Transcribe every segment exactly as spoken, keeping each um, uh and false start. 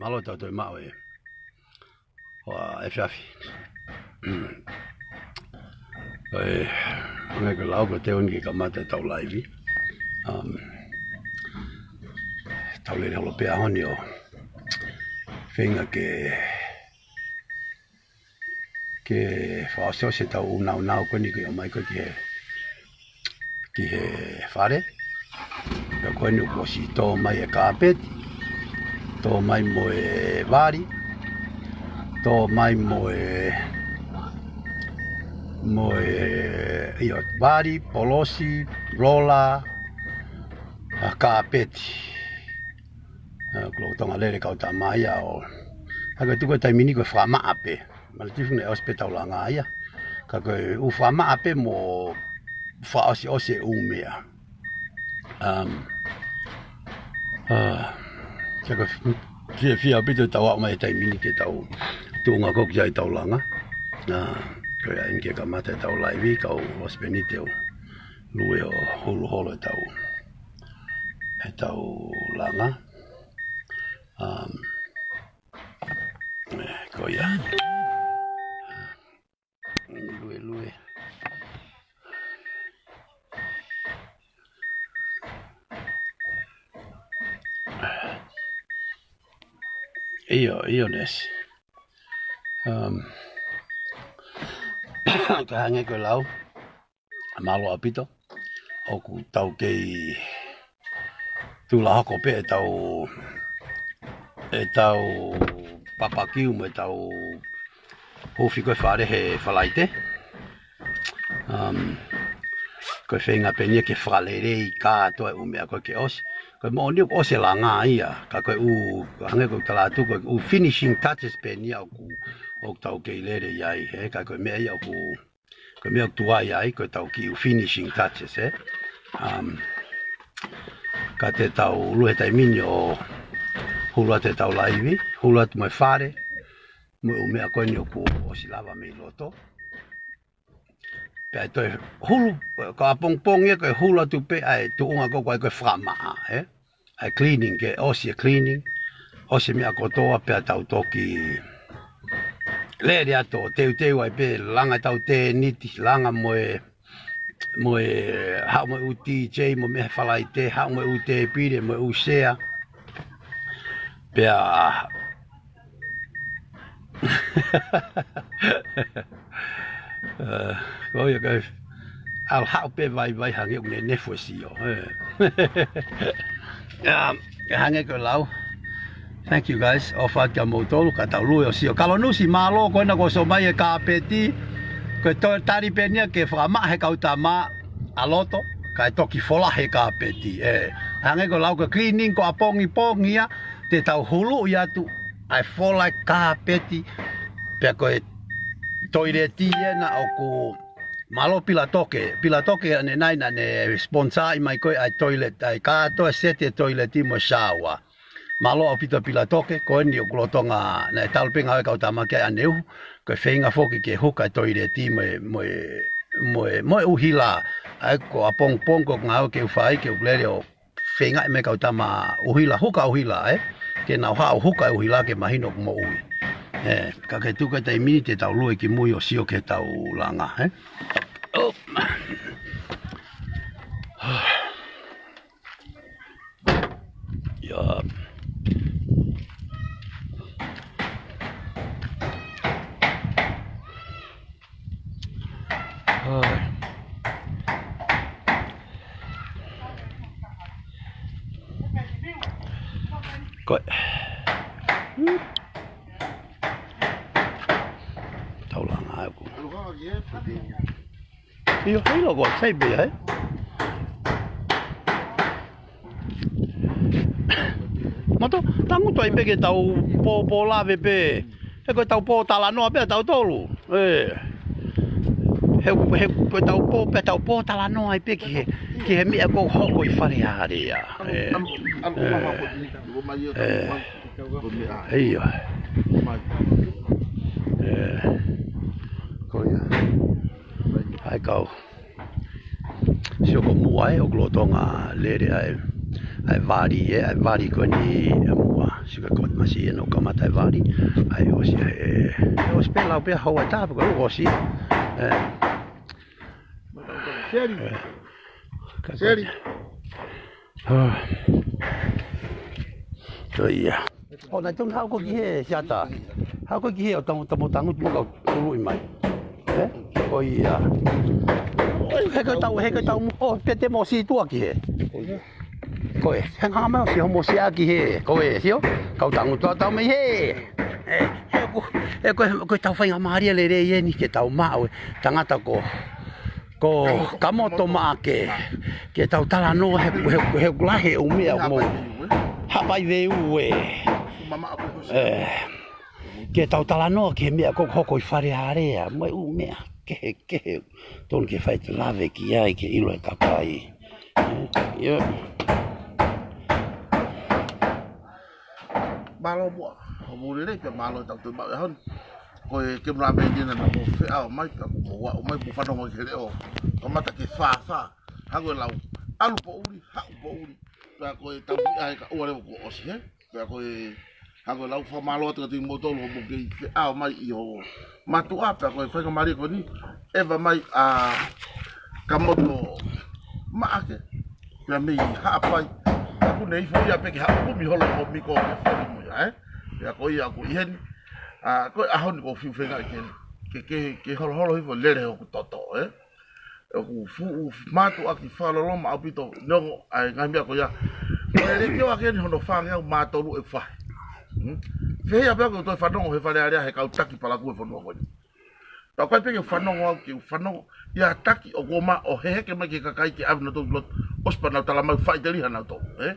Mālō e tau toe maʻu e hoa efiafi. Ko e, hangē ko e lau ko e teu eni ke kamata e tau laivi. Um, tau lele holo pē ʻaho ni ʻo feinga ke, ke fakaʻosiʻosi e tau ʻū naunau ko eni ke ʻomai ko ē ki he, ki he fale. Pea ko eni kuo ʻosi tō mai e kāpeti, tō mai mo e vali, tō mai mo e, mo e, ʻio, vali, polosi, roller, ʻa kāpeti. ʻA, kuo lolotonga lele e kau tama ia ʻo, hangē ko e tuku e taimi ni ko e fakamaʻa pē. Mālō e tifuni ʻosi pē tau langa ia. Ka ko e ʻū fakamaʻa pē mo fakaʻosiʻosi e ʻū meʻa. Um, ah, ka ko e f-, fiefia ʻaupito e tau aʻu mai e taimi ni ke tau tuʻunga ko ē ki ai tau langa. Ah, ko ia eni ke kamata e tau laivi, kau ʻosi pē eni te u lue ʻo hulu holo e tau, e tau langa. Um, eh, ko ia. Lue, lue. ʻIo, ʻio Nesi. Um, ka hangē ko e lau, mālō ʻaupito. ʻOku tau kei tula hoko pē e tau, e tau papakiu mo e tau huufi ko ē fale he Falaite. Um, ko e feinga pē eni ia ke fakalelei kātoa e ʻū meʻa ko ē ke ʻosi. Ko e moʻoni ʻoku ʻosi e langa ia, ka ko e ʻū, hangē ko e tala atu, ko e ʻū finishing touches pē eni ia ʻoku, ʻoku tau kei lele ai, he, ka ko e meʻa ia ʻoku, ko e meʻa ʻoku tuai ai, ko e tau kiʻi ʻū finishing touches, ē. Um, ka te tau lue he taimi ni ʻo hulu atu e tau laivi, hulu atu mo e fale, mo e ʻū meʻa ko eni ʻoku ʻosi lava mei loto. Pea toe hulu, ka ʻapongipongi ia ko e hulu atu pē ʻa e tuʻunga ko ē ko e fakamaʻa, ē? ʻA e cleaning, ke ʻosi e cleaning, ʻosi e meʻa kotoa pea tau toki lele atu ʻo teuteu ai pē, langa e tau tēniti, langa mo e, mo e, haʻu mo e ʻū D J, mo e meʻa he Falaite, haʻu mo e ʻū tēpile, mo e ʻū sea. Pea Eh, ko ia kai. ʻAlu haʻu pē vaivai hangē ʻoku ne nefu e sio, eh. Um, hangē ko e lau. Thank you guys. ʻOfa atu kia moutolu, ka tau lue ʻo sio. Kalonusi, mālō ko ena kuo ʻosi ʻomai e kāpeti. Ko e toe tali pē eni ia ke fakamaʻa he kau tama ʻa loto, kae toki fola he kāpeti, eh. Hangē ko e lau ko e cleaning ko ʻapongipongi ia, te tau huluʻi atu ʻa e fola e kāpeti, pea ko e toileti ena ʻoku mālō Pilatoke. Pilatoke ʻanenai naʻa ne sponsor ʻi mai ko ē ʻa e toilet, ʻa e kātoa e seti e toileti mo e shower. Mālō ʻaupito Pilatoke, ko eni ʻoku lolotonga naʻe talu pē ngāue kau tama ki ai ʻaneuhu, ko e feinga foki ke huka e toileti mo e, mo e, mo e, mo e ʻuhila. ʻA ia ko ʻapongipongi ko e ngāue ke u fai ke u lele ʻo feingaʻi mai kau tama ʻuhila, huka ʻuhila, ē? Ke nau haʻu huka e ʻuhila ke mahino ʻoku moʻui. Ē, ka ke tuku e taimi ni te tau lue ki mui ʻo sio ki he tau langa, ē? Oh. Ia. Ai. Ko e. Tau langa aku. ʻIo, hei loko, sai pē ia, ē? Mato, tangutu ai pē ke tau pōpō lave pē. He ko e tau pōtalanoa pē ʻa tautolu. Ē. He, he ko e tau pō, pē tau pōtalanoa ai pē ki he, ki he meʻa ko ē hoko ʻi Fale Alea. Ē. Ē. Ē. ʻIo. Ē. Ko ia. ʻAi kau. Sio ko muʻa ē, ʻoku lolotonga lele ʻa e, ʻa e vali ē, ʻa e vali ko eni ʻa muʻa. Sika ko masi e no kamata e vali. ʻAi ʻosi e, ʻosi pē lau pē hau ʻa e tapu ko ʻosi. ʻE. Seli. Seli. Ko ia. ʻO nai tonu hau ko ki he siata. Hau ko ki he ʻo tamu, tamu tangu tumu kau tuluʻi mai. ʻE? Ko ia. He ko tau, he ko tau mo, ʻo, pete mo si tua ki he. Ko e, he ngā mai ʻosi homo si aki he, ko e, sio? Kau tangu tua tau mai he. ʻE, he ko, he ko, ko tau fai ngā mālie lelei eni ke tau maʻu e tangata ko, ko Kamoto Maʻake, ke tau talanoa he, he, he lahi e ʻū meʻa mo. Hapai veu e. ʻE, ke tau talanoa ki he meʻa ko hoko ʻi Fale Alea, mo e ʻū meʻa kehekehe. Tonu ke fai te lave ki ai ke ʻilo e kakai. ʻIo. Mālō muʻa, hoʻomou lelei pea mālō e tau toe maʻu e ʻaho ni. Ko e kemula me ni na mo feʻao mai pea mo aʻu mai mo fanongo ki he leʻo. Kamata ke fāfā, hangē ko e lau. ʻAlu poʻuli, haʻu poʻuli. Pea ko e tau miʻa e ka ua levo kuo ʻosi he. Pea ko e hangē ko e lau fakamālō atu kiate kimoutolu hoʻomou kei feʻao mai ʻi ho mātuʻa pea ko e faingamālie ko eni. ʻEva mai ʻa Kamoto Maʻake. Pea mei Haʻapai. Ka ʻoku ne ifo ia pē ke haʻu kumi holo ko Miko ke foli mo ia, ʻe? Pea ko ia ʻoku ʻi heni. ʻA, ko e ʻaho ni ʻoku ou fiu feinga ke, ke, ke, ke holoholo hifo lele hoku toto, ʻe? ʻOku fuʻu mātuʻaki fakaloloma ʻaupito neongo ʻa e ngaahi meʻa ko ia. Ko e leʻo ake ni hono fāngeau mā tolu e fahe. Hmm? Fehiʻa pē ʻoku ou toe fanongo he Fale Alea he kau taki palakū e fonua ko eni. Pea ʻoku ʻikai pē ke u fanongo au ke u fanongo ia taki ʻoku ō mai ʻo heheke mai ki he kakai ke ʻave nautolu ki loto. ʻOsi pea nau tala mai faʻiteliha nautolu, ʻe?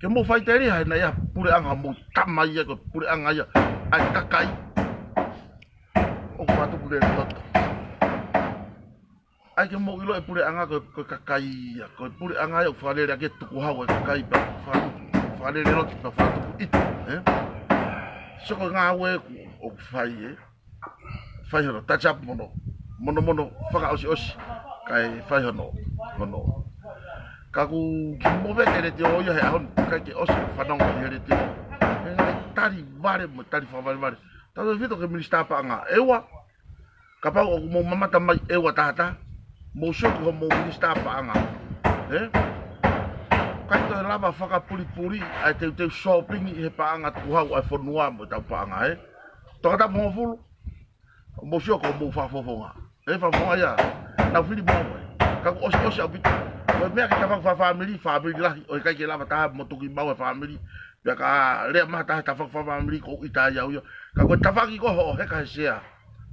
Ke mou faʻiteliha he naʻe ʻi ai ha puleʻanga hoʻomou tama ia ko e puleʻanga ia ʻa e kakai. ʻOku fakatupu lele loto. ʻAi ke mou ʻilo e puleʻanga ko, ko e kakai ia, ko e puleʻanga ia ʻoku fakalele ʻaki e tukuhau e kakai pea fakatupu, fakalele loto pea fakatupu ʻita, ʻe? So ko e ngāue ʻoku, ʻoku fai, ʻe? Fai hono touch up mo hono, mo hono, mo hono fakaʻosiʻosi, kae fai hono, hono. Ka ʻoku kiʻi movete e letiō ia he ʻaho ni, ʻikai ke ʻosi fanongo he letiō. He ngaahi tali vale mo e tali fakavalevale. Tautautefito ki he minisitā paʻanga, ʻEua, kapau ʻoku mou mamata mai ʻEua tahataha, mou sio ki hoʻomou minisitā paʻanga. ʻE? ʻIkai toe lava fakapulipuli ʻa e teuteu sōpingi he paʻanga tukuhau ʻa e fonua mo e tau paʻanga, ʻe? Tokatapu hongofulu, mou sio ki hoʻomou fakafofonga. ʻE fakafofonga ia, nau fili mo au ʻe. Ka ʻoku ʻosiʻosi ʻaupito. Ko e meʻa ke tafaʻaki fakafāmili, fāmili lahi, ʻo ʻikai ke lava taha mo tuki maʻu e fāmili. Pea ka lea mai ha taha he tafaʻaki fakafāmili ʻoku ʻita ai au ia. Ka ko e tafaʻaki ko hoʻo heka he sea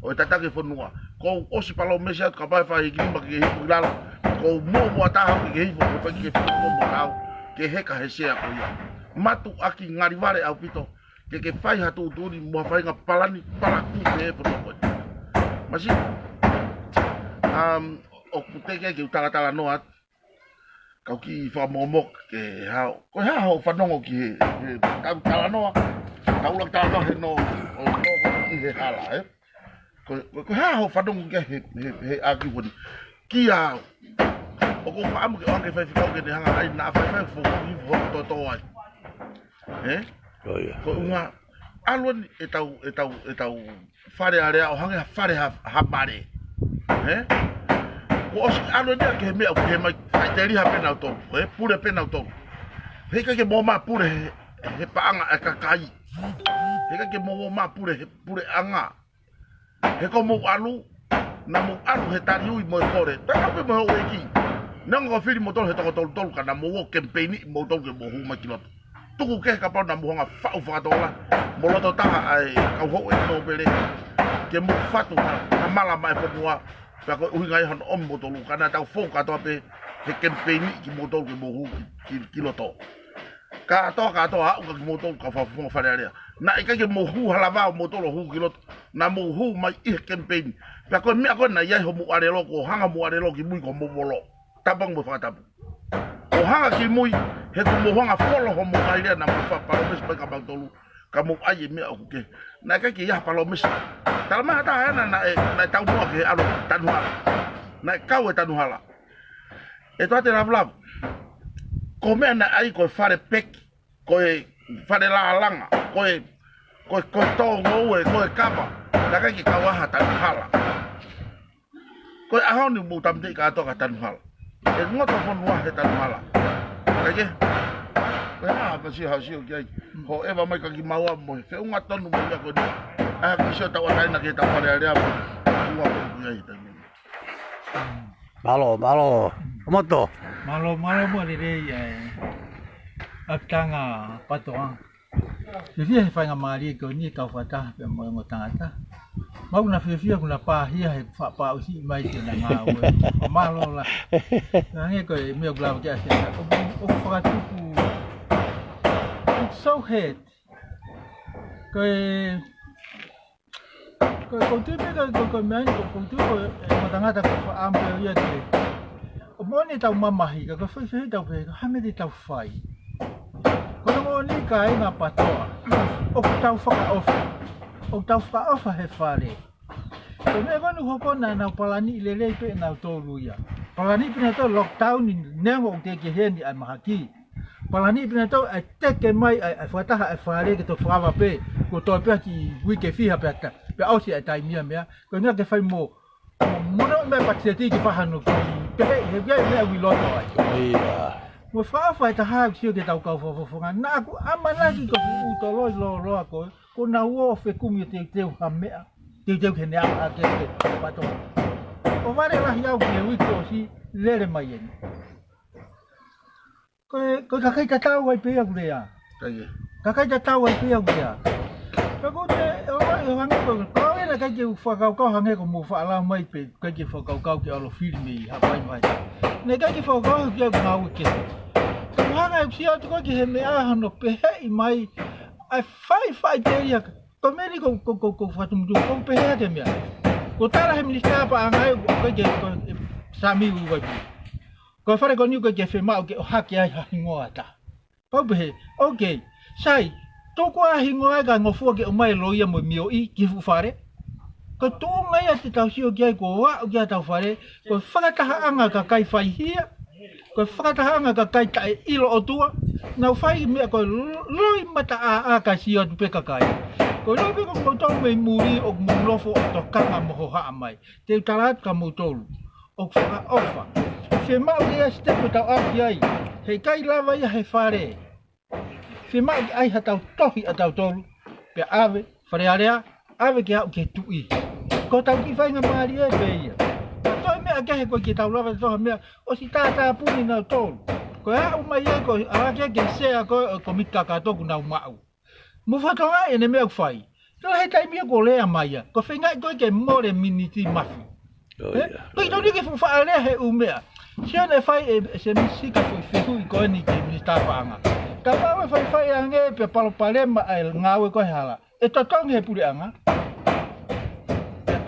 ʻo e tataki e fonua. ʻOku ou ʻosi palōmesi atu kapau ʻe fai e kiʻi lima ke ke hifo ki lalo. ʻOku ou muʻomuʻa taha ke ke hifo, ʻoku ʻikai ke ke hifo mo au. Ke heka he sea ko ia. Mātuʻaki ngali vale ʻaupito. Ke ke fai ha tuʻutuʻuni mo ha faʻahinga palani palakū pē e fonua ko eni. Masi, um, ʻoku teʻeki ke u talatalanoa atu. Kau kiʻi fakamomoka ke hao. Ko e hā hoʻo fanongo ki he, he tau talanoa, tau ʻuluaki talanoa he no, ʻo no ko ʻi he hala, ʻe? Ko, ko, ko e hā hoʻo fanongo ki he, he, he ʻaki ko eni. Kia au. ʻOku ou fakaʻamu ke ʻoange faifekau ke ne hanga ai naʻa faifai foki ho toto ai. ʻE? Ko ia. Ko e ʻuhinga, ʻalu eni e tau, e tau, e tau Fale Alea ʻo hangē ha fale ha, ha male. ʻE? Kuo ʻosi ʻalu eni ia ki he meʻa ʻoku ke mai faʻiteliha pē nautolu, ʻe? Pule pē nautolu. He ʻikai ke mou ō mai pule he, he paʻanga e kakai. He ʻikai ke mou ō mai pule he puleʻanga. He ko mou ʻalu, naʻa mou ʻalu he tali ui mo e kole. Tatau pē mo e houʻeiki. Neongo ko e fili moutolu he toko tolu tolu ka naʻa mou ō kemipeini moutolu ke mou hū mai ki loto. Tuku kehe kapau naʻa mou hanga faʻu fakatokolahi mo loto taha ʻa e kau houʻeiki nōpele. Ke mou fatu ha, ha mala mai fonua. Pea ko e ʻuhinga ia hono ʻomi moutolu. Ka naʻa tau fou kātoa pē he kemipeini kimoutolu ke mou hū ki, ki, ki loto. Kātoa, kātoa aʻu kia kimoutolu kau fakafofonga Fale Alea. Naʻe ʻikai ke mou hū ha lava ʻo moutolu ʻo hū ki loto. Naʻa mou hū mai ʻi he kemipeini. Pea ko e meʻa ko ē naʻe ʻi ai hoʻomou ʻālelo, ko e hanga mo e ʻālelo ki mui ko hoʻomou volo. Tapu ange mo e fakatapu. ʻO hanga ki mui, he kuo mou hanga folo hoʻomou ngaahi lea naʻa mou fakapalōmesi mai kia mautolu. Ka mou ʻai e meʻa ʻoku kehe. Naʻe ʻikai ke ʻi ai ha palōmesi. Tala mai ha taha ena naʻe, naʻe tau noa ke ʻalu tanu hala. Naʻe kau e tanu hala. ʻE Toate Lavulavu. Ko e meʻa naʻe ʻai ko e fale peki. Ko e, Fale lālanga, ko e, ko e, ko e tō ngoue, ko e kapa, naʻe ʻikai ke kau ai ha tanu hala. Ko e ʻaho ni mou tāmateʻi kātoa ka tanu hala. ʻE ngoto fonua he tanu hala. Kae kehe, ko e hā, pasi ha sio ki ai. Hoʻeva mai ka kimaua mo e feʻunga tonu mo ia ko eni. ʻA ki sio tau ataina ke tau fale alea mo. Ua ko ia i taimi. Mālō, mālō. Moto. Mālō, mālō mo lelei e. ʻApitanga Patoa. Fiefia he faingamālie ko eni kau fakataha pea mo e ongo tangata. Mau na fiefia kuna pāhia he faʻa pāʻuhi mai ke na ngāue. Mālō la. Hangē ko e meʻa ʻoku lava ke ʻasi ai. ʻO, ʻo fakatupu. It's so hard. Ko e Ko, ko tui pē ka, ko, ko meʻa ni, ko, ko tui ko e, e matangata ko faʻamu pē ia ke. ʻO moʻoni tau mamahi, ka ko fai fai tau pē, ka hā meʻa te tau fai. Ko na moʻoni ka ina Patoa. ʻOku tau fakaʻofa. ʻOku tau fakaʻofa he fale. Ko e meʻa ko eni hoko na nau palani lelei pē nau tolu ia. Palani pē nau tolu lockdown ni neongo ʻoku teʻeki heni ʻa e mahaki. Palani pē nau tolu ʻa e teke mai ʻa e, ʻa e fakataha ʻa e fale ke tau fakava pē, ko tau pē ki uike fiha pē ata, pea ʻosi ʻa e taimi ia meʻa, ko e ngā ke fai mo, mo, mo no meʻa patiseti ke faha no ki, pehē, he via meʻa ui loto ai. Ia. Mo fakaʻofa e taha ʻoku sio ke tau kau fakafofonga, naʻa ku ʻamanaki ko ku ʻutoloi lōloa ko, ko na uo fekumi ʻo teuteu ha meʻa, teuteu ke ne ʻaha ke ke pato. ʻO vale lahi au ke uike ʻosi, lele mai eni. Ko e, ko e kakai tatau ai pē ia kulea. Kakai. Kakai tatau ai pē ia kulea. Ka ko te, ʻo, ʻo hangē ko, ko e na kai ke u fakakaukau hangē ko mou faʻalau mai pē, kai ke fakakaukau ke ʻalu fili mei hapai mai. Ne kai ke fakakaukau ke au ngāue ke. Ka hanga e usia atu ko ke he meʻa hano peheʻi mai, ʻa e fai fai te ia ka. Ko meni ko, ko, ko, ko fatumutu, ko pehē ke meʻa. Ko tala he minisitā paʻanga e, ko ke, ko, e, Sami u vai pē. Ko e fale ko eni ko ke femaʻu ke ʻohake ai ha hingoa ʻe taha. Pau pehē, okay, sai, tō ko ha hingoa ʻe ka ngofua ke ʻomai loia mo mioʻi ki fuʻu fale. Ko tuʻunga ia te tau sio ki ai ko aʻu ki a tau fale, ko e fakatahaʻanga kakai faihia, ko e fakatahaʻanga kakai taʻeʻilo ʻOtua, nau fai meʻa ko e lo-, loi mata ʻā ʻā ka sio atu pē kakai. Ko e loi pē ko koutou mei muli ʻoku mou nofo ʻo tokanga mo hohaʻa mai. Te u tala atu kia moutolu. ʻOku fakaʻofa. Fiemaʻu ke ʻasi te ko tau ʻapi ai. He ʻikai lava ia he fale. Fiemaʻu ke ʻai ha tau tohi ʻa tautolu. Pea ʻave, Fale Alea, ʻave ke aʻu ke tuʻi. Ko tau kiʻi faingamālie pē ia. Ka toe meʻa kehe ko ke tau lava toha meʻa, ʻosi tātāpuni nautolu. Ko e aʻu mai ai ko, ʻa ke ke sea ko, ko mita kātoa ʻoku nau maʻu. Mo fatonga ʻene meʻa ʻoku fai. Tala he taimi ia ko lea mai ia. Ko feingaʻi ko ke mole miniti mafi. Oh, ʻE? Ia. Ko i tau ni ke fuʻu faʻa lea he ʻū meʻa. Sio ne fai e, e se misika fuʻu fehuʻi ko eni ki he minisitā paʻanga. Ka pau e fai fai ange pea palopalema ʻa e ngāue ko e hala. ʻE totongi he puleʻanga.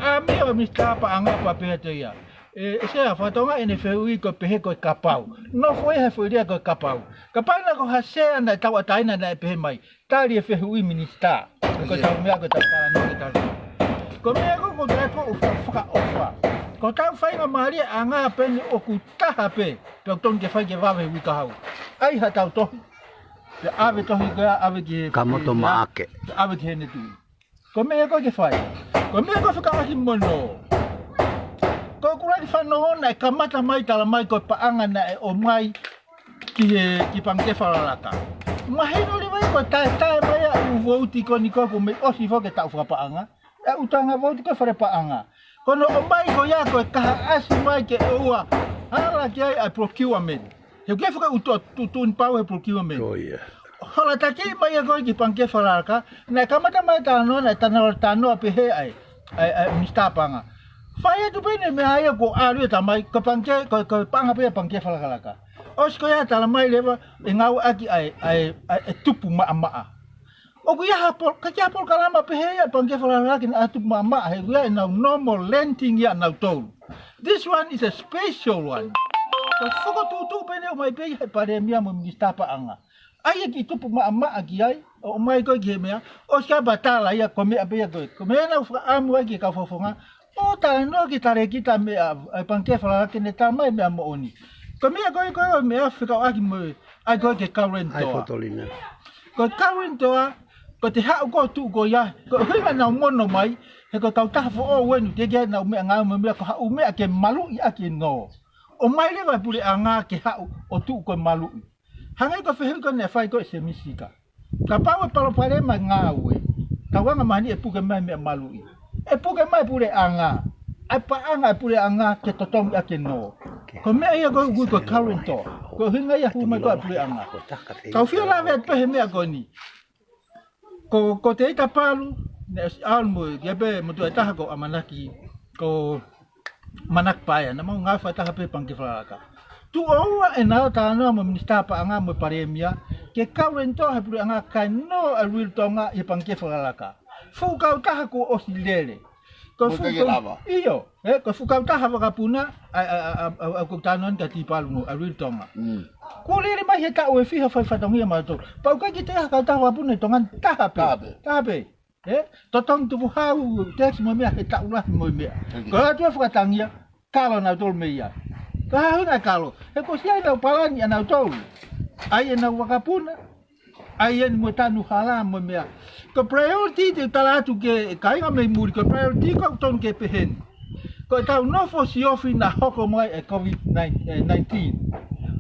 ʻAmi ʻo minisitā paʻanga pea pehē te ia. ʻE, ʻe sea fatonga ʻene fehuʻi ko e pehē ko e kapau. Nofo ia he foʻi lea ko e kapau. Kapau naʻe ko ha sea naʻe tauʻatāina naʻe pehē mai. Tali e fehuʻi minisitā. Ko e tau meʻa, ko e tau talanoa, ko e tau. Ko e meʻa ko, ko e tau ko e fakaʻofa. Ko e tau faingamālie ʻanga pē ni ʻoku taha pē. Pea tonu ke fai ke vave ui ka hau. ʻAi ha tau tohi. Pea ʻave tohi ko ia, ʻave ki he Ka moto maʻake. Pea ʻave ki he netu. Ko e meʻa ko ke fai. Ko e meʻa ko fakaʻaki mono. Ko e kulaki fanohona ʻe kamata mai tala mai ko e paʻanga naʻe ʻomai ki he, ki Pangikē Falalaka. Mahino leva ia ko e taetae mai ʻa e ʻū vouti ko eni ko e pō mei ʻosi foki e taʻu fakapaʻanga. ʻA e ʻū tanga vouti ko e fale paʻanga. Ko hono ʻomai ko ia ko e kahaʻasi mai ke ʻoua hala ki ai ʻa e procurement. He ʻoku ʻi ai foki e ʻū tuʻutuʻuni pau he procurement. Ko ia. Hola taki mai ia ko e ki Pangikē Falalaka, naʻe kamata mai talanoa, naʻe talanoa, talanoa pehē ai. ʻA e, ʻa e minisitā paʻanga. Fai atu pē ʻene meʻa ia ko e ʻalu ia tala mai, ko Pangikē, ko, ko e paʻanga pē ia Pangikē Falalaka. ʻOsi ko ia tala mai leva, ʻe ngāueʻaki ʻa e, ʻa e, ʻa e tupu maʻamaʻa. ʻOku ʻi ai ha pol-, ka ʻi ai ha polokalama pehē ia Pangikē Falalaka ke na tupu maʻamaʻa, he ʻoku ʻi ai ʻenau normal renting ia nautolu. This one is a special one. Ko e fokotuʻutuʻu pē ʻeni ʻomai pē ia he palēmia mo e minisitā paʻanga. ʻAi e kiʻi tupu maʻamaʻa ki ai, ʻo ʻomai ko e ki he meʻa, ʻosi ka patala ia ko e meʻa pē ia ko e. Ko e meʻa naʻa ku fakaʻamu ai ki he kau fakafofonga, ʻo talanoa ki he talēkita meʻa, ʻa e Pangikē Falalaka ke ne tala mai meʻa moʻoni. Ko e meʻa ko e ko e meʻa fekauʻaki mo e, ʻai ko e ke kau rento. ʻAi fotolina. Ko e current ʻoku, ko e te haʻu ko ē ʻo tuʻu ko ia, ko e ʻuhinga naʻa nau mono mai, he ko e kautaha foʻou eni, teʻeki ai ke nau meʻa ngāue mo e meʻa, ko ha ʻū meʻa ke maluʻi ʻaki e nō. ʻOmai leva e puleʻanga ke haʻu ʻo tuʻu ko e maluʻi. Hangē ko e fehuʻi ko ē naʻe fai ko ē ʻe Sēmisi Sika. Kapau ʻe palopalema e ngāue, tauanga maheni ʻe puke mai meʻa maluʻi. ʻE puke mai puleʻanga. ʻAi paʻanga e puleʻanga ke totongi ʻaki e nō. Ko e meʻa ia ko ē ʻoku ui ko e current ʻoku. Ko e ʻuhinga ia hū mai ko ē puleʻanga. Kau fie lave atu pē he meʻa ko eni. Ko, ko Teita Palu, ne ʻosi ʻalu mo, ia pē mo tuʻa taha ko ʻAmanaki, ko ʻAmanaki Paea, naʻa mau ngāue fakataha pē he Pangikē Fakalakalaka. Tuʻo ua ʻenau talanoa mo e Minisitā Paʻanga mo e Palēmia, ke current ʻo he puleʻanga kae nō ʻa e Real Tonga ʻi he Pangikē Fakalakalaka. Fuʻu kautaha kuo ʻosi lele. Ko e fuʻu kau-, ʻio, ē, ko e fuʻu kautaha vakapuna, ʻa, ʻa, ʻoku talanoa ni ka Teita Palu mo, ʻa e Real Tonga. Kuo lele mai he taʻu ʻe fiha fai fatongia mautolu. Pau ʻikai ke toe ʻi ai ha kautaha vakapuna ʻi Tonga ni, taha pē. Taha pē. Taha pē. Ē? Totongi tukuhau, tax mo e meʻa he taʻu lahi mo e meʻa. Ko e ʻatu ʻa e fakatangia, kalo nautolu mei ai. Ko e hā e ʻuhinga e kalo? He kuo ʻosi ʻi ai ʻenau palani ʻanautolu. ʻAi ʻenau vakapuna. ʻAi eni mo e tanu hala mo e meʻa. Ko e priority te u tala atu ki he kāinga mei muli, ko e priority ʻoku totonu ke pehē ni. Ko ʻetau nofo siofi naʻe hoko mai e COVID nineteen.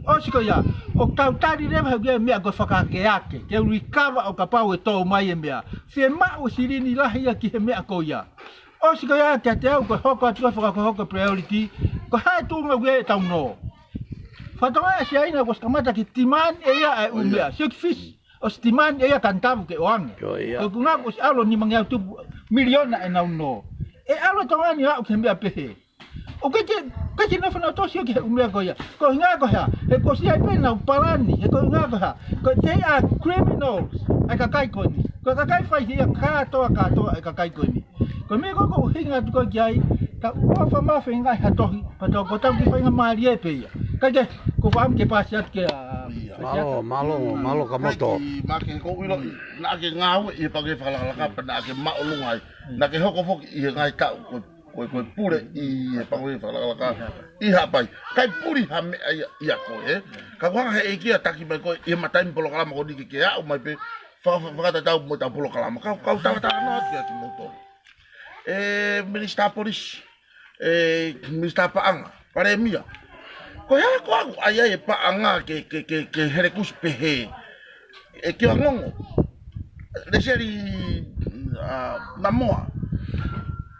ʻOsi ko ia, ʻoku tau tali leva he ʻoku ʻi ai e meʻa ko e fakakeake, ke recover ʻo kapau ʻe tō mai e meʻa. Fiemaʻu e silini lahi ia ki he meʻa ko ia. ʻOsi ko ia kiate au ko e hoko atu ko e fakahoko e priority, ko e hā e tuʻunga ʻoku ʻi ai ʻetau nō. Fakatokangaʻi ʻa Siaina kuo ʻosi kamata ke demand ʻe ia e ʻū meʻa, sio ki Fisi. ʻOsi demand ʻe ia Kanatavu ke ʻoange. Ko e ʻuhinga kuo ʻosi ʻalu ʻo nimangeau tupu miliona ʻenau nō. ʻE ʻalu ʻa Tonga ni ʻo aʻu ki he meʻa pehē. ʻOku ʻikai ke, ʻikai ke nofo nautolu ʻo sio ki he ʻū meʻa ko ia. Ko e ʻuhinga ko e hā, he kuo ʻosi ʻi ai pē ʻenau palani, he ko e ʻuhinga ko e hā. Ko e they are criminals, ʻa e kakai ko eni. Ko e kakai fai hia kātoa, kātoa ʻa e kakai ko eni. Ko e meʻa ko ē ʻoku ou ʻuhinga atu ko ē ki ai, ka ʻoua fakamafe ngaahi ha tohi, ka tau ko tau ki faingamālie pē ia. Kae kehe, ko e fakaʻamu ke paasi atu kia, mālō, mālō, mālō Kamoto. Kae kehe, maʻa ke ʻilo, naʻa ke ngāue ʻi he Pangikē Fakalakalaka pea naʻa ke māʻolunga ai. Naʻa ke hoko foki ʻi he ngaahi taʻu, ko e, ko e, ko e pule ʻi he Pangikē Fakalakalaka ʻi Haʻapai. Kae puli ha meʻa ia, ia ko ē. Ka ʻoku hanga he ʻEiki ʻo taki mai koe ʻi he matai polokalama ko eni ke ke aʻu mai pē, faka-, faka-, fakatatau mo ʻetau polokalama. Kau, kau talatalanoa atu kia kimoutolu. ʻE Minisitā Polisi, ʻe Minisitā Paʻanga, Palēmia. Ko e hā ko ē ʻoku ʻai ai e paʻanga ke, ke, ke, ke helekusi pehē. ʻE Kioangongo, Lēseli, ʻa, Namoa.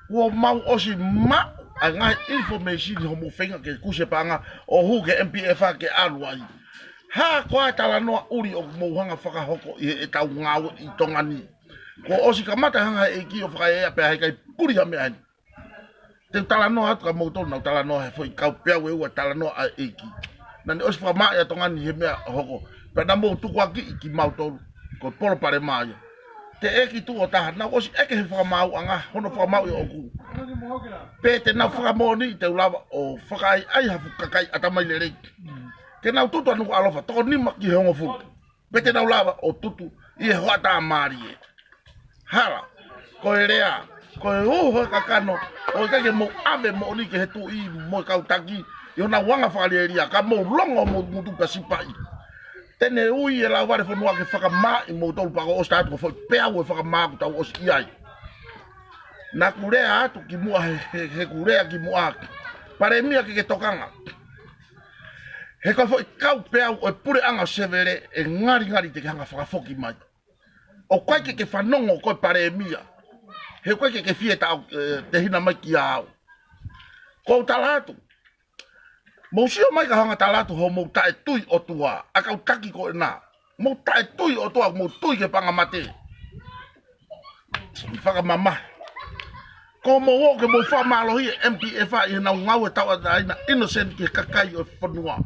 Kuo mau ʻosi maʻu ʻa e ngaahi information hoʻomou feinga ke kusi e paʻanga ʻo hū ki he M P F ke ʻalu ai. Hā ko ā e talanoa ʻuli ʻoku mou hanga fakahoko ʻi heʻetau ngāue ʻi Tonga ni. Kuo ʻosi kamata hanga he ʻEiki ʻo fakaeʻa pea heʻikai puli ha meʻa heni. Te u talanoa atu kia moutolu naʻa ku talanoa he foʻi kau peau ʻe ua talanoa ʻa e ʻEiki. Naʻa ne ʻosi fakamaʻa ʻa Tonga ni he meʻa ʻoku hoko. Pea naʻa mou tukuakiʻi kimautolu. Ko e palopalema ia. Teʻeki tuʻo taha. Naʻa ku ʻosi ʻeke he fakamaauʻanga, hono fakamaauʻi ʻoʻoku. Pe te nau fakamoʻoniʻi te u lava ʻo fakaʻaiʻai ha fuʻu kakai ʻatamai lelei. Ke nau tutu ʻa Nukuʻalofa, toko nima ki he hongofulu. Pe te nau lava ʻo tutu ʻi he hoʻatā mālie. Hala, ko e lea, ko e uho e kakano, ʻoku ʻikai ke mou ʻave moʻoni ki he tuʻi mo e kau taki, ʻi honau anga fakalielia, ka mou longo mo ngutu pea sipaʻi. Te ne ui e lauvale fonua ke fakamaaʻi moutolu pea kuo ʻosi tā atu ko e foʻi peau e fakamaau ʻoku tau ʻosi ʻi ai. Naʻa ku lea atu kimuʻa he, he, he ku lea kimuʻa. Palēmia ke ke tokanga. He ko e foʻi kau peau ʻo e puleʻanga ʻo Sevele ʻe ngalingali te ke hanga fakafoki mai. ʻOku ʻikai ke ke fanongo ko e Palēmia. He ʻoku ʻikai ke ke fie taʻo, ʻe, tehina mai kia au. Ko u tala atu. Mou sio mai ka hanga tala atu hoʻomou taʻetui ʻOtua. ʻA e kau taki ko ena. Mou taʻetui ʻOtua, mou tui ki he paʻanga mate. Fakamamahi. Ko mou ō ke mou fakamālohi e M P F ʻi heʻenau ngāue tauʻatāina innocent ki he kakai ʻo e fonua.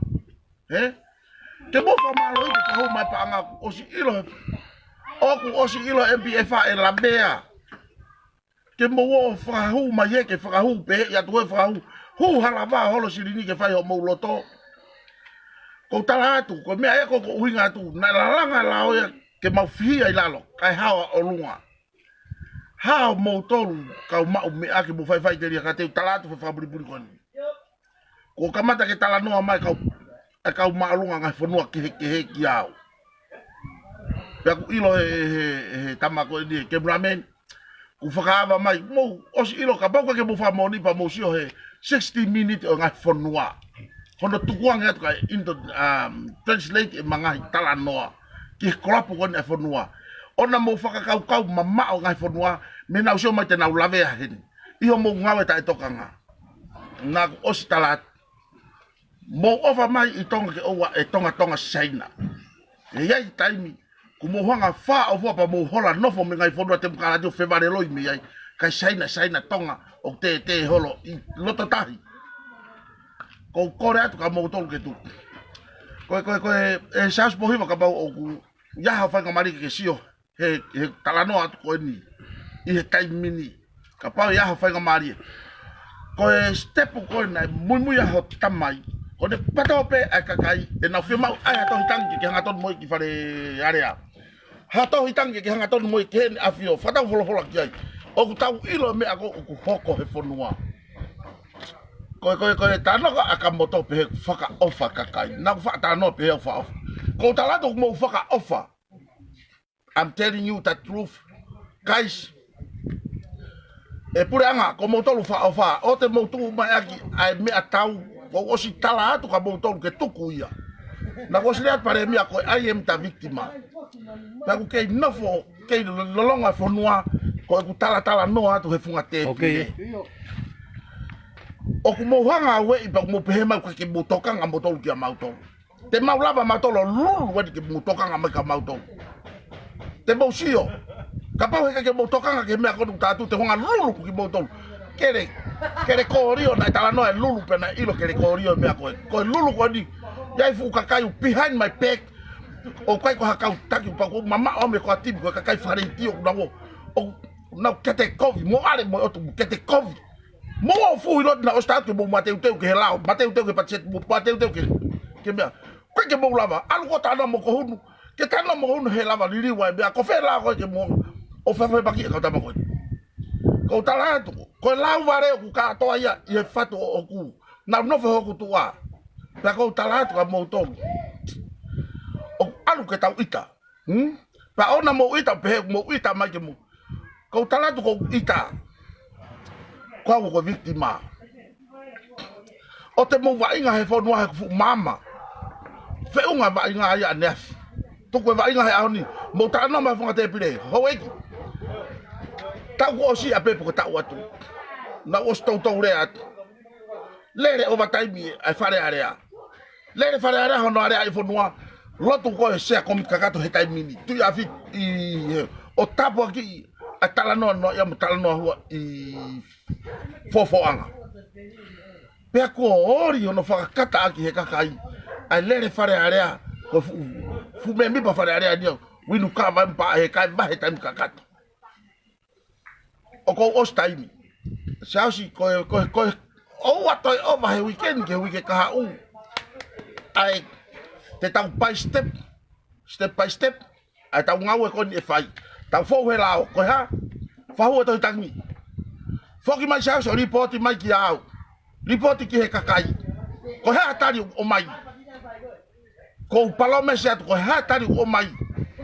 He? Ke mou fakamālohi ke fakahū mai paʻanga ʻoku ʻosi ʻilo he, ʻoku ʻosi ʻilo M P F ʻe lavea. Ke mou ō fakahū mai he ke fakahū pē ʻi atu he fakahū. Hū hala vā holo silini ke fai hoʻomou loto. Ko u tala atu, ko e meʻa ē ko ē ʻoku ou ʻuhinga atu, naʻe lalanga e lao ia ke mau fihia ʻi lalo, kae hao ʻa ʻolunga. Hao moutolu, kau maʻu meʻa ke mou faifai telia ka te u tala atu fai fakapulipuli ko eni. Kuo kamata ke talanoa mai kau, ʻa e kau māʻolunga ngaahi fonua kehekehe kia au. Pea ʻoku ʻilo he, he, he tama ko eni, he cameraman, ʻoku fakaava mai, mou ʻosi ʻilo kapau ʻoku ʻikai ke mou fakamoʻoni pea mou sio he sixty minute ʻo e ngaahi fonua. Hono tukuange atu kae into, um, translate ʻema ngaahi talanoa ki he kolapu ko eni ʻa e fonua. ʻOua naʻa mou fakakaukau mamaʻo e ngaahi fonua, mei heʻenau sio mai te nau lavea heni ʻi hoʻomou ngāue taʻetokanga. Naʻá ku ʻosi tala atu, mou ʻofa mai ʻi Tonga ke ʻoua ʻe tongatonga Saina. ʻE ʻi ai e taimi ʻoku mou hanga ʻo fāʻofua pea mou hola nofo mei he ngaahi fonua temokalati ʻo fevaleloi mei ai, kae Saina, Saina Tonga ʻoku tētē holo ʻi loto tahi. ʻOku ou kole atu kia moutolu ke tuku. Ko e, ko e, ko e, ʻe Siaosi Pōhiva, kapau ʻoku ʻi ai haʻo faingamālie ke ke sio he, he talanoa atu ko eni ʻi he taimi ni, kapau ʻe ʻi ai haʻo faingamālie. Ko e step ko ē naʻe muimui ai hoʻo tamai, ko ʻene patō pē ʻa e kakai, ʻenau fiemaʻu ʻa e tohi tangi ke hanga ʻo tonu mo ia ki Fale Alea. Ha tohi tangi ke hanga ʻo tonu mo ia ki heʻene ʻafio, fakatau folofola ki ai. ʻOku tau ʻilo e meʻa ko ē ʻoku hoko he fonua. Ko e, ko e, ko e talanoa ʻa Kamoto pē he fakaʻofa kakai. Naʻá ku faʻa talanoa pē he fakaʻofa. ʻOku ou tala atu ʻoku mou fakaʻofa. I'm telling you the truth. Guys, ʻe puleʻanga, ko moutolu fakaʻofa, ʻoua te mou tuʻu mai ʻaki ʻa e meʻatau, kuo u ʻosi tala atu kia moutolu ke tuku ia. Naʻá ku ʻosi lea atu Palēmia ko e I am the victim. Pea ʻoku kei nofo, kei lolonga e fonua, ko ʻeku talatalanoa atu he funga tēpile. Okay. ʻOku mou hanga ʻo ueʻi pea ʻoku mou pehē mai ʻoku ʻikai ke mou tokanga moutolu kia mautolu. Te mau lava mautolu ʻo lulu eni ke mou tokanga mai kia mautolu. Te mou sio. Kapau he ʻikai ke mou tokanga ki he meʻa ko eni ʻoku tala atu, te u hanga ʻo lulu kia moutolu. Kele, Kele Kolio naʻe talanoa e lulu pea naʻe ʻilo Kele Kolio e meʻa ko ē. Ko e lulu ko eni, ʻi ai e fuʻu kakai ʻoku behind my back. ʻOku ʻikai ko ha kau taki pea ʻoku mamaʻo mei he ko e timi ko e kakai Fale ʻIti ʻoku nau ō. ʻOku nau kete kovi, mou ʻalu mo e ʻotu mou kete kovi. Mou ō fuʻu ʻilo naʻe ʻosi tala atu ke mou mateuteu ki he lao, mateuteu ki he patiseti, mou mateuteu ki he, ki he meʻa. ʻOku ʻikai ke mou lava, ʻalu koe ʻo talanoa mo Kohunu, ke talanoa mo Kohunu he lava liliu ʻa e meʻa, ko fē lao ko ē ke mou ō ʻo fefepaki e kau tama ko ē. ʻOku ou tala atu, ko e lau vale ʻoku kātoa ia ʻi he fatu ʻoʻoku, naʻá ku nofo hoku tuʻa. Pea ʻoku ou tala atu kia moutolu, ʻoku ʻalu ke tau ʻita. Hmm? Pea ʻoua naʻa mou ʻita, pehē ʻoku mou ʻita mai ke mou. ʻOku ou tala atu ʻoku ou ʻita. Ko au ko e victim. ʻOua te mou vaʻinga he fonua he fuʻu maama. Feʻunga vaʻinga ia ʻaneafi. Tuku e vaʻinga he ʻaho ni. Mou talanoa mai he funga tēpile. Houʻeiki. Taʻu kuo ʻosi ʻa pē pe ko e taʻu atu. Naʻá ku ʻosi toutou lea atu. Lele ʻovataimi ʻa e Fale Alea. Lele Fale Alea hono alea ʻa e fonua. Lotu ko e Sea Komiti Kakato he taimi ni. Tuʻi afi ʻi he ʻo tāpuakiʻi ʻa e talanoa noaʻia mo e talanoa hua ʻi Fofoʻanga. Pea kuo ʻoli hono fakakata ʻaki he kakai ʻa e lele Fale Alea, ko e fuʻu, fuʻu mēmipa Fale Alea ni ʻo Uinu Kava ʻe mpa he kae vahe taimi kakato. ʻOku ou ʻosi taimi. Siaosi, ko e, ko e, ko e, ʻoua toe ʻova he weekend ki he uike kahaʻu. ʻAi, te tau by step, step by step, ʻa e tau ngāue ko eni ʻe fai. Tau fou he lao, ko e hā? Fahu e tohi tangi. Foki mai Siaosi ʻo lipooti mai kia au. Lipooti ki he kakai. Ko e hā e tali ʻoku ʻomai? ʻOku ou palōmesi atu ko e hā e tali ʻoku ʻomai.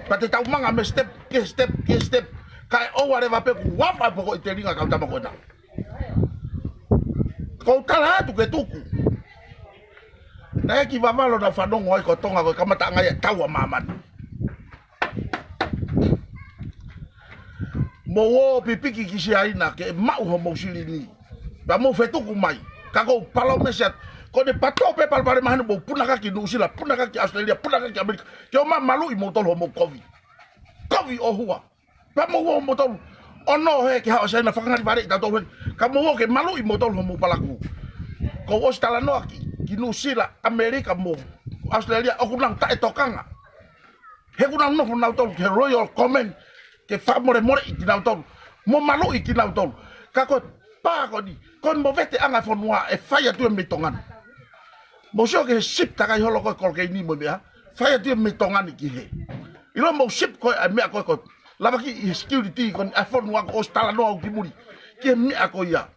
Pea te tau manga mei he step, ki he step, ki he step. Kae ʻoua leva pē kuo ava poko ʻi he telinga kau tama ko ena. ʻOku ou tala atu ke tuku. Naʻe ʻi ai e kiʻi vavalo naʻa ku fanongo ai ko Tonga ko e kamataʻanga ia e tau ʻa māmani. Mou ō pipiki ki Siaina ke maʻu homou silini. Pea mou fetuku mai. Ka ʻoku ou palōmesi atu. Ko ʻene patō pē Palopalema heni mou punakaki Nuʻusila, punakaki ʻAositelēlia, punakaki ʻAmelika. Ke ō mai maluʻi moutolu homou kovi. Kovi ʻo hua. Pea mou ō moutolu. ʻO nō he ke haʻu ʻa Siaina fakangani vale ʻi tautolu heni. Ka mou ō ke maluʻi moutolu homou palakū. ʻOku ou ʻosi talanoa ki, ki Nuʻusila, ʻAmelika mo ʻAositelēlia, ʻoku nau taʻetokanga. He ʻoku nau nofo nautolu ki he Royal Command, ke fakamolemoleʻi kinautolu, mo maluʻi kinautolu. Ka ko e pā ko eni, ko e moveteʻanga e fonua ʻe fai atu ia mei Tonga ni. Mou sio ki he ship takai holo ko e kolokeini mo e meʻa, fai atu ia mei Tonga ni ki hē. ʻIlo mou ship ko e ʻa e meʻa ko e ko e. Lava ki he security ko eni ʻa e fonua kuo ʻosi talanoa au ki muli. Ki he meʻa ko ia.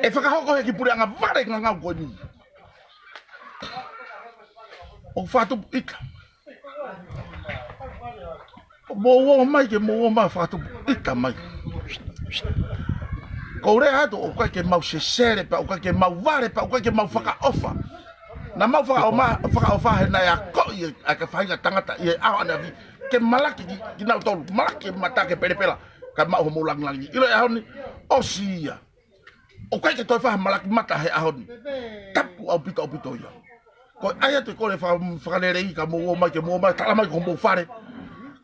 ʻE fakahoko he kiʻi puleʻanga vale ngangau ko eni. ʻOku fatu ʻita. Mou ō mai ke mou ō mai fakatupu ʻita mai. Ko u lea atu ʻoku ʻikai ke mau sesele pea ʻoku ʻikai ke mau vale pea ʻoku ʻikai ke mau fakaʻofa. Naʻa mau fakaʻoma-, fakaʻofa he naʻe akoʻi ʻe he faʻahinga tangata ʻi he ʻaho ʻaneafi ke malaki ki, kinautolu, malaki mata ke pelepela, kae maʻu homou langilangi. ʻIlo e ʻaho ni, ʻosi ia. ʻOku ʻikai ke toe fai ha malaki mata he ʻaho ni. Tapu ʻaupito ʻaupito ia. Ko e ʻai atu e kole faka-, fakalelei ka mou ō mai ke mou ō mai, tala mai ko homou fale.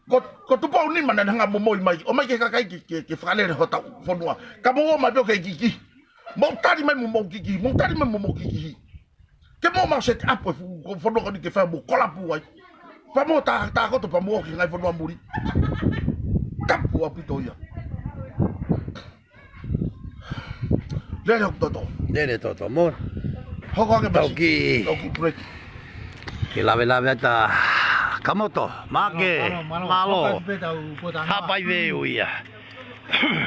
Ko, ko Tupou Nima naʻe hanga momoi mai, ō mai ke kakai ke, ke, ke fakalele hotau fonua. Ka mou ō mai pē ʻo ke kikihi. Mou tali mai mo mou kikihi, mou tali mai mo mou kikihi. Ke mou mau set up e fu-, ko fonua ko eni ke fai mou kolapu ai. Pea mou tā, tā koto pea mou ō ki he ngaahi fonua muli. Tapu ʻaupito ia. Lele hoku toto. Lele toto, mo. Hoko ake tau masi. Ki, tau ki break. Ke lavelave atu Kamoto, Make, mālō, mālō, mālō. Mālō. Hoko atu pē tau pota na. Hapai veu ia.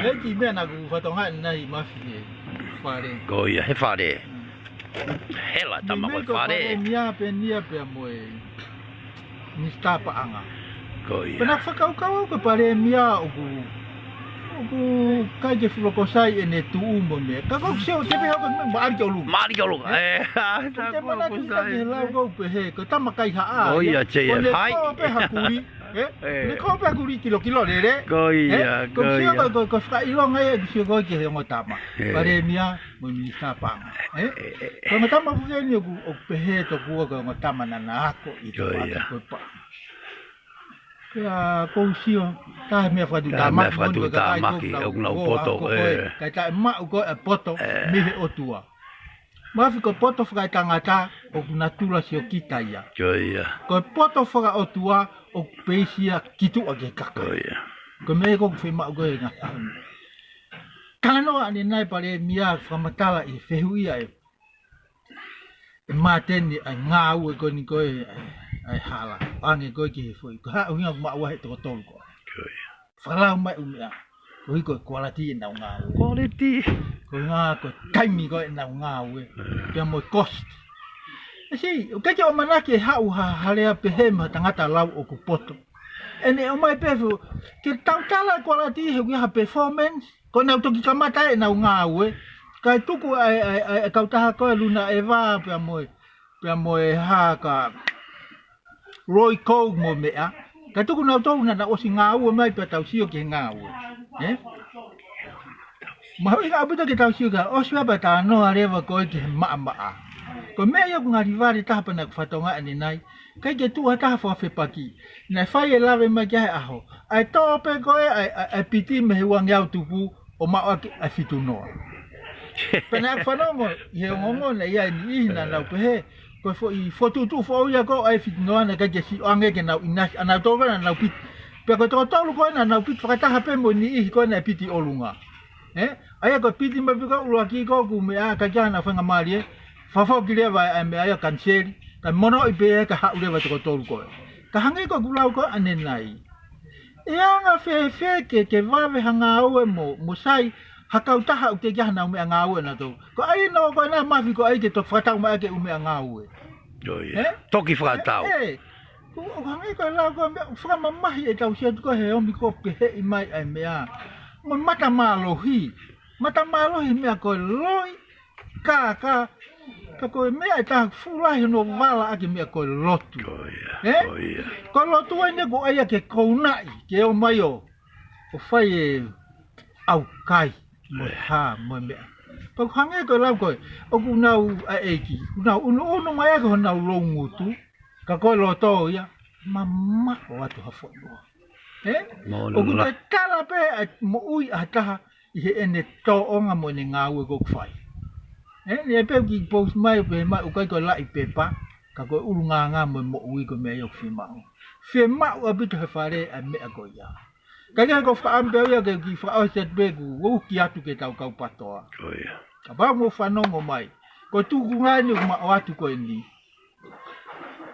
Leti meʻa naʻa ku fatonga nai mafi e fale. Ko ia, he fale. Hela, tama ko e fale. Palēmia pē nia pea mo e Minisitā Paʻanga. Ko ia. Pea naʻa ku fakakaukau au ko e Palēmia ʻoku, ʻoku ʻikai ke fuʻu loko sai ʻene tuʻu mo e meʻa. Ka ʻoku ou sio, te pehē au ko e meʻa, maʻali ki ʻolunga. Maʻali ki ʻolunga. Ē, ē, ā, te manatua ki he lau ko ē pehē, ko e tama kaihaʻa ia. Ko ia, J F, ko ʻene hai. Ko pē ha kuli, ē? Ē. ʻEne ko pē ha kuli kilokilo lele. Ko ia, ē? Ko ia. Ko e sio ko e, ko e, ko e fakaʻilonga ia, ko e sio ko ē ki he ongo tama. Ē. Palēmia, mo e Minisitā Paʻanga, ē? Ē, ē, ē. Ko e ongo tama ko eni ʻoku, ʻoku pehē tokua ko e ongo tama naʻa na ako ʻi he paʻanga, ko e paʻanga. Ko ia. Pea ʻoku ou sio, taha e meʻa fakatuʻutāmaki, taha e meʻa fakatuʻutāmaki, ʻoku nau poto, ē. Kae taʻemaʻu ko ē e poto, ē, mei he ʻOtua. Mafi ko e poto fakaetangata, ʻoku natula siokita ia. Ko ia. Ko e poto fakaʻotua, ʻoku peisi ia ki tuʻa ki he kakai. Ko ia. Ko e meʻa ko ē ʻoku fiemaʻu ko ē ngaahi ʻaho ni. Talanoa ʻanenai Palēmia fakamatala ʻi he fehuʻi ʻa e, ʻe Māteni ʻa e ngāue ko eni ko ē ʻa e, ʻa e hala. ʻAnge ko ē ki he foʻi. Ko e hā e ʻuhinga ʻoku maʻu ai he toko tolu ko ē. Ko ia. Fakalau mai ʻū meʻa. Koeʻuhi ko e quality ʻenau ngāue. Quality. Ko e ʻuhinga ko e taimi ko ē ʻenau ngāue. Ē. Pea mo e cost. ʻE si, ʻoku ʻikai ke ʻamanaki ʻe haʻu ha, ha lea pehē mei ha tangata lau ʻoku poto. ʻEne ʻomai pē fu-, ke tau tala e quality he ʻoku ʻi ai ha performance, ko ʻenau toki kamata ʻenau ngāue. Kae tuku ʻa e, ʻa e, ʻa e, ʻa e kautaha ko ē Luna ʻEva pea mo e, pea mo e hā ka Royco mo e meʻa. Kae tuku nautolu naʻa nau ʻosi ngāue mai pea tau sio ki he ngāue. Ē? Mahuʻinga ʻaupito ke tau sio ki ai, ʻosi pea talanoa leva ko ē ki he maʻamaʻa. Ko e meʻa ia ʻoku ngali vale taha pea naʻa ku fatonga ʻanenai. ʻIkai ke tuʻu ha taha fakafepaki. Naʻe fai e lave mai ki ai he ʻaho. ʻA e tō pē ko ē, ʻa e, ʻa e, ʻa e piti mei he uangeau tupu, ʻo maʻu ʻaki ʻa e fitu noa. Pea naʻa ku fanongo, ʻi he ongoongo naʻe ʻi ai e niʻihi naʻa nau pehē, ko e foʻi fokotuʻutuʻu foʻou ia ko ē ʻa e fitu noa naʻe ʻikai ke sio ange ke nau ʻinasi, ʻa nautolu naʻa nau piti. Pea ko e toko tolu ko ē naʻa nau piti fakataha pē mo e niʻihi ko ē naʻe piti ʻolunga. Ē? ʻA ia ko e piti mai pē ko ē ʻuluaki ko ē ʻoku meʻa, ʻikai ke ʻi ai hano faingamālie, fakafoki leva ʻa e meʻa ia kaniseli, kae monoʻi pē ia kae haʻu leva e toko tolu ko ē. Ka hangē ko ʻeku lau ko ē ʻanenai. ʻE anga fēfē ke, ke vave ha ngāue mo, mo sai, ha kautaha ʻoku teʻeki ai hanau meʻangāue nautolu. Ko e ʻai ʻenau ko ena mafi ko e ʻai ke toki fakatau mai ʻaki e ʻū meʻangāue. ʻIo, ʻio. Ē? Toki fakatau. Ē, ē. Ko, ʻoku hangē ko e lau ko e meʻa, ʻoku fakamamahi ʻetau sio atu ko ē he ʻomi ko ē peheʻi mai ʻa e meʻa. Mo e mata mālohi. Mata mālohi meʻa ko e loi, kākā, ka ko e meʻa ʻe taha fuʻu lahi hono vala ʻaki meʻa ko e lotu. Ko ia, ē? Ko ia. Ko e lotu ʻeni ʻoku ʻai ia ke kounaʻi, ke ō mai ʻo, ʻo fai e ʻaukai, mo e, ē, hā, mo e meʻa. Pea ʻoku hangē ko e lau ko ē, ʻoku nau ʻa e ʻEiki, ʻoku nau ʻunuʻunu mai ʻaki honau loungutu, ka ko e loto ia, mamaʻo atu ha fonua. Ē? Mo ʻoku la- te tala pē ʻa e moʻui ʻa ha taha, ʻi heʻene tōʻonga mo ʻene ngāue ʻoku fai. Ē, ʻi ai pē ʻoku kiʻi post mai, pehē mai ʻoku ʻikai ko e laʻi pepa, ka ko e ʻulungaanga mo e moʻui ko e meʻa ia ʻoku fiemaʻu. Fiemaʻu ʻaupito he fale ʻa e meʻa ko ia. Ka ʻi ai ko e fakaʻamu pē ia ke kiʻi fakaʻosi atu pē ʻoku ou ki atu ke tau kau patoa. Ko ia. Kapau ʻoku mou fanongo mai. Ko e tukunga ʻeni ʻoku maʻu atu ko eni.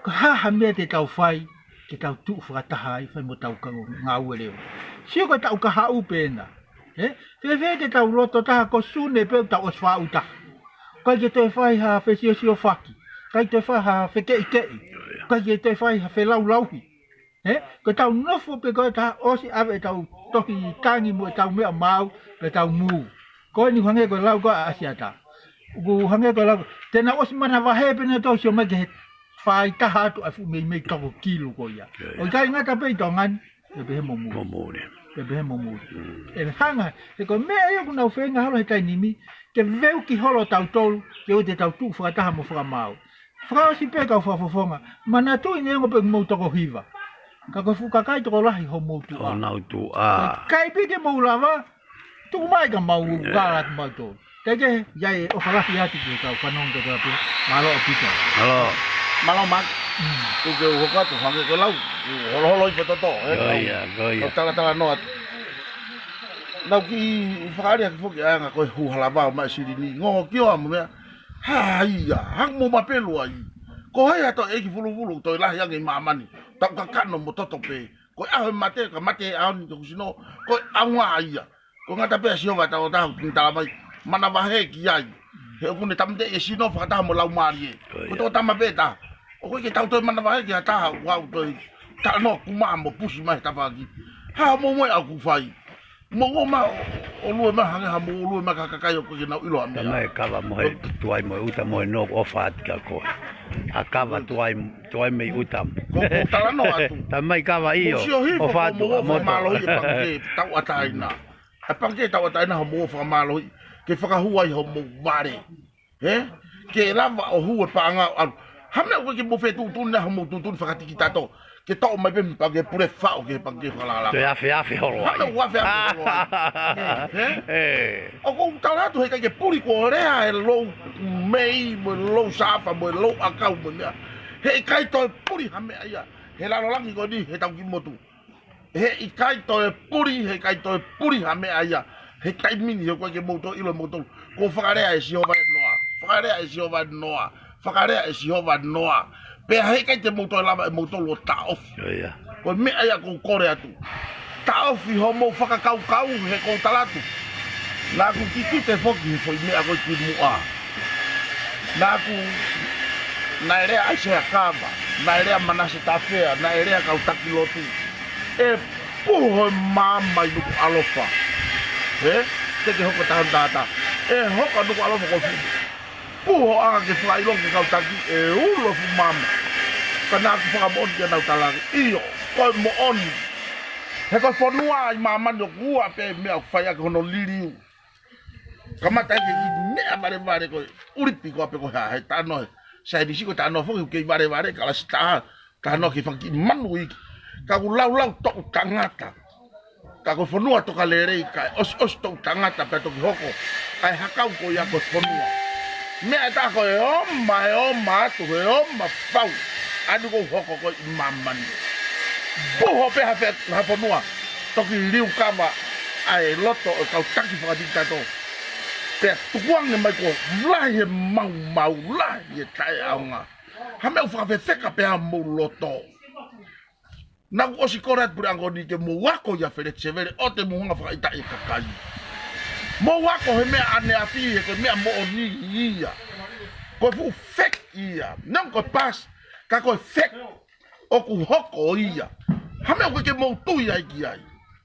Ko e hā ha meʻa te tau fai, ke tau tuʻu fakataha ai, fai mo tau kau ngāue leva. Sio ko e taʻu kahaʻu pē ena. Ē? Fēfē ke tau loto taha ko Sune pē tau ʻosi faʻu taha. ʻIkai ke toe fai ha fesiosiofaki. ʻIkai toe fai ha fekeʻikeʻi. ʻIkai ke toe fai ha felaulauhi. He, ko ʻetau nofo pē ko ē taha ʻosi ʻave ʻetau tohi tangi mo ʻetau meʻa maau, pea tau move. Ko eni hangē ko e lau ko ē ʻa ʻAsiata. ʻOku hangē ko e lau, te nau ʻosi manavahē pē nautolu ʻo sio mai ki he faʻahitaha atu ʻa e fuʻu meimei toko kilu ko ia. Ia, ia. ʻOku ʻikai ngata pē ʻi Tonga ni, pea pehē mo muli. Mo muli. Pea pehē mo muli. Mm. ʻE hanga, he ko e meʻa ia ʻoku nau feinga holo he taimi ni, ke veuki holo tautolu, ke ʻoua te tau tuʻu fakataha mo fakamaau. Fakaʻosi pē kau fakafofonga, manatuʻi neongo pē ʻoku mou toko hiva, ka ko e fuʻu kakai tokolahi homou tuʻa. Honau tuʻa. ʻIkai pē ke mou lava, tuku mai ka mau, ē, ngala atu mautolu. Kae kehe, ʻi ai e ʻofa lahi atu ki he kau fanongo kotoa pē, mālō ʻaupito. Mālō. Mālō Maki. Mm. Tuku ke u hoko atu, hangē ko e lau, u holoholo ʻi pototo, ē, Ko kau, ia, ko ia. kau talatalanoa atu. Naʻá ku kiʻi fakaʻaliʻali foki ʻa e anga ko e hū halavao mai silini, ngō kio ʻa mo meʻa. Ha ia, hangē mo mapelu ai. Ko hai ha toe ʻeiki fulufulu, toe lahi ange ʻi māmani. Tau kakano mo toto pē. Ko e ʻaho e mate, ka mate ʻaho ni toku sino. Ko e ʻaonga ia. Ko e ngata pē ʻa Sihova ʻe taha ʻoku ne tala mai. Manavahē ki ai. He ʻoku ne tāmateʻi e sino fakataha mo e laumālie. Ko ia. Ko e tō tama pē taha. ʻOku ʻikai ke tau toe manavahē ki ha taha, ʻoku ʻalu ʻo toe talanoa kumā mo pusi mai he tafaʻaki. Ha mo mo e ʻaku fai. Mou ō mai ʻo, ʻolunga mai hangē ha mou ʻolunga mai ki ha kakai ʻoku ʻikai ke nau ʻilo ha meʻa. Tamai kava mo he tuai mo e uta mo e nō ʻofa atu kia koe. ʻA kava tuai, tuai mei uta. Ko, ko talanoa atu. Tamai kava ʻio. Mou sio hifo ʻofa atu, mou ʻo ʻa moto. Fakamālohi e pangikē tauʻatāina. ʻA e pangikē tauʻatāina homou ʻo fakamālohi. Ke fakahū ai homou vale. He? Ke lava ʻo hū e paʻanga ʻo ʻalu. Ha meʻa ʻoku ʻikai ke mou fetuʻutuʻuni ʻa hoʻomou tuʻutuʻuni fakatikitatō. Ke toʻo mai pē mei pangikē pule faʻo ki he pangikē fakalālanga. Toe afeafe holo ai. Ha meʻa ʻoku afeafe holo ai. He? ʻE. ʻOku ou tala atu he ʻikai ke puli kuo lea e lou mei, mo e lou sāfa, mo e lou ʻakau, mo e meʻa. He ʻikai toe puli ha meʻa ia. He lalolangi ko eni, he tau kiʻi motu. He ʻikai toe puli, he ʻikai toe puli ha meʻa ia. He taimi ni he ʻoku ʻikai ke mou toe ʻilo moutolu. Ko e fakalea ʻe Sihova ʻe Noa. Fakalea ʻe Sihova ʻe Noa. Fakalea ʻe Sihova ʻe Noa. Pea he ʻikai te mou toe lava ʻe moutolu ʻo taʻofi. Ko ia. Ko e meʻa ia ʻoku ou kole atu. Taʻofi hoʻomou fakakaukau he ʻoku ou tala atu. Naʻá ku kikite foki he foʻi meʻa ko ē kimuʻa. Naʻá ku, naʻe lea ʻAisea Kava, naʻe lea Manase Tafea, naʻe lea kau taki lotu. ʻE puho e maama ʻi Nukuʻalofa. He? Te ke hoko taha ʻo tātā. ʻE hoko Nukuʻalofa ko e fuʻu puho ʻa ke fakaʻilonga ki he kau taki, ʻe ulo e fuʻu maama. Ka naʻá ku fakamoʻoni kia nautolu ange. ʻIo, ko e moʻoni. He ko e fonua ʻi māmani ʻoku ua pē meʻa ʻoku fai ʻaki hono liliu. Kamata ai ke kiʻi meʻa valevale ko e ʻulipi ko ē pe ko e hā, he talanoa he saienisi ko e talanoa foki ʻoku kei valevale, kalasi taha, talanoa ki he fanga kiʻi manu iiki. Ka ʻoku laulau toʻu tangata. Ka ko e fonua tokalelei, kae ʻosiʻosi toʻu tangata pea toki hoko. Kae hakau ko ia ko e fonua. Meʻa ʻe taha ko e oma, e oma atu, e oma fau. ʻA eni ʻoku hoko ko ē ʻi māmani. Puho pē ha fe-, ha fonua. Toki liukava ʻa e loto ʻo e kau taki fakatikitatō. Pea tukuange mai kuo lahi e maumau, lahi e taʻeʻaonga. Ha meʻa ʻoku fakafefeka pē ʻa homou loto. Naʻá ku ʻosi kole atu puleʻanga ko eni ke mou ako ia Feleti Sevele ʻoua te mou hanga fakaʻitaʻi e kakai. Mou ako he meʻa ʻaneafi he ko e meʻa moʻoni ia. Ko e fuʻu fake ia. Neongo ko e past, ka ko e fake. ʻOku hoko ia. Ha meʻa ʻoku ʻikai ke mou tui ai ki ai.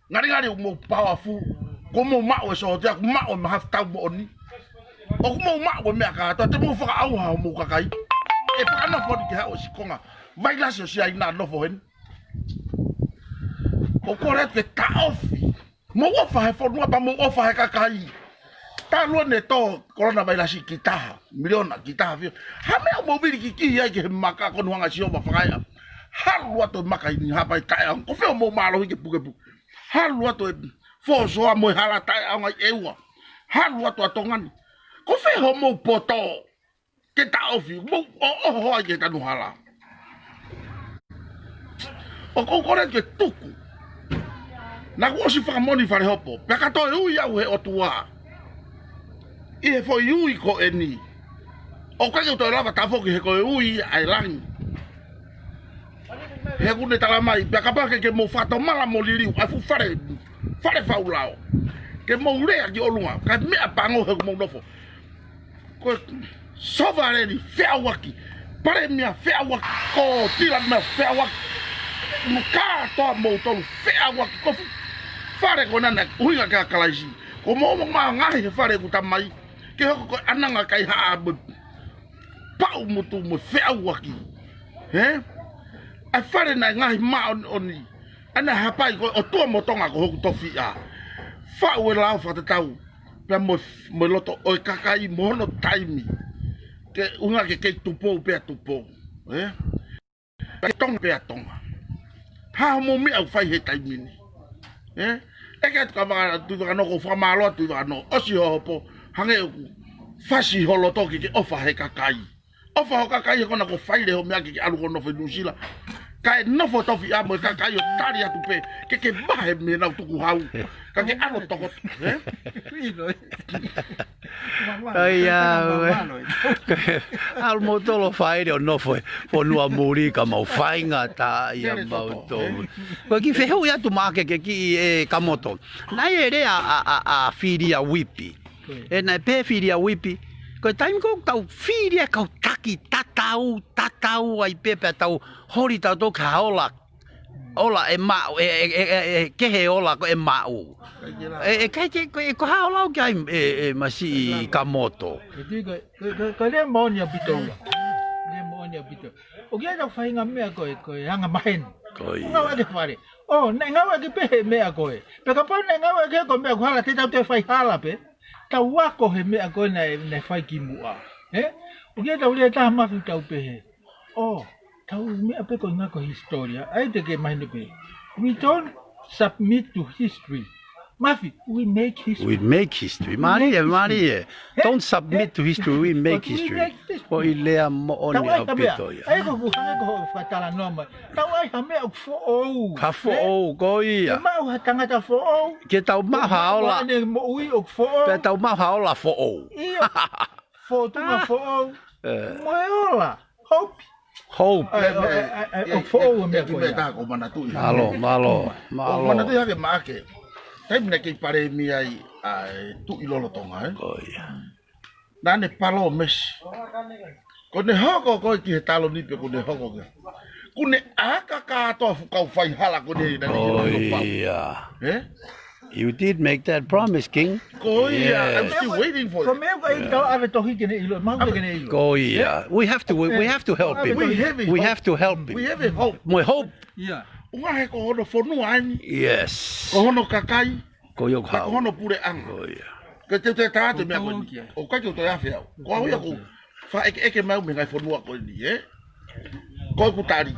Ngalingali ʻoku mou powerful. Kuo mou maʻu e sōtia, kuo maʻu e mahafu tau moʻoni. ʻOku mou maʻu e meʻa kātoa, te mou fakaʻauha homou kakai. ʻE fakanofo ni ke haʻu e sikonga vailasi ʻo Siaina ʻo nofo heni. ʻOku ou kole atu ke taʻofi. Mou ʻofa he fonua pea mou ʻofa he kakai. Talu ʻene tō coronavirus ki taha, miliona ki taha fio. Ha meʻa ʻoku mou vili kikihi ai ki he maka ko eni ʻoku hanga ʻe Sihova ʻo fakaeʻa. Halu atu e maka ʻi Haʻapai taʻeʻaonga. Ko fē hoʻomou mālohi ke pukepuke. Halu atu e fōsoa mo e hala taʻeʻaonga ʻi ʻEua. Halu atu ʻa Tonga ni. Ko fē hoʻomou poto. Ke taʻofi, mou ʻoʻoho ai ki he tanu hala. ʻOku ou kole ke tuku. Naʻá ku ʻosi fakamoʻoni Falehopo. Pea ka toe ui au he ʻOtua. ʻI he foʻi ui ko eni. ʻOku ʻikai ke u toe lava tafoki he ko e ui ʻa e langi. He ʻoku ne tala mai, pea kapau ʻoku ʻikai ke mou fakatomala mo liliu, ʻa e fuʻu fale, fale faulao. Ke mou lea ki ʻolunga, kae meʻapango he ʻoku mou nofo. Ko e sovaleni feʻauaki, palēmia feʻauaki, ko e tila meʻa feʻauaki. Kātoa moutolu feʻauaki kofu. Fale ko ena naʻe ʻuhinga kia Kalaisi. Ko mou mo ma ngahi he fale ʻeku Tamai. Ke hoko ko e ʻananga kaihaʻa mo e paʻumutu mo e feʻauaki. Hē? ʻA e fale naʻe ngaohi māʻoniʻoni. ʻA ena hapai ko e ʻOtua mo Tonga ko hoku tofiʻa. Faʻu e lao fakatatau. Pea mo, mo e loto ʻo e kakai mo hono taimi. Ke ʻuhinga ke kei Tupou pea Tupou. Hē? Ke Tonga pea Tonga. Hā hoʻomou meʻa ʻoku fai he taimi ni? Ē? ʻEke atu kia Vaka-, Tuʻivakanō, ʻoku ou fakamālō atu Tuʻivakanō. ʻOsi hoʻo hopo, hangē ʻoku fasi ho loto ke ke ʻofa he kakai. ʻOfa ho kakai he ko ena kuo fai leva hoʻo meʻa ke ke ʻalu ʻo nofo ʻi Nuʻusila. Kae nofo tofiʻa mo e kakai ʻo tali atu pē, ke ke vahe mei heʻenau tukuhau. Ka ke ʻalu ʻo tokoto, ē? ʻIo, ē. ʻAi, ʻa, ʻalu moutolu ʻo fāʻele ʻo nofo he fonua muli ka mau faingataʻaʻia mautolu. Ko e kiʻi fehuʻi atu Maʻake ki he kiʻi, ē, Kamoto. Naʻe lea ʻa, ʻa, ʻa, ʻa Filia Uipi. Ē, naʻe pehē Filia Uipi. Ko e taimi ko ē ʻoku tau fili ai e kau taki tatau, tatau ai pē pea tau holi tautolu ki ha ola ola ʻe maʻu, ʻe, ʻe, ʻe, ʻe, ʻe kehe ola ko ē ʻe maʻu. ʻE, ʻe ʻikai ke, ko e, ko e hā hoʻo lau ki ai, ē, ē, Masiʻi Kamoto? Ko e, ko e, ko e, ko e lea moʻoni ʻaupito ia. Lea moʻoni ʻaupito. ʻOku ʻi ai ʻetau faʻahinga meʻa ko e, ko e anga maheni. Ko ia. Ngāueʻaki he fale. ʻO, naʻe ngāueʻaki pē he meʻa ko ē. Pea kapau naʻe ngāueʻaki he ko e meʻa ʻoku hala, te tau toe fai hala pē. Tau ako he meʻa ko ē naʻe, naʻe fai kimuʻa. Ē? ʻOku ʻi ai ʻetau lea ʻe taha Mafi ʻoku tau pehē. ʻO, tau meʻa pē ko e ngako hisitōlia. ʻAi te ke mahino pē. We don't submit to history. Mafi, we make history. We make history. Mālie, mālie. Ē? Don't submit to history, we make history. Ko e lea moʻoni ʻaupito ia. ʻAi ko ʻeku hanga ko hoʻo fakatalanoa mai. Tau ʻai ha meʻa ʻoku foʻou. Ka foʻou, ko ia. Ke maʻu ha tangata foʻou. Ke tau maʻu ha ola. Ke maʻu ha moʻui ʻoku foʻou. Ke tau maʻu ha ola foʻou. ʻIo. Fōtunga foʻou. Ē. Mo e ola. Hope. Hope. ʻAi, ʻae, ʻae, ʻae, ʻoku foʻou e meʻa ko ia. Mālō, mālō, mālō. Manatuʻi hake Maʻake. Taimi naʻe kei palēmia ai ʻa e Tuʻi lolotonga, ē? Ko ia. Naʻa ne palōmesi. Ko ʻene hoko ko ē ki he taloni pe ko ʻene hoko ki he. Kuo ne ʻaka kātoa e fuʻu kau faihala ko eni naʻa ne kei lolotonga. Ko ia. Ē? You did make that promise, King. Ko ia, I'm still waiting for it. Ko e meʻa ʻoku ʻikai ke tau ʻave tohi ke ne ʻilo, maʻu ke ne ʻilo. Ko ia. We have to, we, we have to help him. We have it. We have to help him. We have a hope. Mo e hope. Ia. ʻUhinga he ko hono fonua eni. Yes. Ko hono kakai. Ko ia ʻoku haʻu. Ko hono puleʻanga. Ko ia. Ke te te tātu meʻa ko eni. ʻOku ʻikai ke u toe afe au. Ko au ia ʻoku ou fakaʻekeʻeke mai au mei he ngaahi fonua ko eni, ē? Ko ʻeku tali.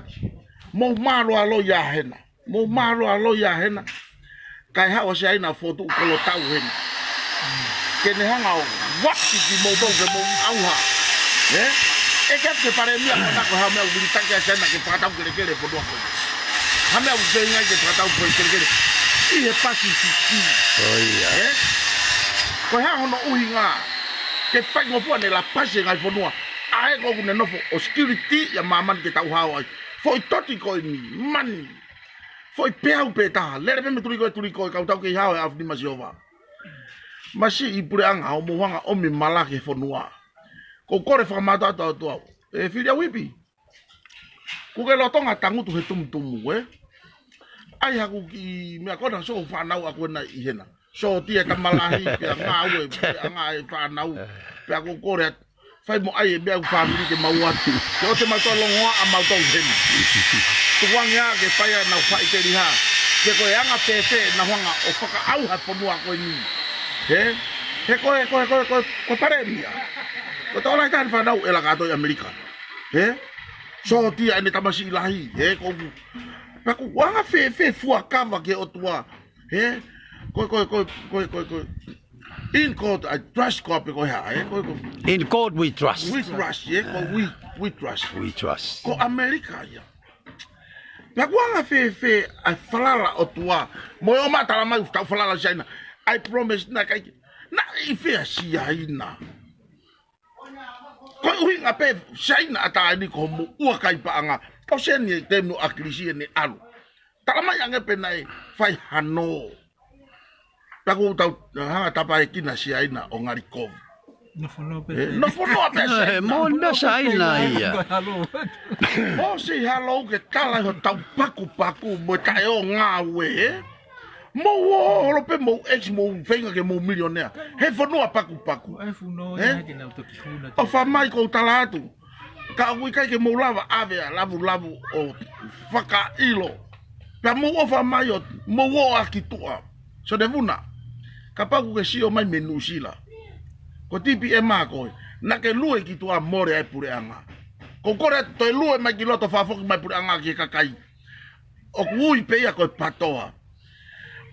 Mou mālōlō ia hena. Mou mālōlō ia hena. Kae haʻu ʻa Siaina ʻo fokotuʻu kolotau hena. Ke ne hanga ʻo uaki kimoutolu ke mou ʻauha. Ē? ʻEke atu ki he palēmia ko ena ko e hā e meʻa ʻoku vilitaki ai ʻa Siaina ke fakatau kelekele e fonua ko ē. Hā e meʻa ʻoku feinga ai ke fakatau kelekele ʻi he Pasifiki. Ko ia. Ē? Ko e hā hono ʻuhinga ke faingofua ʻene lapasi e ngaahi fonua. ʻAi ko ʻoku ne nofo ʻo sikiliti ʻa māmani ke tau hao ai. Foʻi toti ko eni, mani. Foʻi peau pē taha, lele pē mei he tuli ko ē, tuli ko ē, kau tau kei hao he ʻaofinima ʻa Sihova. Masiʻi puleʻanga, hoʻomou hanga ʻo ʻomi mala ki he fonua. ʻOku ou kole fakamātoato atu au. ʻE Filia Uipi. Kuo ke lolotonga tangutu he tumutumu, ē? ʻAi haku kiʻi meʻa ko ena, sio fānau ʻaku ena ʻi hena. Sōtia e tama lahi, pea ngāue, pea ngāue e fānau. Pea ʻoku ou kole atu. Fai mo ʻai e meʻa ʻoku fāmili ke mau atu. Ke ʻoua te mau toe longoaʻa mautolu heni. Tukuange ā ke fai ʻenau faʻiteliha. Ke ko e anga fēfē ʻenau hanga ʻo fakaʻauha e fonua ko eni. Hē? He ko e, ko e, ko e, ko e, ko e palēmia. Ko e tokolahi taha ʻene fānau ʻe laka atu ʻi ʻAmelika. Hē? Sōtia ʻene tamasiʻi lahi. Hē? Ko ʻeku, pea ʻoku anga fēfē fuakava ki he ʻOtua. Hē? Ko e, ko e, ko e, ko e, ko e, ko e. In God I trust, ko e pē ko e hā, ē? Ko e, ko e. In God we trust. We trust, ē? Ko e we, we trust. We trust. Ko ʻAmelika ia. Pea ʻoku anga fēfē ʻa e falala ʻOtua. Mo e ʻomai tala mai ʻoku tau falala Siaina. I promise naʻe ʻikai ke. Naʻe ʻi fē ʻa Siaina? Ko e ʻuhinga pē Siaina ʻa taʻani ko hoʻomou ʻuakai paʻanga. ʻOsi eni e temi ʻo ʻAkilisi ʻene ʻalu. Tala mai ange pē naʻe fai hano. Pea ʻoku tau hanga tapaekina Siaina ʻo ngali kovi. Nofo noa pē. Ē, nofo noa pē. Ē, Saina. Moʻoni pē Saina ia. Ko e halo. ʻOsi halo ke tala ʻi hotau pakupaku mo e taʻeʻoua ngāue, ē? Mou ō holo pē mou ʻesi mou feinga ke mou milionea. He fonua pakupaku. Ko e funo ē? Ia ke nau toki huna ʻo fai mai ko u tala atu. Ka ʻoku ʻikai ke mou lava ʻave ʻa lavulavu ʻo fakaʻilo. Pea mou ʻofa mai ʻo mou ō ʻaki tuʻa. Sone Vuna. Kapau ʻoku ke sio mai mei Nuʻusila. Ko T P M a koe. Naʻa ke lue ki tuʻa mole ai puleʻanga. Ko u kole atu toe lue mai ki loto fakafoki mai puleʻanga ki he kakai. ʻOku ui pē ia ko e patoa.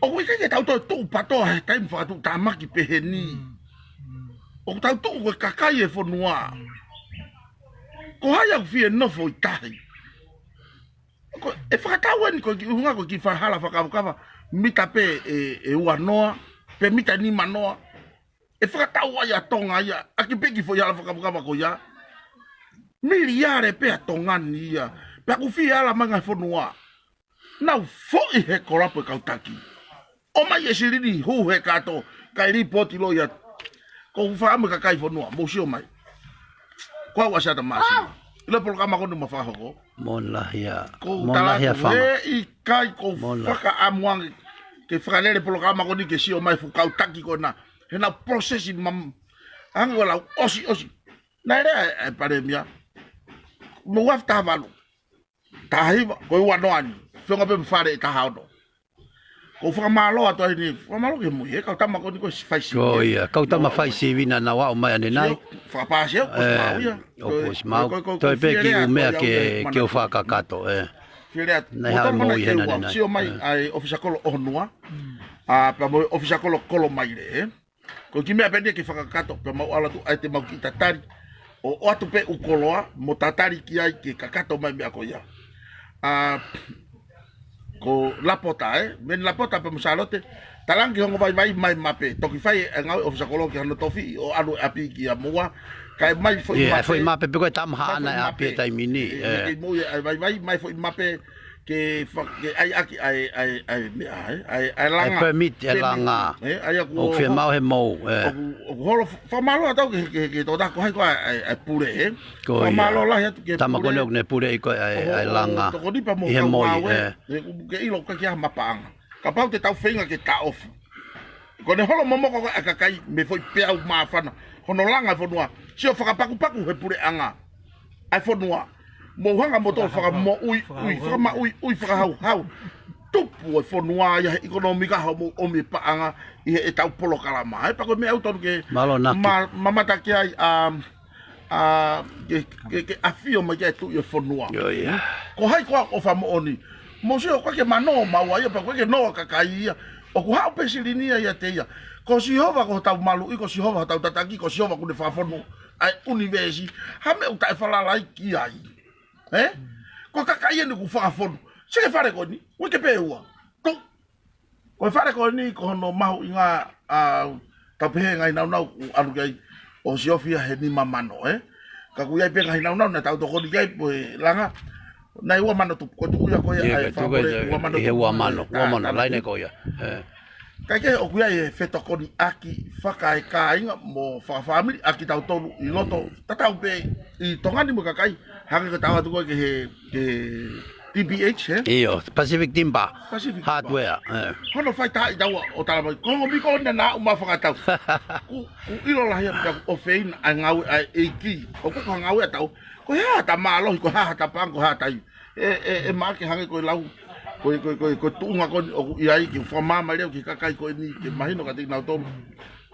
ʻOku ʻikai ke tau toe tuʻu patoa he taimi fakatuʻutāmaki pehē ni. Mm. Mm. ʻOku tau tuʻu ko e kakai e fonua. Mm. Ko hai ʻoku fie nofo ʻi tahi? Ko e fakatau eni ko e kiʻi ʻuhinga ko e kiʻi fakahala fakakavakava mita pē ʻe, ʻe ua noa, pe mita nima noa. ʻE fakatau ai ʻa Tonga ia, ʻaki pē kiʻi foʻi hala fakakavakava ko ia. Miliale pē ʻa Tonga ni ia, pea ʻoku fie ala mai ngaahi fonua. Nau foʻi he kolapu e kau taki. ʻOmai e silini hū he kato, kae lipoti loi atu. Ko u fakaʻamu e kakai fonua, mou sio mai. Ko au ʻa Siata Māsima. ʻIlo e polokalama ko eni ʻoku ma fakahoko. Moʻoni lahi ā. Ko u tala atu, he ʻikai ko u fakaʻamu ange ke fakalele polokalama ko eni ke sio mai fuʻu kau taki ko ena. He naʻa process mam-, ange ko e lau ʻosi, ʻosi. Naʻe lea e, e Palēmia. Mou afe taha valu. Taha hiva, ko e ua noa ni. Feʻunga pē mo Fale ʻe taha ono. Ko u fakamālō atu ai ni, fakamālō ki he moʻui, he kau tama ko eni ko e fai sivi. Ko ia, kau tama fai sivi naʻa nau aʻu mai ʻanenai. Sio, fakapāsio, ʻosi maau ia. ʻOku ʻosi maau. Ko e, ko e, ko e, toe pē kiʻi ʻumea ke, ke u fakakakato, ē. Fie lea atu. Naʻe haʻu e moʻui he naʻa nai. Sio mai ʻa e ʻōfisa kolo ʻOhonua. ʻA, pea mo e ʻōfisa kolo Kolomaile, ē. Ko e kiʻi meʻa pē eni ke fakakakato, pea mau ʻalu atu ai te mau kiʻi tatali. ʻO ʻoatu pē ʻū koloa, mo tatali ki ai ke kakato mai meʻa ko ia. ʻA, ko Lapota, ē? Meni Lapota pea mo Sālote, talaange ki he ongo vaivai mai mape. Toki fai e ngāue ʻōfisa kolo ki hano tofiʻi, ʻo ʻalu e ʻapi kia Moa. Kae mai foʻi mape. Foʻi mape, pe ko e tama haʻana e ʻapi e taimi ni. Ē, ke moʻui e vaivai, mai foʻi mape, ke fa-, ke ʻai ʻaki ʻa e, ʻa e, ʻa e meʻa, ē, ʻa e, ʻa e langa. ʻA e permit, ʻa e langa. Ē, ʻa ia ʻoku fiemaʻu he mou, ē. ʻOku, ʻoku holo fa-, fakamālō atu ki he, ki he, ki he tokotaha ko hai ko ē ʻa e, ʻa e pule, ē. Ko ia. Fakamālō lahi atu ki he pule. Tama ko eni ʻoku ne pule ʻi ko ē ʻa e, ʻa e langa. Tokoni pea mo e kau ngāue, ē. Ē, ʻoku ke ʻilo ʻoku ʻikai ke ʻi ai ha mapaʻanga. Kapau te tau feinga ke taʻofi. Ko ʻene holo momoko ko ē ʻa e kakai mei he foʻi peau māfana. Hono langa e fonua. Sio fakapakupaku he puleʻanga ʻa e fonua. Mou hanga mo tō fakamoʻui, ui, fakamaʻuiʻui, fakahauhau. Tupu e fonua ia he ʻikonōmika hoʻomou ʻomi e paʻanga ʻi heʻetau polokalama. Ē, pea ko e meʻa ʻoku totonu ke ma-, mamata ki ai, um, ʻa, ke, ke, ke ʻafio mai ki ai e tuʻi e fonua. ʻIo, ia. Ko hai koā ʻoku fakamoʻoni? Mou sio, ʻoku ʻikai ke ma nō maua ia, pea ʻoku ʻikai ke nō e kakai ia. ʻOku haʻu pē silini ia ʻiate ia. Ko Sihova ko hotau maluʻi, ko Sihova hotau tataki, ko Sihova ʻoku ne fakafonu ʻa e ʻunivēsi. Ha meʻa ʻoku taʻefalala ai ki ai. Ē? Ko e kakai eni ʻoku fakafonu. Sio ki he fale ko eni, uike pē ua. Ko, ko e fale ko eni, ko hono mahuʻinga, ʻa, tau pehē ngaahi naunau ʻoku ʻalu ki ai ʻo siofi ia he nima mano, ē? Ka ʻoku ʻi ai pē ngaahi naunau naʻa tau tokoni ki ai, ko e langa. Naʻe ua mano tupu, ko e tuʻu ia ko ia, ʻa e fakapule, ua mano tupu, ua mano, ua mano, laine ko ia. Ē. Kae kehe ʻoku ʻi ai e fetokoniʻaki fakaekāinga mo fakafāmili ʻa kitautolu ʻi loto. Tatau pē ʻi Tonga ni mo e kakai, hangē ko e tau atu ko ē ki he, ki he T P H, ē? ʻIo, Pacific Timber. Pacific Timber. Hardware, ē. Hono fai taʻi taua ʻo tala mai. Ko e ongo miko ʻona naʻa uma fakatau. ʻOku, ʻoku ʻilo lahi ʻa pea ʻoku ʻofeina ʻa e ngāue ʻa e ʻEiki. ʻOku ko e ngāue ʻa tau. Ko e hā ha mālohi, ko e hā ha paʻanga, ko e hā ha tai. ʻE, ʻe, ʻe maʻake hangē ko e lau, ko e, ko e, ko e, ko e tuʻunga ko eni ʻoku ʻi ai ke fakamāmā leva ki he kakai ko eni ke mahino kiate kinautolu.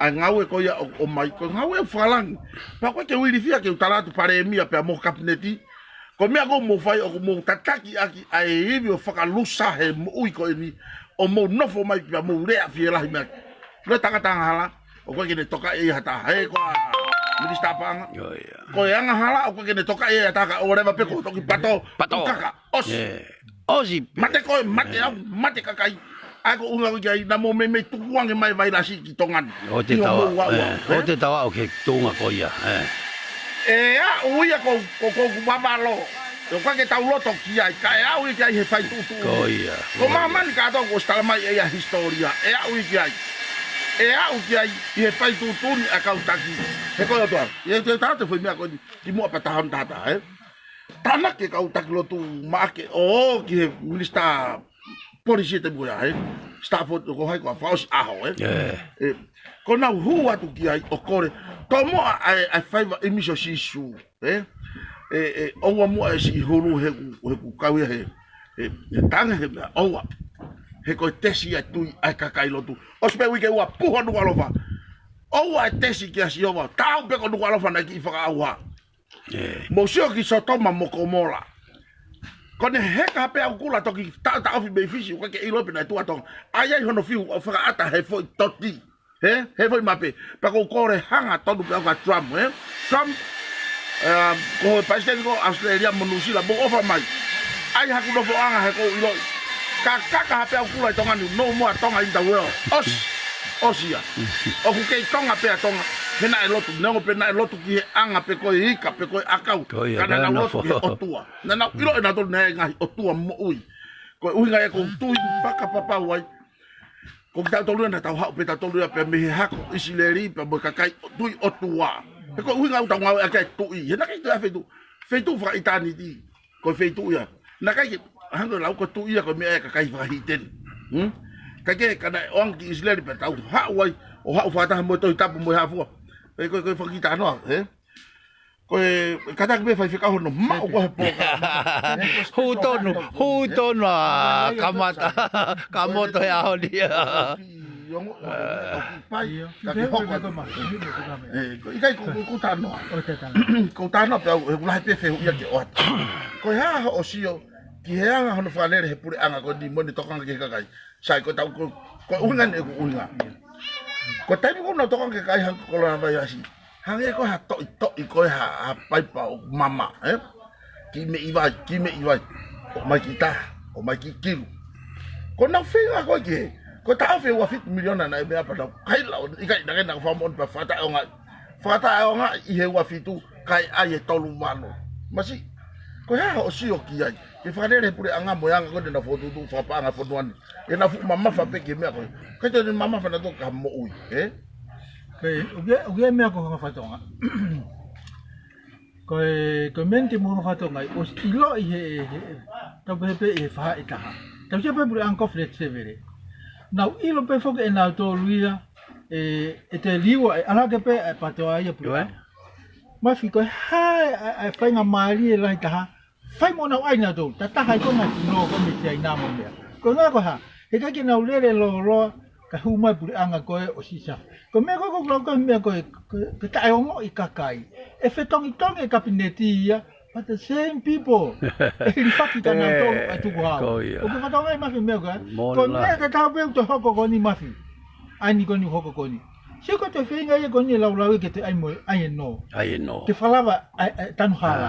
ʻA e ngāue ko ia ʻo, ʻomai, ko e ngāue ʻoku fakalangi. Pea ʻoku ʻikai ke u ilifia ke u tala atu Palēmia pea mo e Kapineti. Ko e meʻa ʻoku mou fai ʻoku mou tataki ʻaki ʻa e ivi ʻo fakalusa he moʻui ko eni ʻo mou nofo mai pea mou lea fielahi mai. Ko e tangata angahala, ʻoku ʻikai ke ne tokaʻi ʻe ia ha taha. He ko e Minisitā Paʻanga. ʻIo, ia. Ko e angahala, ʻoku ʻikai ke ne tokaʻi ʻe ia ha taha ka ʻoua leva pē ko e toki pato. Pato. Kaka, ʻosi. ʻIo. ʻOsi pē. Mate koe, mate au, mate kakai. ʻA ia ko e ʻuhinga ko ia naʻa mou meimei tukuange mai e vailasi ki Tonga ni. ʻOua te tau aʻu, ʻio, ʻoua, ē? ʻOua te tau aʻu ki he tuʻunga ko ia, ē. ʻE aʻu ia ko, ko, ko, ko Vavalo. ʻOku ʻikai ke tau loto ki ai, kae aʻu ia ki ai he fai tuʻutuʻuni. Ko ia, ko ia. Ko māmani kātoa kuo ʻosi tala mai ʻe ia hisitōlia, ʻe aʻu ia ki ai. ʻE aʻu ki ai ʻi he fai tuʻutuʻuni ʻa e kau taki. He ko e ʻOtua. ʻI he te tata foʻi meʻa ko eni ki muʻa pea tahon tata, ē? Tānaki e kau taki lotu Maʻake ʻo ki he minisitā polisi te muʻa, ē? Stafford ko hai ko e fakaʻosi ʻaho, ē? ʻE, ko ʻenau hū atu ki ai ʻo kole. Tomuʻa ʻa e, ʻa e faiva ʻimisi ʻo Sīsū. ʻE, ʻe, ʻe, ʻoua muʻa ʻe siʻi hulu he ʻoku, he ʻoku kau ia he, he, he tange he meʻa, ʻoua. He ko e tesi ʻa e tui ʻa e kakai lotu. ʻOsi pē uike ua puha Nukuʻalofa. ʻOua ʻe tesi kia Sihova. Tau pē ko Nukuʻalofa naʻe kiʻi fakaʻauha. Mou sio ki Sotoma mo Komola. Ko ʻene heka pē ʻa e kula toki taʻotaʻofi mei Fisi, ʻoku ʻikai ke ʻilo pe naʻe tuʻu ʻa Tonga. ʻAi ai hono fiu ʻo fakaʻata he foʻi toti. He, he foʻi mape. Pea ʻoku ou kole hanga tonu pē au kia Trump, ē? Trump, um, ko e palesiteni ko ʻAositelēlia mo Nuʻusila, mou ʻofa mai. ʻAi haku nofoʻanga he ʻoku ou ʻiloʻi. Ka kaka ha pē ʻa e kula ʻi Tonga ni, no more Tonga in the world. ʻOsi, ʻosi ia. ʻOku kei Tonga pē ʻa Tonga. He naʻe lotu, neongo pē naʻe lotu ki he anga pe ko e ika, pe ko e ʻakau. Ka naʻa nau lotu ki he ʻOtua. Naʻa nau ʻilo ʻe nautolu naʻe ngaahi ʻotua moʻui. Ko e ʻuhinga ia ʻoku ou tui fakapapau ai. Ko kitautolu ia naʻa tau haʻu pē tautolu ia pea mei he hako ʻIsileli pea mo e kakai tui ʻOtua. He ko e ʻuhinga ʻoku tau ngāueʻaki ʻa e tuʻi. He naʻe ʻikai ke toe ʻi ai ha feituʻu, feituʻu fakaʻitāniti. Ko e feituʻu ia. Naʻe ʻikai ke hanga ʻo lau ko e tuʻi ia ko e meʻa ia ʻa e kakai fakahīteni. Hmm? Kae kehe ka naʻe ʻoange ki ʻIsileli pea tau haʻu ai, ʻo haʻu fakataha mo e Tohi Tapu mo e hā fua. Ē, ko e, ko e fakakitanoa, ē? Ko e, kātaki pē faifekau hono maʻu ko e pō ka. Hū tonu, hū tonu ʻa kamata, ka moto he ʻaho ni. Io, ʻio, ʻio, pai, ka ke hoko atu. Ē, ko, ʻikai ko, ko, ko tanoa. Ko tanoa pē au, he ʻoku lahi pē fehuʻi ia ke ʻoatu. Ko e hā hoʻo sio ki he anga hono fakalele he puleʻanga ko eni mo ʻene tokanga ki he kakai. Sai, ko tau, ko, ko e ʻuhinga ni ʻeku ʻuhinga. Ko e taimi ko ē naʻa nau tokanga ki he kakai hangē ko e kolonavailasi. Hangē ko ha toʻitoʻi ko ē ha, ha paipa ʻoku mama, ē? Kiʻi meʻi vai, kiʻi meʻi vai. ʻOmai kiʻi taha, ʻomai kiʻi kilu. Ko ʻenau feinga ko ē ki he, ko e taʻofi e ua fitu miliona naʻe meʻa pea nau kaila ʻo ʻikai naʻa ke nau fakamoʻoni pea fakataʻeʻaongaʻi. Fakataʻeʻaongaʻi ʻi he ua fitu kae ʻai e tolu valu. Masiʻi, ko e hā hoʻo sio ki ai? Ke fakalele he puleʻanga mo e anga ko ē naʻa nau fokotuʻutuʻu fakapaʻanga fonua ni. ʻE naʻa nau fuʻu mamafa pē ki he meʻa ko ē. ʻIkai toe mamafa nautolu ki ha moʻui, ē? Ko e, ʻoku ʻi ai, ʻoku ʻi ai e meʻa ko e hanga fakatonga. Ko e, ko e meʻa ni te mou hanga fakatonga ai, ʻosi ʻiloʻi he, he, tau pehē pē ʻi he faʻahi ʻe taha. Tau sio pē puleʻanga ko Fred Sevele. Nau ʻilo pē foki ʻe nautolu ia, ē, ʻe te liua, ʻe ala ke pē, ʻe patoa ia puleʻanga. Mafi ko e hā e, e, e faingamālie lahi taha, fai mo nau ʻai nautolu, ta taha ʻi ko e ngaahi punou ko ē mei Siaina mo e meʻa. Ko e ʻuhinga ko e hā, he ʻikai ke nau lele lōloa, ka hū mai puleʻanga ko ē ʻo sisa. Ko e meʻa ko ē ʻoku lau ko e meʻa ko ē, ko e, ko e taʻeongoʻi kakai. ʻE fetongitongi e kapineti ia, but the same people. ʻE hilifaki kia nautolu ʻa e tukuhau. Ko ia. ʻOku ke fakatonga ai Mafi meʻa ko ē. Ko e meʻa ke tau pē ʻoku toe hoko ko eni Mafi. ʻAi ni ko eni ʻoku hoko ko eni. Sio ko e toe feinga ia ko eni e laulau ia ke toe ʻai mo e, ʻai e nō. ʻAi e nō. Ke fakalava, ʻai, ʻai, tanu hala.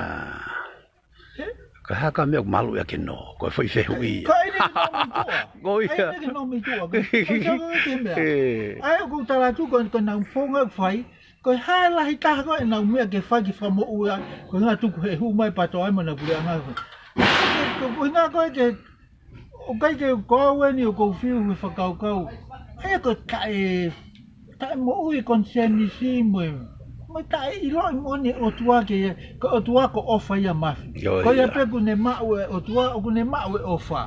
Ka hā ka meʻa ʻoku malu ia ke nō, ko e foʻi fehuʻi ia. Ka ʻai ni ke nō mei tuʻa. Ko ia. ʻAi ni ke nō mei tuʻa. Ko e, ko e, ko e meʻa. ʻAi ʻoku ou tala atu ko, ko ʻenau founga ʻoku fai, ko e hā e lahi taha ko ʻenau meʻa ke fai ke fakamoʻui ai, ko e ngaahi tuku he hū mai patoa ai mo ʻenau puleʻanga. Ko, ko, ko e ʻuhinga ko ē ke ʻOku ʻikai ke u kau eni ʻoku ou fiu he fakakaukau. ʻA ia ko e taʻe, taʻe moʻui konisēnisi mo e, mo e taʻe ʻiloʻi moʻoni e ʻOtua ke, ko e ʻOtua ko e ʻofa ia Mafi. Ko ia pē ʻoku ne maʻu e ʻOtua, ʻoku ne maʻu e ʻofa.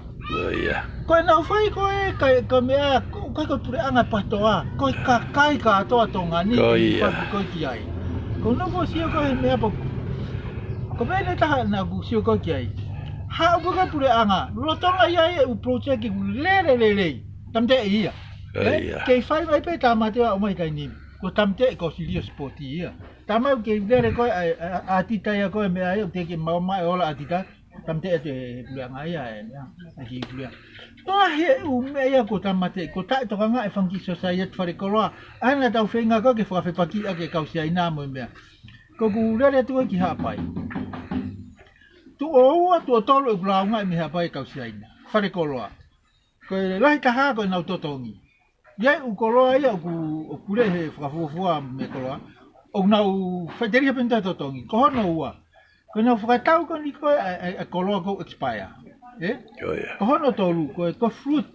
Ko ʻenau fai ko ē, ka, ka meʻa, ʻoku ʻikai ko e puleʻanga patoa, ko e kakai kātoa Tonga ni, ko e fai ko ē ki ai. Ko e nofo sio ko ē he meʻa pē, ko e meʻa ʻe taha naʻa ku sio ko ē ki ai. Haʻu ko ē ki he puleʻanga, lolotonga ʻi ai e ʻū project ʻoku lele lelei. Tāmateʻi ia. Kei fai mai pē tāmate ʻo ʻomai ki ai ni. Ko e tāmateʻi ko e silio sipoti ia. Talamai ʻoku kei lele ko ē ʻa e, ʻa e, ʻa e ʻatita ia ko ē meʻa ia, ʻoku teʻeki maʻu mai e ola ʻatita. Tāmateʻi atu e puleʻanga ia e meʻa, ʻa e kiʻi puleʻanga. Toa he ʻū meʻa ia ko e tāmateʻi, ko e taʻetokangaʻi e fanga kiʻi sōsaieti falekoloa. ʻA ia naʻa tau feinga ko ē ke fakafepakiʻi ʻaki e kau Siaina mo e meʻa. Ko ʻeku lele atu ko ē ki Haʻapai. Tuʻo ua, tuʻo tolu ʻeku lāungaʻi mei Haʻapai e kau Siaina. Falekoloa. Ko e lahi taha ko ʻenau totongi. ʻI ai e ʻū koloa ia ʻoku, ʻoku lele he fakafuofua mei he koloa. ʻOku nau faʻiteliha pē ʻenau totongi. Ko hono ua. Ko ʻenau fakatau ko eni ko ē ʻa e, ʻa e, ʻa e koloa ʻoku expire. Ē? Ko hono tolu, ko e, ko e fruit.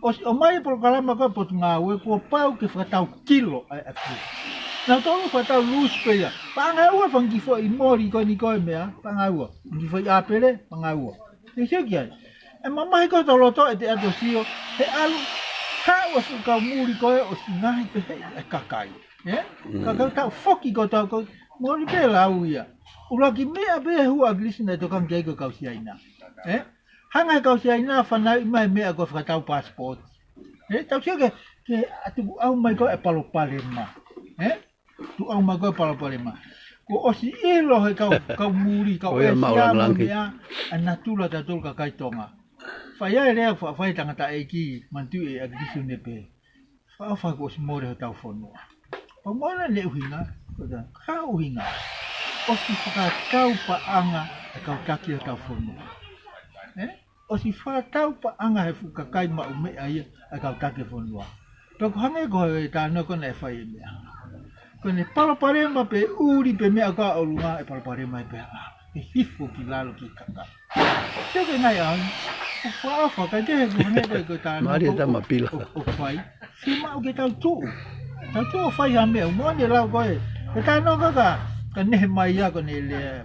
ʻOsi ʻomai e polokalama ko ē Potungāue, kuo pau ke fakatau kilo ʻa e ʻapi. Naʻa tau fakatau lusi pē ia. Paʻanga ua fanga kiʻi foʻi moli ko eni ko e meʻa, paʻanga ua. Kiʻi foʻi ʻāpele, paʻanga ua. Te sio ki ai. ʻE mamahi ko e tau loto ʻe te ato sio, he ʻalu, haʻu ʻa e fuʻu kau muli ko ē ʻosi ngaohi pē he ʻe kakai. ʻE? Kakai tau foki ko tau ko, moli pē lau ia. ʻUluaki meʻa pē he hū ʻa ʻAkilisi naʻe tokanga ki ai ko e kau Siaina. ʻE? Hanga he kau Siaina fanauʻi mai meʻa ko e fakatau passport. ʻE, tau sio ke, ke ʻatu ʻau mai ko e palopalema. ʻE? Tuʻu ʻau mai ko e palopalema. Kuo ʻosi ʻilo he kau, kau muli, kau ʻEsia mo e meʻa, ʻa natula tautolu kakai Tonga. Fai ai lea fa-, fai tangataʻeiki, manatuʻi ʻe ʻAkilisi ʻene pehē. Fakaʻofa kuo ʻosi mole hotau fonua. Pea mole ʻene ʻuhinga, ko e hā ʻuhinga. ʻOsi fakatau paʻanga e kau taki hotau fonua. ʻE? ʻOsi fakatau paʻanga he fuʻu kakai maʻu meʻa ia ʻa e kau taki fonua. Pea ko e hangē ko e talanoa ko ē naʻe fai e meʻa. Ko ʻene palopalema pē ʻuli pē meʻa ko ē ʻolunga ʻe palopalema pē ʻa. ʻE hifo ki lalo ki he kakai. Sio ki he ngaahi ʻaho ni. ʻOfa, ʻofa, kae kehe ko e hangē ko e, ko e talanoa ko ē ʻoku fai. Fiemaʻu ke tau tuʻu. Tau tuʻu ʻo fai ha meʻa, moʻoni e lau ko ē. Ko e talanoa ko ē ka, ka Nehemaia ko ʻene lea.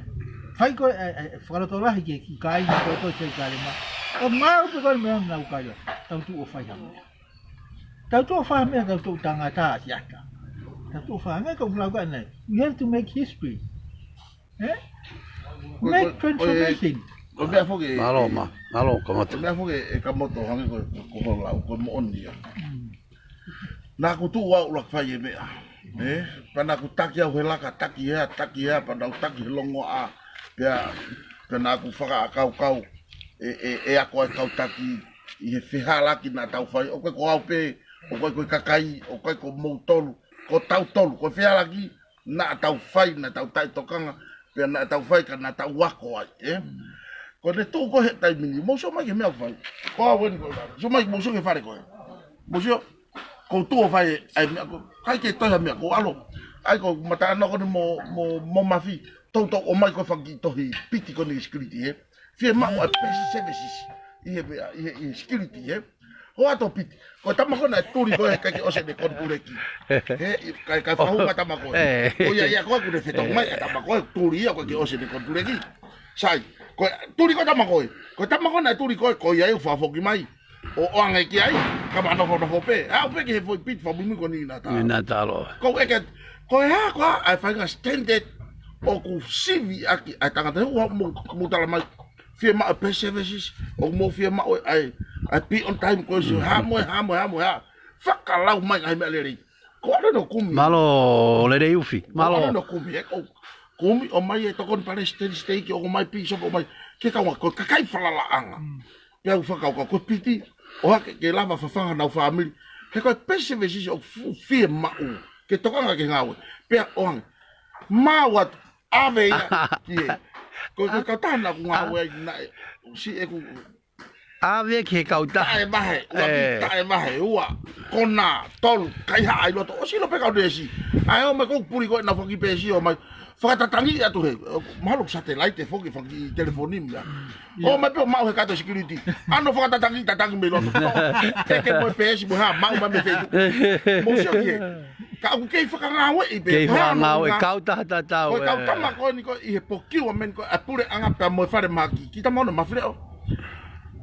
Fai ko ē, ʻe, ʻe, fakalotolahi ki he, ki he kāinga ko ē ko Selusalema. ʻO maʻu pē ko ē meʻa naʻa nau kai ai. Tau tuʻu ʻo fai ha meʻa. Tau tuʻu ʻo fai ha meʻa, tau tuʻu tangata ʻa siata. Tau tuʻu ʻo fai ha meʻa, ka ʻoku lau ko ē ʻanenai. We have to make history. ʻE? Make transformation. Ko e meʻa foki ē, mālō, mā-, mālō, Kamoto. Ko e meʻa foki ē, Kamoto, hangē ko e, ko hoʻo lau, ko e moʻoni ia. Naʻa ku tuʻu au ʻuluaki fai e meʻa. ʻE? Pea naʻa ku taki au he laka, taki hea, taki hea, pea naʻa ku taki he longoaʻa. Pea, pea naʻa ku fakaʻakaukau ʻe, ʻe, ʻe ako ai kau taki ʻi he fehālaaki naʻa tau fai. ʻOku ʻikai ko au pē, ʻoku ʻikai ko e kakai, ʻoku ʻikai ko moutolu, ko tautolu, ko e fehālaaki naʻa tau fai, naʻa tau taʻetokanga, pea naʻa tau fai ka naʻa tau ako ai, ʻe? Ko ʻene tuʻu ko ē he taimi ni, mou sio mai ki he meʻa ʻoku fai. Ko au eni ko e, sio mai, mou sio ki he fale ko ē. Mou sio, kou tuʻu ʻo fai ʻa e meʻa ko ē, ʻikai ke toe ha meʻa, kou ʻalu. ʻAi ko e mata ana ko eni mo, mo, mo Mafi, toutou ʻomai ko e fanga kiʻi tohi piti ko eni security, ʻe? Fiemaʻu ʻa e best services ʻi he, ʻi he, ʻi he security, ʻe? Ko ʻato piti. Ko e tama ko ē naʻe tuli ko ē he ʻikai ke ʻosi ʻene konituleki. He, ʻikai, ʻikai fakahū mai tama ko ē. Ko ia ia ko ē kuo ne fetau mai, ʻa e tama ko ē tuli ia ʻikai ke ʻosi ʻene konituleki. Sai, ko e tuli ko ē tama ko ē. Ko e tama ko ē naʻe tuli ko ē, ko ia ia ʻoku fakafoki mai. ʻO ʻoange ki ai, ka ma nofonofo pē. ʻAu pē ki he foʻi piti fakamuimui ko eni naʻa ta. Naʻa ta ʻalu. Ko e ke, ko e hā, ko e hā, ʻa e faʻahinga standard ʻoku sivi ʻaki ʻa e tangata, ʻoku mou, mou tala mai. Fiemaʻu ʻa e best services, ʻoku mou fiemaʻu ʻa e, ʻa e be on time ko e sio, hā mo e, hā mo e, hā mo e, hā. Fakalau mai ngaahi meʻa lelei. Ko ʻene ʻoku kumi. Mālō, lelei ʻufi. Mālō. Ko ʻene ʻoku kumi, ʻe, ʻoku kumi ʻomai e tokoni palesiteni siteiki, ʻomai pīsope, ʻomai. Ke kau ko e kakai falalaʻanga. Pea u fakakaukau ko e piti, ʻohake ke lava fafanga ʻenau fāmili. He ko e best services ʻoku fu-, fiemaʻu. Ke tokanga ki he ngāue. Pea ʻoange. Mau atu. ʻAve ia ki he. Ko, ko e kautaha naʻa ku ngāue ai naʻe, si ʻeku. ʻAve ki he kautaha. Taʻe vahe, ua ki taʻe vahe, ua, kona, tolu, kaihaʻa ʻi loto. ʻOsi ʻilo pē kau neesi. ʻAi ʻomai ko e puli ko ē ʻenau fanga kiʻi peesi ʻomai. Fakatatangi atu he. Mahalo satelaite foki fanga kiʻi telefoni meʻa. ʻOmai pē ʻo maʻu he kato security. ʻAno fakatatangi, tatangi mei loto. Teke mo e peesi mo e hā, maʻu mai mei fē. Mou sio ki he. Ka ʻoku kei fakangāueʻi pē. Kei fakangāueʻi, kautaha tatau, ko e kau tama ko eni ko ē ʻi he procurement ko ē ʻa e puleʻanga pea mo e falemahaki. Kita mono mafile ʻo.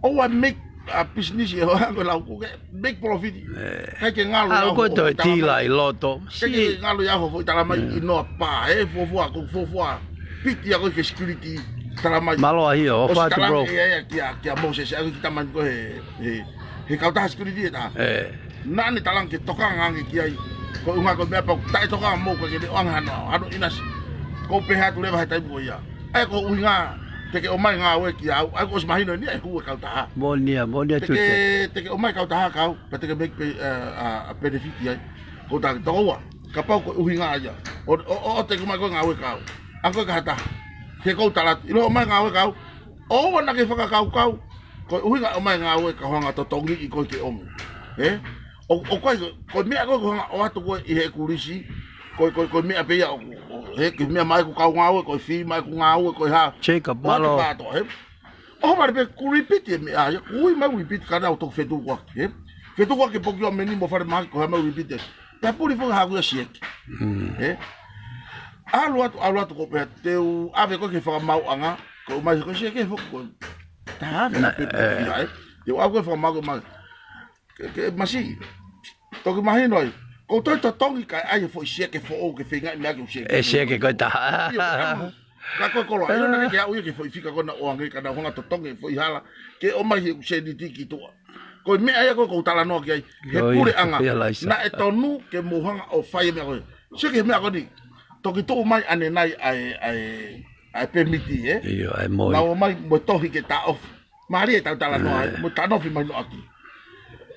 ʻOua make a business ʻe hoa ko e lau ko ke make profit. ʻIkai ke ngalo ʻa e au ko e toe tila ʻi loto. ʻIkai ke ngalo ʻa e au foʻi tala mai ʻi noa pā, ʻe fuofua, ko fuofua. Piti ʻa ko e security tala mai. Mālō ʻa hio, ʻo fatu bro. ʻE, ʻe, kia, kia Moses, ʻa ko e kita mai ko e, he, he kautaha security ʻe taha. Naʻa ne talaange ke tokanga ange ki ai. Ko e ʻuhinga ko e meʻa pau taʻetokanga mo ka ke ne ʻoange hano, hano ʻinasi. Ko u pehē atu leva he taimi ko ia. ʻAi ko e ʻuhinga, te ke ʻomai ngāue kia au, ʻai ko e ʻosi mahino eni ʻe hū e kautaha. Moʻoni ia, moʻoni ia tute. Te ke, te ke ʻomai kautaha kia au, pea te ke make pē, ʻa, ʻa, ʻa benefit ai. Ko u taki toko ua, kapau ko e ʻuhinga ia. ʻO, ʻo, ʻo, ʻo te ke ʻomai ko e ngāue kia au. ʻA ko e kautaha. Ke ko u tala, ʻilo ʻomai ngāue kia au. ʻOua naʻa ke fakakaukau. Ko e ʻuhinga ʻomai ngāue ka hanga totongiʻi koe ke ʻomi. ʻE? ʻO, ʻo koe, ko e meʻa ko ē ko e hanga ʻoatu koe ʻi he kulisi, ko e, ko e, ko e meʻa pē ia ʻo, ʻo, he, ke meʻa mai ko e kau ngāue, ko e fee mai ko e ngāue, ko e hā. Check up, mālō. ʻOatu kātoa, he? ʻO vale pē ku repeat e meʻa ia, ku ui mai repeat ka naʻa ku toki fetuku ʻaki, he? Ke tuku ʻaki e poki ʻo meni mo fale mahaki ko e hā mai ʻo repeat. Pea puli foki haku ia sieke. ʻE? ʻAlu atu, ʻalu atu ko e pehē te u ʻave koe ki he fakamaauʻanga, ko e ʻomai ko e sieke foki ko e. Taha ʻave na pe pe fia, ʻe? Te u ʻave koe fakamaau ko e mai. Ke, ke masiʻi. Toki mahino ai. Ko e toe totongi kae ʻai e foʻi sieke foʻou ke feingaʻi meʻa ke u sieke. ʻE sieke ko e taha. ʻIo, ka ko e koloa. ʻIo, naʻe ʻikai ke aʻu ia ki he foʻi fika ko ena ʻoange ka naʻa ku hanga ʻo totongi e foʻi hala. Ke ʻomai he ʻū sēniti ki tuʻa. Ko e meʻa ia ko ē ʻoku ou talanoa ki ai. He puleʻanga. Naʻe tonu ke mou hanga ʻo fai e meʻa ko ē. Sieke he meʻa ko eni. Toki tuʻu mai ʻanenai ʻa e, ʻa e, ʻa e pemiti, ʻe? ʻIo, ʻa e moi. Naʻa ku ʻomai mo e tohi ke taʻofi. Mālie ʻetau talanoa, ʻe, mo e tanofi mai noa ki.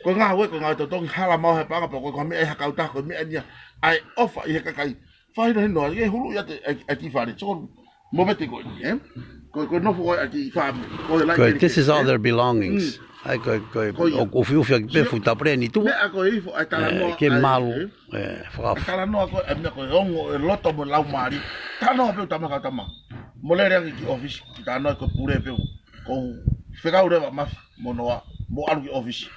Ko e ngāue, ko e ngāue totongi, hala maʻu he paʻanga pē, ko e, ko e meʻa ʻi he kautaha, ko e meʻa eni ia, ʻa e ʻofa ʻi he kakai. Fakahinohino, ke hulu ia te, ʻa e, ʻa e kiʻi fale, so, mo vete ko eni, ʻe? Ko e, ko e nofo ko ē ʻa e kiʻi fāmili, ko e lai. Ko e, this is all their belongings. ʻAi, ko e, ko e, ʻoku ufiufi ʻaki pē fuʻu tapuleni tuʻa. Meʻa ko e ifo, ʻa e talanoa, ke malu, ʻe, fakafu. Talanoa ko e, ʻa e meʻa ko e ongo, e loto mo e laumālie. Talanoa pē ʻo tama ka tama. Mo lele ange ki ʻōfisi, ki talanoa ko e pule pē ʻoku ou fekau leva Mafi mo Noa, mo ʻalu ki ʻōfisi.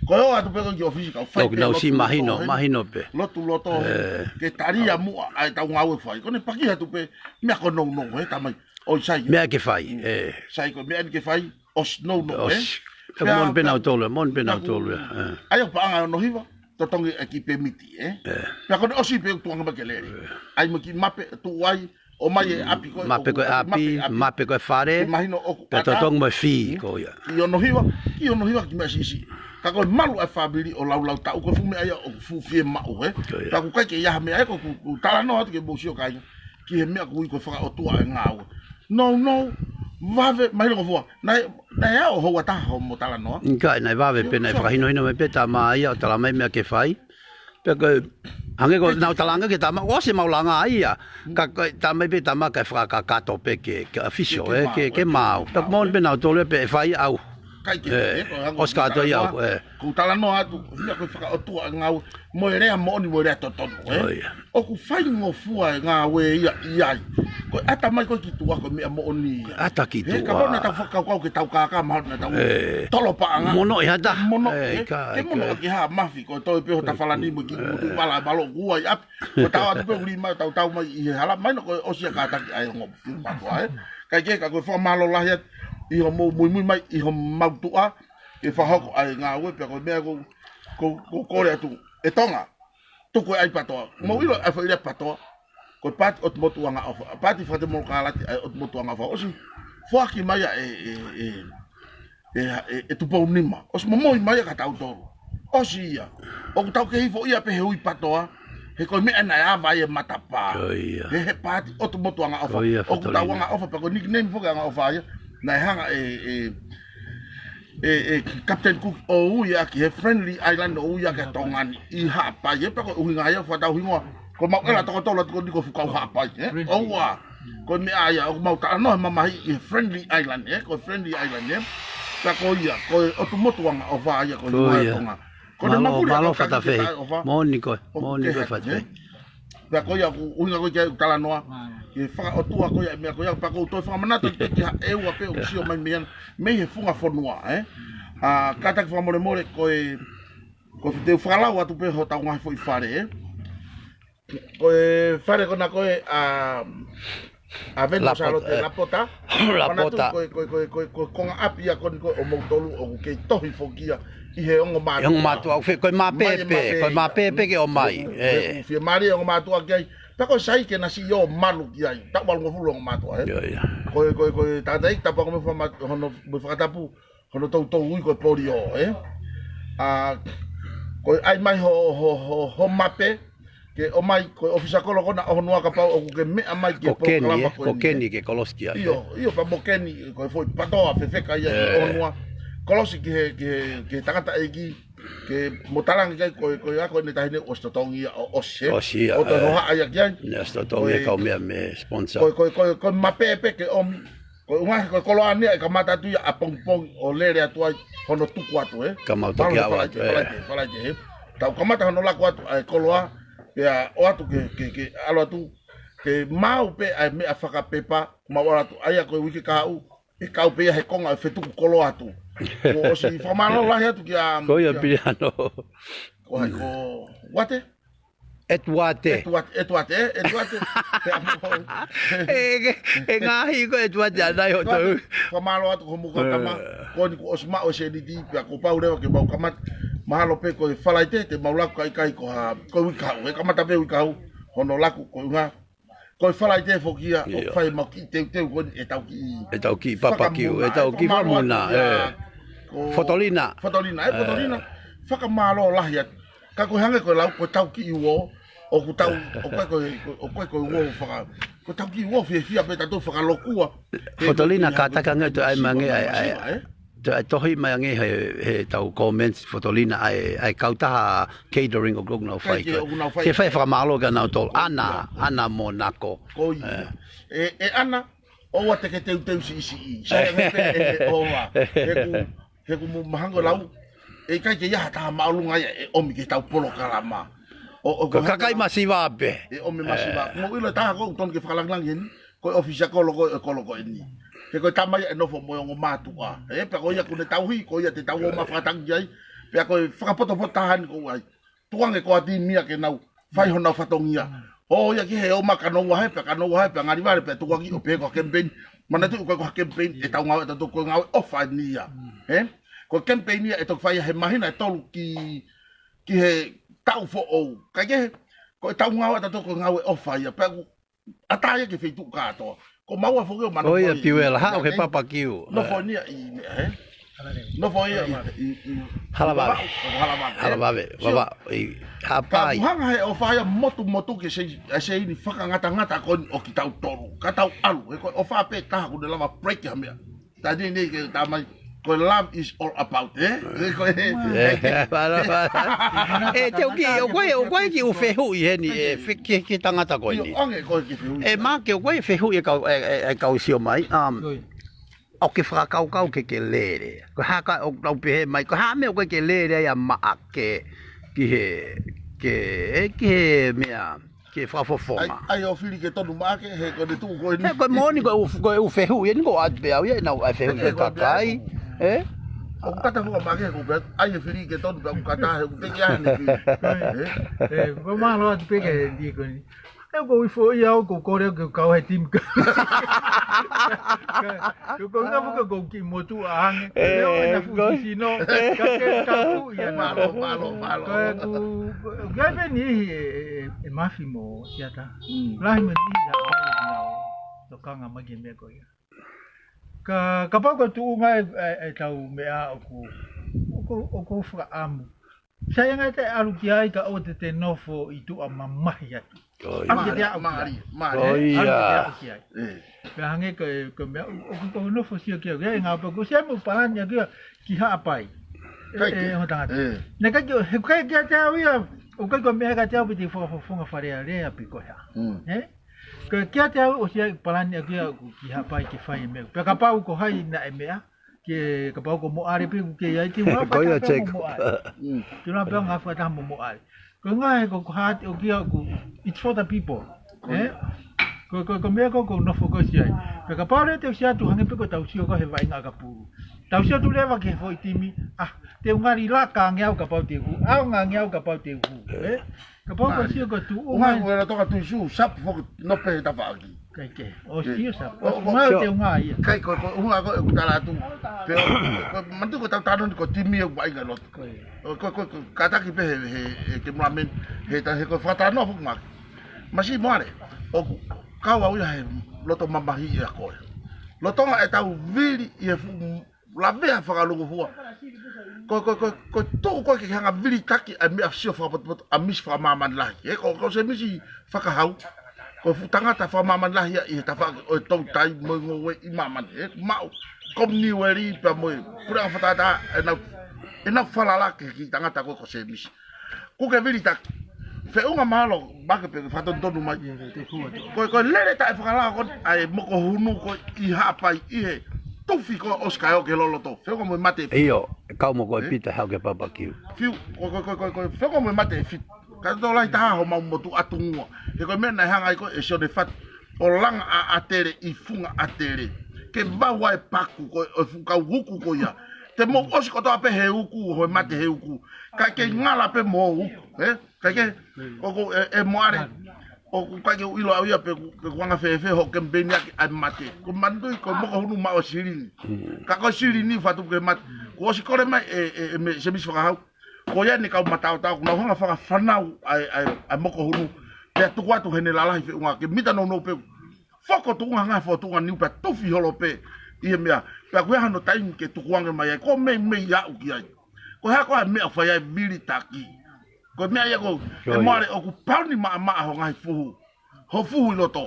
Ko e ō atu pē ko ē ki ʻōfisi, kau fai pē lotu loto, mahino pē. Lotu loto, ke talia muʻa ʻa e tau ngāue fai. Ko ʻene paki atu pē, meʻa ko e nounou, ʻe, tamai. ʻOi, sai. Meʻa ke fai, ʻe. Sai ko e meʻa ni ke fai, ʻosi nounou, ʻe. ʻOsi. Pea moʻoni pē nautolu, moʻoni pē nautolu, ʻe. ʻAi ʻo paʻanga ʻo nohiva. Totongi e kiʻi pemiti, ʻe? Pea ko ʻene ʻosi pē ʻoku tuʻu ange mai ke lele. ʻAi mo e kiʻi mape, tuʻu ai, ʻomai e ʻapi ko ē, mape ko e ʻapi, mape ko e fale. Mahino ʻoku pea totongi mo e fee ko ia. Kiʻi ʻonohiva, kiʻi ʻonohiva kiʻi meʻa siʻisiʻi. Ka ko e malu ʻa e fāmili ʻo laulau taʻu ko e fuʻu meʻa ia ʻoku fuʻu fiemaʻu, ʻe? Pea ʻoku ʻikai ke ʻi ai ha meʻa ʻe ko ʻoku, ʻoku talanoa atu ke mou sio kāinga. Ki he meʻa ʻoku ui ko e fakaʻotua e ngāue. Nounou, vave, mahino ko fua. Naʻe, naʻe ʻalu houa taha hoʻomo talanoa. ʻIkai, naʻe vave pē, naʻe fakahinohino mai pē tama ia, ʻo tala mai meʻa ke fai. Pea ko e, hangē ko ʻenau talaange ke tama, ʻosi ʻemau langa ia. Ka ko e tama pē tama kae fakakakato pē ke, ke official, ʻe, ke, ke maau. Pea ko e moʻoni pē nautolu pē ʻe fai au. ʻIkai ke, ʻe, ʻosi kātoa ia au, ʻe. Ko e talanoa atu, meʻa ko e fakaʻotua e ngāue, mo e lea moʻoni, mo e lea totonu, ʻe. ʻOku faingofua e ngāue ia ʻi ai. Ko e ʻata mai ko ē ki tuʻa ko e meʻa moʻoni ia. ʻAta ki tuʻa. He kapau naʻa tau fakakaukau ke tau kākā mahalo naʻa tau tolo paʻanga. Mono ʻi hata. Mono, ʻe, ke mono ʻaki ha Mafi ko e toe pē ho tafalani mo e kiʻi mutu vala e malo kuo ʻi ʻapi. Ko e tau atu pē uli mai tau tau mai ʻi he hala mai no ko e ʻosi ia kātaki ʻa e ongo fiu mātuʻa, ʻe. Kae kehe ka ko e fakamālō lahi atu ʻi hoʻomou muimui mai ʻi homau tuʻa ke fakahoko ʻa e ngāue pea ko e meʻa ko, ko, ko kole atu ʻe Tonga. Tuku e ʻai patoa. Mou ʻilo ʻa e foʻi lea patoa. Ko e paati ʻotu motu angaʻofa. Paati fakatemokalati ʻa e ʻotu motu angaʻofa. ʻOsi foaki mai ia ʻe, ʻe, ʻe, ʻe, ʻe, ʻe Tupou Nima. ʻOsi momoi mai ia kia tautolu. ʻOsi ia. ʻOku tau kei hifo ia pē he ui patoa. He ko e meʻa naʻe ava ai e matapā. He, he paati ʻotu motu angaʻofa. ʻOku tau angaʻofa pea ko e nickname foki angaʻofa ia. Naʻe hanga ʻe, ʻe, ʻe, ʻe Captain Cook ʻo ui ʻaki he Friendly Island ʻo ui ʻaki ʻa Tonga ni ʻi Haʻapai, ʻe, pea ko e ʻuhinga ia fakatau hingoa. Ko mau ʻela toko tolu atu ko eni ko Fukau Haʻapai, ʻe. ʻOua. Ko e meʻa ia, ʻoku mau talanoa he mamahi ʻi he Friendly Island, ʻe. Ko e Friendly Island, ʻe. Pea ko ia, ko e ʻotu motu angaʻofa ia ko e hingoa ʻo Tonga. Ko e mālō, mālō Fatafehi. Moʻoni ko e, moʻoni ko e Fatafehi. Pea ko ia ʻoku ʻuhinga ko ē ki ai ʻeku talanoa. Ke fakaʻotua ko ia e meʻa ko ia, pea ʻoku ou toe fakamanatu atu ki ha ʻEua pē ʻoku sio mai mei ai, mei he funga fonua, ʻe. ʻA, kātaki fakamolemole ko e, ko e te u fakalau atu pē hotau ngaahi foʻi fale, ʻe. Ko e fale ko ena ko ē, ʻa, ʻa Venu Sālote Lapota. Lapota. Ko e, ko e, ko e, ko e, ko e konga ʻapi ia ko eni ko ē ʻo moutolu ʻoku kei tohi foki ia ʻi he ongo mātuʻa. Ongo mātuʻa, ko e mapepe, ko e mapepe ke ʻomai. ʻE. Fiemālie ongo mātuʻa ki ai. Pea ko e sai ke na siʻi ō malu ki ai. Taʻu valungofulu ongo mātuʻa, ʻe. Ko e, ko e, ko e tangataʻeiki tapu ange mo e fakama-, hono, mo e fakatapu, hono toutou ui ko e polio, ʻe. ʻA, ko e ʻai mai ho, ho, ho, ho mape, ke ʻomai ko e ʻōfisa kolo ko ena ʻo Honoa kapau ʻoku ke meʻa mai ki he polokalama ko eni. Ko Keni, ʻe, ko Keni ke kolosi ki ai. ʻIo, ʻio, pea mo Keni, ko e foʻi patoa fefeka ia ʻi Honoa. Kolosi ki he, ki he, ki he tangataʻeiki, ke mo talaange ki ai ko e, ko e ako ʻene taʻahine ʻosi totongi ia ʻo ʻosi, ʻe. ʻOsi ia, ʻo toe hohaʻa ia ki ai. Ne ʻosi totongi ia kau meʻa mei he sponsor. Ko e, ko e, ko e, ko e mapepe ke ʻomi. Ko e ʻuhinga he ko e koloa ni ia ʻe kamata atu ia ʻapongipongi ʻo lele atu ai hono tuku atu, ʻe. Kamata ke ʻalu atu, ʻe. Falaite, falaite, falaite, ʻe. Tau kamata hono laku atu ʻa e koloa, pea ʻoatu ke, ke, ke ʻalu atu, ke maʻu pē ʻa e meʻa fakapepa, mau ʻalu atu, ʻa ia ko e uike kahaʻu, ʻe kau pē ia he konga ʻo e fetuku koloa atu. Kuo ʻosi fakamālō lahi atu kia, ko ia kia Piliano. Ko hai, ko Uate? ʻEtuate. ʻEtuate, ʻEtuate, ē, ʻEtuate. Pea mo e, e, e ngaahi ko ʻEtuate ʻanai hoʻo ʻEtuate, tau. Fakamālō atu ko hoʻomou kau tama. Ko eni kuo ʻosi maʻu e sēniti, pea kuo pau leva ke mau kamata. Mahalo pē ko e Falaite te mau laku, kae ʻikai ko ha, ko e uike kahaʻu, ʻe kamata pē uike kahaʻu hono laku, ko e ʻuhinga ko e Falaite foki ia ʻoku fai ʻemau kiʻi teuteu ko eni ʻetau kiʻi, ʻetau kiʻi papakiu, ʻetau kiʻi fakamuna, ē. Fotolina. Fotolina, ē, Fotolina. Fakamālō lahi atu. Ka ko e hangē ko e lau, ko ʻetau kiʻi uō, ʻoku tau, ʻoku ʻikai ko e, ʻoku ʻikai ko e uō faka-, ko ʻetau kiʻi uō fiefia pē tautolu fakalokua. Fotolina, kātaki ange ʻo toe ʻai mai ange ʻa e, ʻa e, toe ʻai tohi mai ange he, heʻetau comments, Fotolina, ʻa e, ʻa e kautaha catering ʻoku nau fai. Ke fai e fakamālō kia nautolu. ʻAna, ʻAna mo Nako. Ko ia. ʻE, ʻe ʻAna, ʻoua te ke teuteu siʻisiʻi. Sai ange pē ʻe he ʻoua. He ʻoku, he ʻoku mou mahalo lau, ʻe ʻikai ke ʻi ai ha taha māʻolunga ia ʻe ʻomi ki heʻetau polokalama. ʻO, ʻo, ko e kakai masiva pē. ʻE ʻomi masiva. Mou ʻilo e taha ʻoku totonu ke fakalangilangi eni, ko e ʻōfisa kolo ko ē, kolo ko eni. He ko e tama ia ʻe nofo mo e ongo mātuʻa. Ē, pea ko ia ʻoku ne tauhi, ko ia te tau ō mai ʻo fakataki ai. Pea ko e fakapotopoto taha eni ʻoku ʻi ai. Tukuange ko e timi ia ke nau fai honau fatongia. ʻO ia ki he ō mai ka nou ʻahe, pea ka nou ʻahe, pea ngali vale, pea tukuange ʻo pehē ko ha campaign. Manatuʻi ʻoku ʻikai ko ha campaign ʻetau ngāue ʻatautolu, ko e ngāue ʻofa eni ia. Ē? Ko e campaign ia ʻe toki fai ia he māhina ʻe tolu ki, ki he taʻu foʻou. Kae kehe, ko ʻetau ngāue ʻatautolu ko e ngāue ʻofa ia. Pea ʻoku ʻatā ia ki he feituʻu kātoa. Ko maua foki ʻo manako. Ko ia, Piuela, haʻu ki he papakiu. Nofo eni ia ʻi meʻa, ē? Nofo ia ʻi, ʻi, ʻi Halavave. Halavave. Halavave. Sio. Vavaʻu ʻi Haʻapai. Ka ʻoku hanga he ʻofa ia motumotu ke se, ʻa e seini fakangatangata ko eni ʻo kitautolu. Ka tau ʻalu, he ko e ʻofa pē taha ʻoku ne lava break ha meʻa. Tani nei ke tā mai, ko e love is all about, ē? Ko e, ē, mālō, mālō. ʻE, te u kiʻi, ʻoku ʻi ai, ʻoku ʻi ai e kiʻi fehuʻi heni, ē, fe-, ki he, ki he tangata ko eni. ʻIo, ʻoange ko e kiʻi fehuʻi. ʻE, Maʻake, ʻoku ʻi ai e fehuʻi ʻa e kau, ē, ē, ʻa e kau sio mai, um, ʻoku ke fakakaukau ke ke lele. Ko e hā ka ʻoku nau pehē mai, ko e hā e meʻa ʻoku ʻikai ke lele ai ʻa Maʻake ki he, ki he, ē, ki he meʻa, ki he fakafofonga. ʻAi, ʻai ʻo fili ke tonu Maʻake, he ko ʻene tuʻu ko eni. He ko e moʻoni ko e ʻū, ko e ʻū fehuʻi eni ʻoku ʻoatu pē ʻe au ia, ʻenau ʻai fehuʻi ki he kakai. Ē? ʻOku kata foki ʻa Maʻake, he ʻoku pehē, ʻai e fili ke tonu, pea ʻoku kata he ʻoku teʻeki ai ʻene fili. Ē? Ē, ko e mālō atu pē ki he timi ko eni. He ʻoku ou ʻi foʻi au ʻoku ou kole au ke u kau he timi ka. Ka, ka ʻoku ou ʻi ai foki ʻoku ou kiʻi motuʻa ange. Ē, ʻio, ʻena fuʻu ko sisino. Ka ke, ka fuʻu ia. Mālō, mālō, mālō. Ka ʻoku, ʻoku ʻi ai pē niʻihi ʻe, ʻe, ʻe, ʻe mafi mo siata. Mm. Lahi mo e niʻihi ʻe ʻai ʻenau tokanga mai ki he meʻa ko ia. Ka, kapau ko e tuʻunga ʻe, ʻe, ʻetau meʻa ʻoku, ʻoku, ʻoku ou fakaʻamu. Sai ange te ʻalu ki ai ka ʻoua te te nofo ʻi tuʻa mamahi atu. Ko ia. ʻAlu te te aʻu ki ai. Mālie, mālie. Ko ia. ʻAlu te te aʻu ki ai. Ē. Pea hangē ko e, ko e meʻa, ʻo, ʻo, ʻoku ou nofo sio ki ai, ʻe ngā pē, ʻoku ou sio mo e palani ʻaku ia ki Haʻapai. Ē, ʻikai ke, ē, ʻo tangata. Ē. Naʻe ʻikai ke, he ʻikai ke te au ia, ʻoku ʻikai ko e meʻa ka te au piti fakafofonga Fale Alea pe ko e hā. Mm. Ē? Ko e kiate au ʻosi ʻi ai e palani ʻaku ia ʻoku ki Haʻapai ke fai e meʻa. Pea kapau ko hai naʻe meʻa, ke kapau ko Moʻale pē ʻoku kei ʻi ai, te u lava pē mo Moʻale. Mm. Te u lava pē ngā fakataha mo Moʻale. Ko e ngaahi ko, ko e hā ʻoku ʻi ai ʻoku, it's for the people. Ē? Ko, ko, ko e meʻa ko ē ʻoku ou nofo ko ē ʻosi ai. Pea kapau leva te u sio atu hangē pē ko ʻetau sio ko ē he vaʻinga ʻakapulu. Tau sio atu leva ki he foʻi timi, ah, te u ngali laka ange au kapau te u hū, ʻaonga ange au kapau te u hū. Ē? Kapau ko e sio ko e tuʻunga. ʻUhinga ko e lolotonga Tuʻi Sū, Sapu foki nofo pē he tafaʻaki. ʻIkai ke. ʻO sio Sapu. ʻO, ʻo, ʻo, te u ngā ia. ʻIkai ko e, ko e ʻuhinga ko ē ʻoku tala atu. Pea ʻoku, ko e, manatuʻi ko ʻetau talanoa ni ko e timi ʻoku vaʻinga loto. Ko ia. ʻO, ko e, ko e, ko e, kātaki pē he, he, he ke mulamen, he ta, he ko e fakatalanoa foki Maʻake. Masiʻi Moʻale, ʻoku kau au ia he loto mamahi ia ko ē. Lolotonga ʻetau vili ʻi he fuʻu lavea fakalūkufua. Ko, ko, ko, ko e tuʻu ko ē ke hanga vilitaki ʻa e meʻa sio fakapotopoto ʻa e misi fakamāmani lahi. He ko, ko Semisi Fakahau, ko e fuʻu tangata fakamāmani lahi ia ʻi he tafaʻaki ʻo e toutai mo e ngoue ʻi māmani. He maʻu Kominiueli pea mo e Puleʻanga Fakatātā ʻenau, ʻenau falala ki he kiʻi tangata ko ē ko Semisi. ʻOku ke vilitaki. Feʻunga mahalo, Maʻake pē ke fakatonutonu mai. Ko, ko e lele taʻefakalao ko ē ʻa e moko hunu ko ē ʻi Haʻapai ʻi he tufi ko ē ʻosi kae ʻoua ke loloto. Feʻunga mo e mate. ʻIo, kau mo koe Pita haʻu ki he papakiu. Fiu, ko, ko, feʻunga mo e mate ʻe fitu. Ka tō lahi taha homau motu ʻatungua. He ko e meʻa naʻe hanga ai ko ē ʻe Sione Fatu ʻo langa ʻa ʻAtele ʻi Funga ʻAtele. Ke vau ai e paku ko ē ʻo e fuʻu kau huku ko ia. Te mou ʻosi kotoa pē he uku, ho mate he uku. Kae kei ngala pē mo uku, ē? Kae kei, ʻoku, ē, ē Moale. ʻOku ʻikai ke u ʻilo au ia pe ʻoku, pe ʻoku anga fēfē hoʻo kemipeini ʻaki ʻa e mate. Ko Manatuʻi, ko Mokohunu maʻu ʻa Silini. Ka ko Silini fakatupu ke mate. Kuo ʻosi kole mai ē, ē, ē, mei Semisi Fakahau. Ko ia ʻene kau mataotao, kuo nau hanga fakafanau ʻa e, ʻa e, ʻa e Mokohunu. Pea tuku atu heʻene lalahi feʻunga ke mita nounou pē. Foko tuʻunga ngaahi fokotuʻunga niu pea tufi holo pē ʻi he meʻa. Pea ko e hā hano taimi ke tukuange mai ai, ko e meimei aʻu ki ai. Ko e hā ko ā e meʻa ʻoku fai ai e vilitaki. Ko e meʻa ia ko ē, ʻe Moale, ʻoku pauni maʻamaʻa ho ngaahi fuhu. Ho fuhu ʻi loto.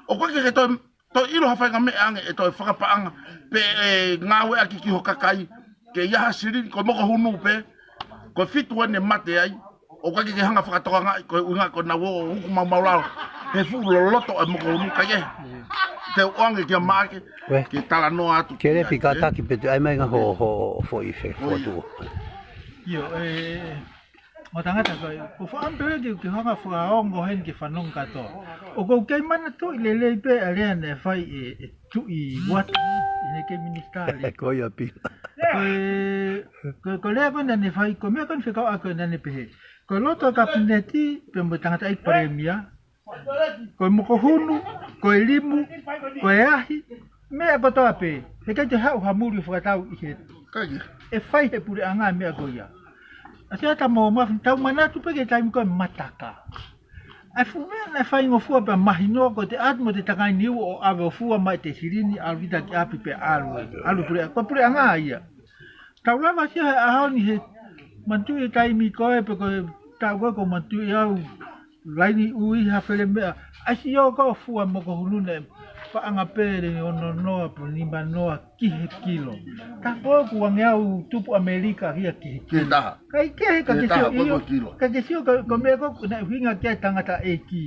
ʻOku ʻikai ke toe, toe ʻilo ha faʻahinga meʻa ange ʻe toe fakapaʻanga pe ʻe ngāueʻaki ki ho kakai. Ke ʻi ai ha Silini, ko Mokohunu pē. Ko e fitu ʻene mate ai. ʻOku ʻikai ke hanga fakatokangaʻi, ko e ʻuhinga ko ʻenau ō ʻo uku maumau lalo he fuʻu loloto ʻa e Mokohunu, kae kehe. Te u ʻoange kia Maʻake, ke talanoa atu. Ke lepi kātaki pē te u ʻai mai ngaahi ho, ho foʻi fe, fotu. ʻIo, ē, mo tangata ko ē, ko faʻam pele ke, ke hanga fakaongo heni ke fanongo kātoa. ʻOku ou kei manatuʻi lelei pē ʻa e lea naʻe fai ʻe, ʻe Tuʻi Uata, ʻi heʻene kei minisitā lelei. Ko ia pē. Ko e, ko, ko e lea ko ē naʻa ne fai, ko e meʻa ko ē naʻe fekau ʻaki ko ē naʻa ne pehē. Ko e loto kapineti, pea mo e tangataʻeiki palēmia, ko e Mokohunu, ko e limu, ko e ahi, meʻa kotoa pē, heʻikai te haʻu ha muli fakatau ʻi he. ʻE fai he puleʻanga e meʻa ko ia. ʻA Siata mo Mafi, tau manatu pē ki he taimi ko ē Mataka. ʻA e fuʻu meʻa naʻe faingofua pea mahino ko e ʻatu mo e takai niu ʻo ʻave ʻo fua mai e Silini, ʻalu kita ki ʻapi pea ʻalu ē. ʻAlu pule, ko e puleʻanga ia. Tau lava sio he ʻaho ni he manatuʻi taimi ko ē pe ko e taʻu ko ē ʻoku ou manatuʻi au, laini ui ha fele meʻa. ʻAi sio ko ē ʻo fua Mokohunu naʻe paʻanga pē ʻe ono noa pe nima noa ki he kilo. Ka ko ē kuo ange au tupu ʻAmelika ia ki he kilo. Kae kehe, ka ke sio ʻio, ka ke sio ko e, ko e meʻa ko ē naʻe ʻuhinga ki ai e tangataʻeiki.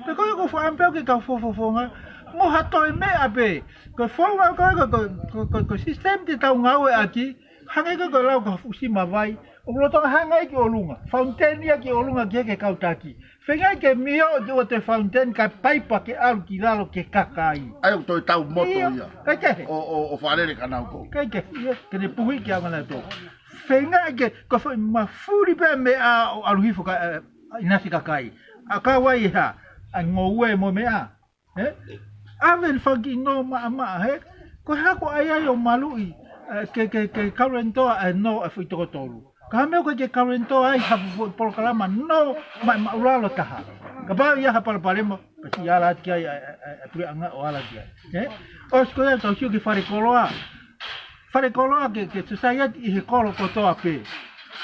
Pea ko e ʻoku ou faʻam pē au ke kau fofonga, mo ha toe meʻa pē. Ko e founga ko ē, ko, ko, ko, ko, ko e sisitemi te tau ngāueʻaki, hangē ko e, ko e lau ko e fuʻu sima vai, ʻoku lolotonga hanga ia ki ʻolunga. Fountain ia ki ʻolunga ki he kau taki. Feingaʻi ke mio ke ʻoua toe fountain kae paipa ke ʻalu ki lalo ki he kakai. ʻAi ʻo toe tau moto ia. Kae kehe. ʻO, ʻo, ʻo fakalele ka nau ko. Kae kehe, ia, ke ne puhi ki ʻaonga nautolu. Feingaʻi ke, ko e foʻi mafuli pē meʻa ʻo ʻalu hifo ka, ē, ʻinasi kakai. ʻA kau ai ʻe hā, ʻa e ngoue mo e meʻa. Ē? ʻAve ni faki no maʻamaʻa, hē? Ko e hā ko ʻai ai ʻo maluʻi, ē, ke, ke, ke kalenitoa ʻa e no ʻa e foʻi toko tolu. Ka ha meʻa ʻoku ʻikai ke kalenitoa ai ha foʻi polokalama no ma, maʻulalo taha. Kapau ʻe ʻi ai ha palopalema, pea siʻi ala atu ki ai, ē, ē, ē, puleʻanga ʻo ala ki ai. Ē? ʻOsi ko ia tau sio ki he falekoloa. Falekoloa ke, ke society ʻi he kolo kotoa pē.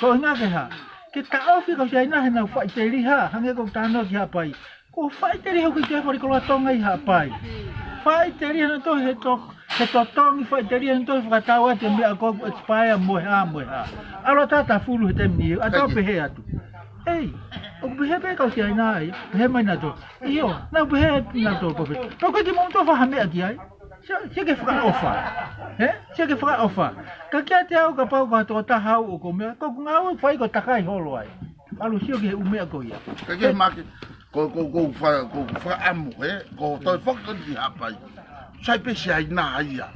Ko e ʻuhinga ke hā? Ke taʻofi e kau Siaina heʻenau faʻiteliha, hangē ko e talanoa ki Haʻapai. Ko e faʻiteliha ʻoku ʻikai ke falekoloa Tonga ʻi Haʻapai. Faʻiteliha nautolu he to, he totongi, faʻiteliha nautolu he fakatau atu e meʻa ko ē ʻoku expire mo e hā, mo e hā. ʻAlu atu ʻa Tafulu he taimi ni, ʻa tau pehē atu. ʻEi, ʻoku pehē pē kau Siaina ai, pehē mai nautolu. ʻIo, nau pehē nautolu pē. Pea ko e kiʻi momoto faha meʻa ki ai. Sio, sio ki he fakaʻofa. Hē? Sio ki he fakaʻofa. Ka kiate au kapau ko ha tokotaha au ʻoku ou meʻa, ko ʻeku ngāue ʻoku fai ko e takai holo ai. ʻAlu sio ki he ʻū meʻa ko ia. Ka ke make, ko, ko, ko fa, ko fakaʻamu, hē? Ko toe foki ko eni ki Haʻapai. Sai pē Siaina ia.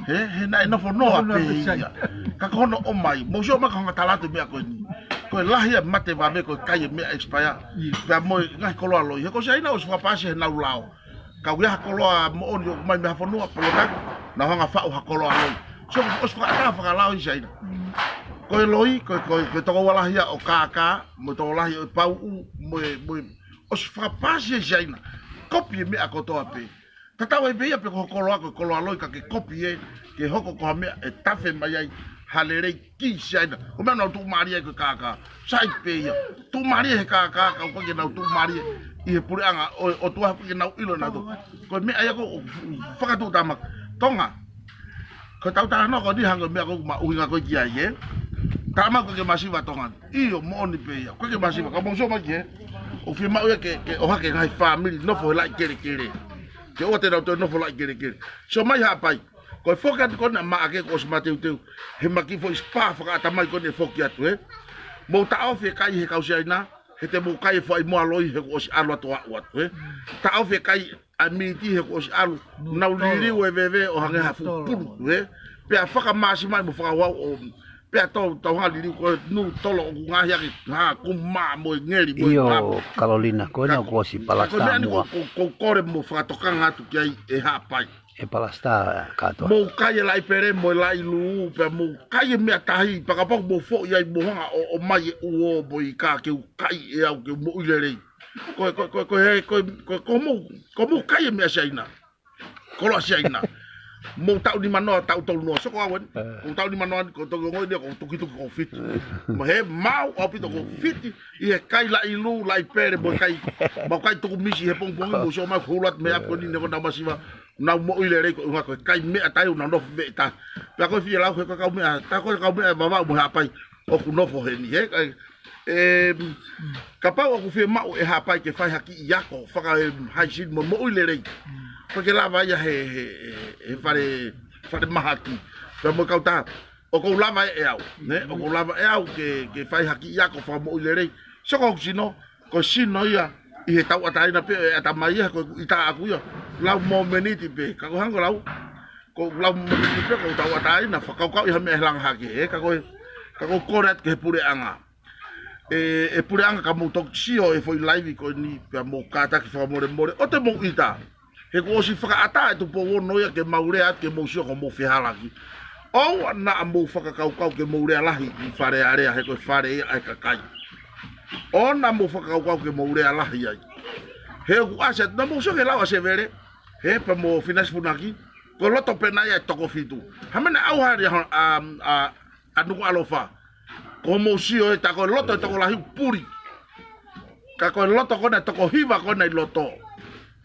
Hē? He naʻe nofo noa pē ia. Ka ko hono ʻomai. Mou sio mai ka hanga tala atu e meʻa ko eni. Ko e lahi e mate vave ko e kai e meʻa expire. Pea mo e ngaahi koloa loi. He ko Siaina ʻosi fakapaasi heʻenau lao. Ka ʻoku ʻi ai ha koloa moʻoni ʻoku ʻomai mei ha fonua, polotaku, nau hanga faʻu ha koloa loi. So, ʻosi fakaʻatā fakalao ʻi Siaina. Ko e loi, ko e, ko e, ko e tokoua lahi ia ʻo Kākā, mo e tokoua lahi ʻo e Pauʻu, mo e, mo e, ʻosi fakapaasi ʻe Siaina. Kopi e meʻa kotoa pē. Tatau ai pē ia pe ko ho koloa, ko e koloa loi ka ke kopi ē, ke hoko ko ha meʻa ʻe tafe mai ai ha lelei ki Siaina. Ko e meʻa naʻa nau tuʻumālie ai ko e Kākā. Sai pē ia. Tuʻumālie he Kākā, ka ʻoku ʻikai ke nau tuʻumālie ʻi he puleʻanga ʻo, ʻOtua, ʻikai ke nau ʻilo nautolu. Ko e meʻa ia ko e fakatuʻutāmaki. Tonga. Ko ʻetau talanoa ko eni hangē ko e meʻa ko ē ʻoku ma ʻuhinga ko ē ki ai, ē? Tala mai ʻoku ʻikai ke masiva Tonga ni. ʻIo, moʻoni pē ia. ʻOku ʻikai ke masiva. Ka mou sio mai ki hē. ʻOku fiemaʻu ia ke, ke ʻohake e ngaahi fāmili nofo he laʻi kelekele. Ke ʻoua te nau toe nofo laʻi kelekele. Sio mai Haʻapai. Ko e foki atu ko ena Maʻake kuo ʻosi mateuteu. He ma kiʻi foʻi spa fakaʻatamai ko eni ʻe foki atu, ē. Mou taʻofi e kai he kau Siaina, he te mou kai e foʻi moa loi he kuo ʻosi ʻalu atu ʻo aʻu atu, ē. Taʻofi e kai ʻa e miti he kuo ʻosi ʻalu. Nau liliu e veve ʻo hangē ha fuʻu pulu, ē. Pea fakamāsimaʻi mo fakauau ʻo Pea tau, tau hanga liliu ko e nū tolo ʻoku ngaahi ake, ha, kumā mo e ngeli mo e ʻIo, kapu. Kalolina, ko ena Ka, kuo ʻosi ka ko e palasitā meʻa ni muʻa. ko, ko, ko kole mo fakatokanga atu ki ai ʻe Haʻapai. ʻE palasitā kātoa. Mou kai e laʻi pele mo e laʻi lū, pea mou kai e meʻa tahi, pea kapau mou foʻi ai mou hanga ʻo, ʻomai e uo mo e ika ke u kai ʻe au ke u moʻui lelei. Ko, ko, ko, ko, he, ko, ko, ko mou, ko mou kai e meʻa Siaina. Koloa Siaina. Mou taʻu nimanoa, taʻu tolungofulu. Soko au eni. Ē. Ko taʻu nimanoa ni, ko toki ongoʻi ni, ko tukituki ko fiti. Mo he mau ʻaupito ko fiti, ʻi he kai laʻi lū, laʻi pele, mo e kai, mo e kai tuku misi he pongipongi, mo sio mai ko hulu atu mei ʻapi ko eni ne ko nau masiva, nau moʻui lelei ko e ʻuhinga ko e kai meʻa tahi, nau nofo meʻa tahi. Pea ko e fie lau he ko e kau meʻa, tā ko e kau meʻa Vavaʻu mo Haʻapai, ʻoku nofo heni, he, kai, Em, kapau ʻoku fiemaʻu ʻe Haʻapai ke fai ha kiʻi ako, faka, em, haisini mo moʻui lelei. Ko e ke lava ia he, he, he, he fale, fale mahaki. Pea mo e kautaha, ʻoku ou lava ʻe au, ne? ʻOku ou lava ʻe au ke, ke fai ha kiʻi ako fakamoʻui lelei. Soko hoku sino, ko e sino ia ʻi he tauʻatāina pē ʻe ʻatamai ia, ko e ʻita ʻaku ia. Lau momeniti pē, ka ko e hangē ko lau, ko lau momeniti pē, ko e tauʻatāina, fakakaukau ʻi ha meʻa he langa hake, ē? Ka ko e, ka ko e kole atu ki he puleʻanga. ʻE, ʻe puleʻanga ka mou toki sio he foʻi laivi ko eni pea mou kātaki fakamolemole ʻo te mou ʻita. He kuo ʻosi fakaʻatā ʻe Tupou Ono ia ke mou lea atu ke mou sio ko mou fehalaki. ʻOua naʻa mou fakakaukau ke mou lea lahi ʻi Fale Alea he ko e fale ia ʻa e kakai. ʻOua naʻa mou fakakaukau ke mou lea lahi ai. He ʻoku ʻasi atu, naʻa mou sio ki he lau ʻa Sevele, he pea mo Finasi Funaki, ko e loto pē ena ia ʻe toko fitu. Hā e meʻa naʻe ʻauha ai ʻa, ʻa, ʻa, ʻa Nukuʻalofa. Ko mou sio ē, tā ko e loto ʻe tokolahi ʻoku puli. Ka ko e loto ko ena ʻe toko hiva ko ena ʻi loto.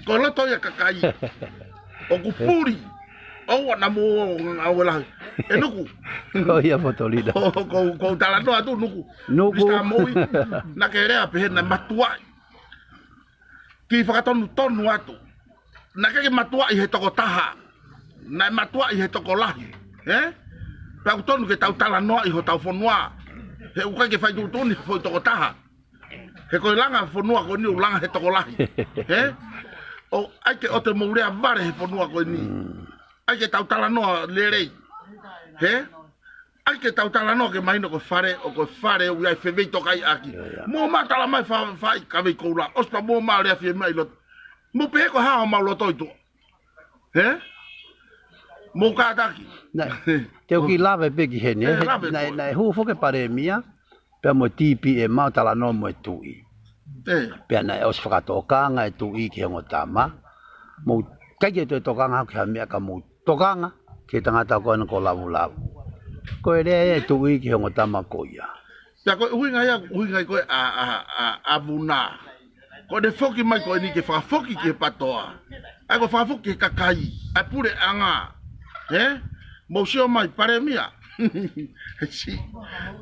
Ko e loto ia ʻa e kakai. ʻOku puli. ʻOua naʻa mou ngāue lahi. ʻE Nuku. Ko ia Fotolina. Ko, ko, ko talanoa atu Nuku. Nuku. Misa Moʻui. Naʻa ke lea pehē naʻe matuaʻi. Kiʻi fakatonutonu atu. Naʻe ʻikai ke matuaʻi he toko taha. Naʻe matuaʻi he tokolahi. Ē? Pea ʻoku tonu ke tau talanoaʻi hotau fonua. He ʻoku ʻikai ke fai tuʻutuʻuni he foʻi toko taha. He ko e langa fonua ko eni ʻoku langa he tokolahi. Ē? ʻOku ʻai ke ʻoua te mou lea vale he fonua ko eni. Mm. ʻAi ke tau talanoa lelei. He? ʻAi ke tau talanoa ke mahino ko e fale, ʻo ko e fale ʻoku ʻi ai e feveitokaʻiʻaki. ʻIo, ʻio. Mou mā tala mai fa-, fai kavei koula. ʻOsi pea mou mā lea fiemaʻu ʻi loto. Mou pehē ko e hā homau loto ʻi tuʻa. He? Mou kātaki. Naʻe, te u kiʻi lave pē ki heni, ē, ē? He, lave naʻe, koe. Naʻe hū foki e palēmia pea mo e T P M ʻo talanoa mo e tuʻi. Ē. Pea naʻe ʻosi fakatokanga e tuʻi ki he ongo tama. Mou ʻikai ke toe tokanga ki ha meʻa ka mou tokanga ki he tangata ko ena ko Lavulavu. Ko e lea ia e tuʻi ki he ongo tama ko ia. Pea ko e ʻuhinga ia, ʻuhinga ia ko ē ʻa, ʻa, ʻa, ʻa Vuna. Ko ʻene foki mai ko eni ke fakafoki ki he patoa. ʻAi ko e fakafoki ki he kakai. ʻAi puleʻanga. Ē? Mou sio mai, palēmia. Si.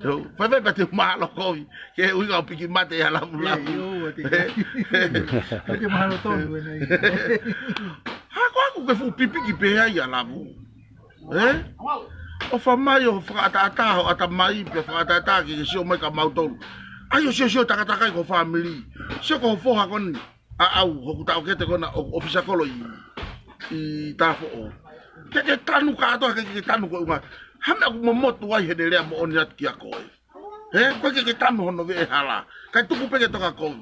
Tau, fai fai pea te u mahalo kovi. Ke ui kau piki mate ia Lavulavu. Ē, ʻio, te, ē? Te mahalo tonu ena ia. Hā ko ʻeku ke fuʻu pipiki pē ai ia Lavu. Ē? ʻOfa mai ʻo fakaʻataʻatā ho ʻatamai, pea fakaʻataʻatā ke ke sio mai kia mautolu. ʻAi ʻo siosio takatakai ko ho fāmili. Sio ko ho foha ko eni. ʻA au, hoku taʻokete ko ena ʻo, ʻofisa kolo ʻi, ʻi Tafoʻo. Ke ke tanu kātoa, ke ke tanu ko e ʻuhinga. Hā e meʻa ʻoku momotu ai heʻene lea moʻoni atu kia koe. Ē, ko e ke ke tanu hono veʻe hala. Kae tuku pē ke toka kovi.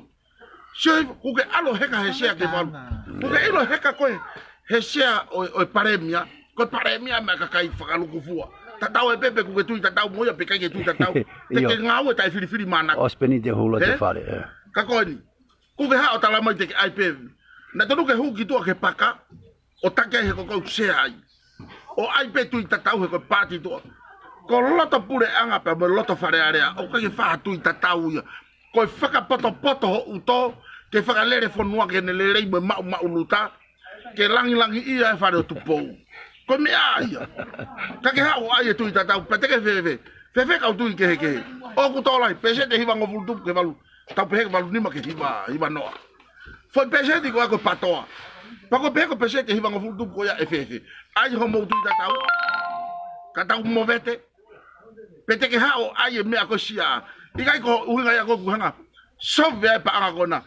Sio, ʻoku ke ʻalu ʻo heka he sea ke falu. ʻOku ke ʻilo heka koe he sea ʻo, ʻo e palēmia. Ko e palēmia meʻa kakai fakalukufua. Tatau ai pē pe ʻoku ke tui tatau mo ia pe ʻikai ke tui tatau. Te ʻIo. Ke ngāue taʻefilifilimānako. ʻOsi pē eni te u hū loto he fale, ē. Ka ko eni. ʻOku ke haʻu ʻo tala mai te ke ʻai pē. Naʻe tonu ke hū ki tuʻa ki he paka. ʻO taki ai he ko e kau sea ai. ʻO ʻai pē tui tatau he ko e paati tuʻa. Ko e loto puleʻanga pea mo e loto Fale Alea. ʻOku ʻikai ke fai ha tui tatau ia. Ko e fakapotopoto ho ʻuto. Ke fakalele fonua ke ne lelei mo e maʻumaʻuluta. Ke langilangiʻia e fale ʻo Tupou. Ko e meʻa ia. Ka ke haʻu ʻo ʻai e tui tatau. Pea te ke fēfē. Fēfē kau tui kehekehe. ʻOku tō lahi. Pēseti ʻe hivangofulu tupu ke valu. Tau pehē ke valu nima ke hiva, hiva noa. Foʻi pēseti ko ia ko e patoa. Pea ko e pehē ko e pēseti ʻe hivangofulu tupu ko ia ʻe fēfē. ʻAi homou tui tatau. Ka tau movete. Pe te ke haʻu ʻo ʻai e meʻa ko e sea. ʻIkai ko e ʻuhinga ia ko ē ʻoku hanga. Sove ai e paʻanga ko ena.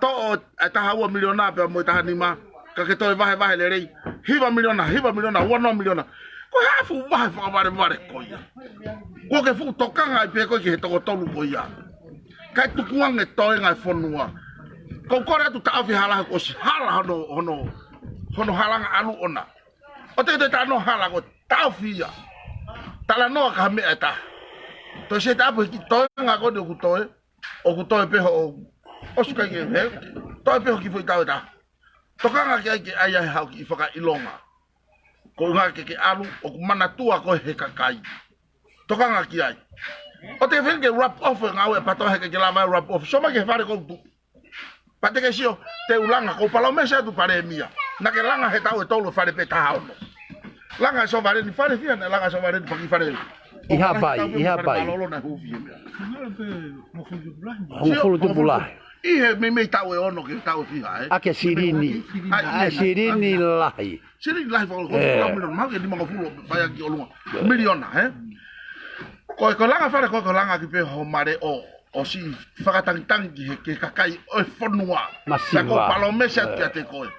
Toʻo e taha ua miliona pea mo e taha nima. Ka ke toe vahevahe lelei. Hiva miliona, hiva miliona, ua noa miliona. Ko e hā e fuʻu vahe fakavalevale ko ia? Kuo ke fuʻu tokanga ai pē koe ki he toko tolu ko ia. Kae tukuange toenga e fonua. Ko u kole atu taʻofi hala, kuo ʻosi hala hono, hono, hono halanga ʻalu ʻona. ʻOua te ke toe talanoa hala, ko e taʻofi ia. Talanoa ki ha meʻa ʻe taha. Toe sio atu pē ki he toenga ko eni ʻoku toe, ʻoku toe pē hoʻo, ʻosi kai ke, he? Toe pē hoʻo kiʻi foʻi tau ʻe taha. Tokanga ki ai ke ʻai ʻa e hau ki he fakaʻilonga. Ko e ʻuhinga ke ke ʻalu, ʻoku manatua koe he kakai. Tokanga ki ai. ʻOua te ke feinga ke rub off e ngāue ʻa Pato, he ʻikai ke lava e rub off. Sio mai ki he fale ʻoku ou tuʻu. Pea te ke sio, te u langa, ko u palōmesi atu Palēmia. Naʻa ke langa he taʻu ʻe tolu e fale pē taha ono. Langa e sovaleni, fale fiha naʻe langa e sovaleni, paki fale. ʻI Haʻapai, ʻi Haʻapai. Mālōlō naʻe huufi e meʻa. Hongofulu tupu lahi. ʻI he meimei taʻu ʻe ono ki he taʻu ʻe fiha, ē? ʻAki e silini. ʻAi, ʻAi, silini lahi. Silini lahi fakaʻosi, ʻe, lau miliona, mahalo ko e nimangofulu, paʻia ki ʻolunga. Miliona, ē? Ko e, ko e langa fale, ko e, ko e langa ki pē ho male ʻo, ʻosi fakatangitangi ki he, ki he kakai ʻo e fonua. Masiva. Pea ko u palōmesi atu, ʻe, kiate koe.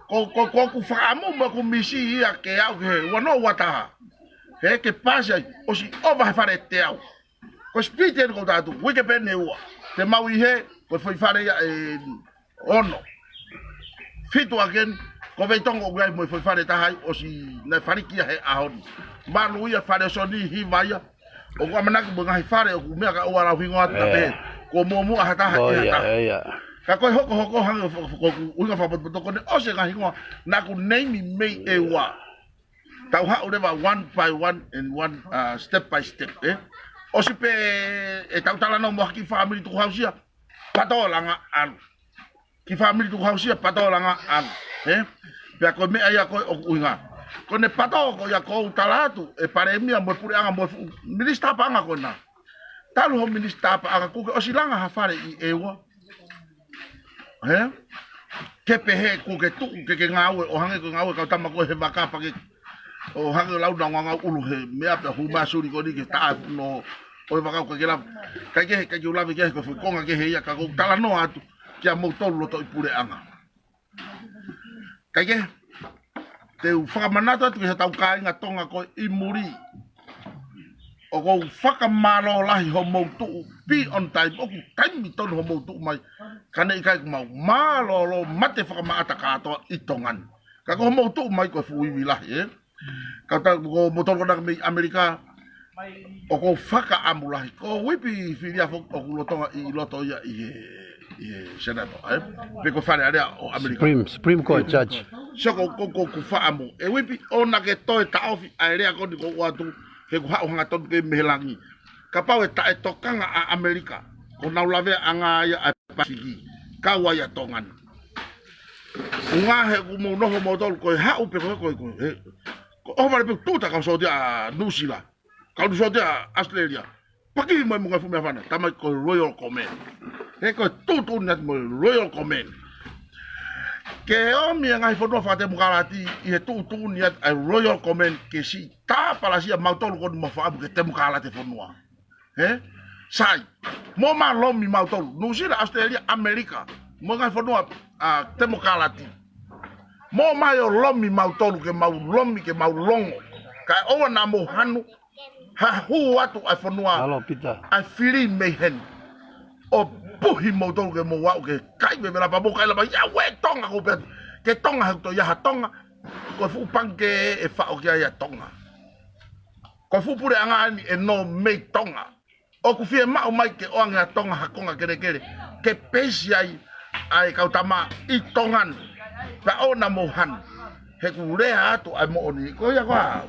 Ko, ko, ko ʻeku fakaʻamu mo ʻeku misi ia ke aʻu ki he ua noa ua taha. He ke pasi ai, ʻosi ʻova he fale ʻe teau. Ko e speed eni ko u tala atu, uike pē ʻe ua. Te mau ʻi he, ko e foʻi fale ia ʻe ono. Fitu ʻaki eni, ko Veitongo ʻoku ʻi ai mo e foʻi fale ʻe taha ai, ʻosi naʻe faliki ia he ʻaho ni. Malu ia, fale ʻo Soni, hiva ia. ʻOku ʻamanaki mo e ngaahi fale ʻoku meʻa ka ʻoua lau hingoa atu, ʻe, pē. Kuo muʻomuʻa ha taha, ko ia, ha taha. Ia. Ka ko e hokohoko hangē ko, ko, ko ʻeku ʻuhinga fakapotopoto ko eni ʻosi e ngaahi hingoa, naʻa ku neimi mei ʻEua. Tau haʻu leva one by one and one, uh, step by step, ē? ʻOsi pē ʻetau talanoa mo ha kiʻi fāmili tukuhausia, Pato langa ʻalu. Kiʻi fāmili tukuhausia, Pato langa ʻalu, ē? Pea ko e meʻa ia ko ē ʻoku ʻuhinga. Ko ʻene Pato ko ia ʻoku ou tala atu, ʻe Palēmia mo e puleʻanga mo e fuʻu minisitā paʻanga ko ena. Talu ho minisitā paʻanga kuo ke ʻosi langa ha fale ʻi ʻEua. Hē? Ke pehē kuo ke tuʻu, ke ke ngāue, ʻo hangē ko e ngāue kau tama ko ē he vaka pea ke, ʻo hangē ʻo lau naʻa ngau ʻulu he meʻa pea hū mai suli ko eni ke taʻa no, ʻo e vaka ʻoku ke lava. ʻIkai ke, ʻikai ke u lave ki ai he ko e foʻi konga kehe ia ka ʻoku ou talanoa atu kia moutolu loto ʻi puleʻanga. ʻIkai ke, te u fakamanatu atu ki hotau kāinga Tonga ko ē ʻi muli. ʻOku ou fakamālō lahi hoʻomou tuʻu, be on time, ʻoku taimi tonu hoʻomou tuʻu mai. Ka ne ʻikai ke mau mālōlō mate fakamaʻata kātoa ʻi Tonga ni. Ka ko hoʻomou tuʻu mai ko e fuʻu ivi lahi, ē? Ka ta, ko moutolu ko ena mei ʻAmelika, ʻoku ou fakaʻamu lahi. Ko Uipi Filiafo ʻoku lolotonga ʻi loto ia ʻi he, ʻi he Senate, ē? Pe ko e Fale Alea ʻo ʻAmelika. Supreme, Supreme Court Judge. So ko, ko, ko ʻeku fakaʻamu. ʻE Uipi, ʻoua naʻa ke toe taʻofi ʻa e lea ko eni ʻoku ou ʻoatu, he ʻoku haʻu hangatonu pē mei he langi. Kapau ʻe taʻetokanga ʻa ʻAmelika, ko honau laveaʻanga ia ʻa e Pasifiki, kau ai ʻa Tonga ni. ʻUhinga he ʻoku mou nofo moutolu ko e haʻu pē ko e, ko e, ko e, he, ko e ʻohovale pē tuta kau sōtia ʻa Nuʻusila, kau sōtia ʻa ʻAositelēlia. Paki mai mo e ngaahi fuʻu meʻa fana, talamai ko e Royal Command. He ko e tuʻutuʻuni atu mo e Royal Command. Ke ʻomi e ngaahi fonua fakatemokalati ʻi he tuʻutuʻuni atu ʻa e Royal Command ke siʻi tāpalasia mautolu ko eni mo fakaʻamu ke temokalati e fonua. Hē? Sai. Mou ō mai ʻo lomi mautolu. Nuʻusila, ʻAositelēlia, ʻAmelika. Mo e ngaahi fonua, ʻa, temokalati. Mou ō mai ʻo lomi mautolu ke mau lomi, ke mau longo. Kae ʻoua naʻa mou hanu, ha hū atu ʻa e fonua. Alo, Pita. ʻA e fili mei heni. ʻO puhi moutolu ke mou aʻu ke kai vevela pea mou kai lava ia ue Tonga ko pea. Ke Tonga he ʻoku toe ʻi ai ha Tonga. Ko e fuʻu pangikē ʻe faʻo ki ai ʻa Tonga. Ko e fuʻu puleʻanga eni ʻe nō mei Tonga. ʻOku fiemaʻu mai ke ʻoange ʻa Tonga ha konga kelekele ke peisi ai ʻa e kau tama ʻi Tonga ni. Pea ʻoua naʻa mou hanu. He ʻoku lea atu ʻa e moʻoni. Ko ia ko ā.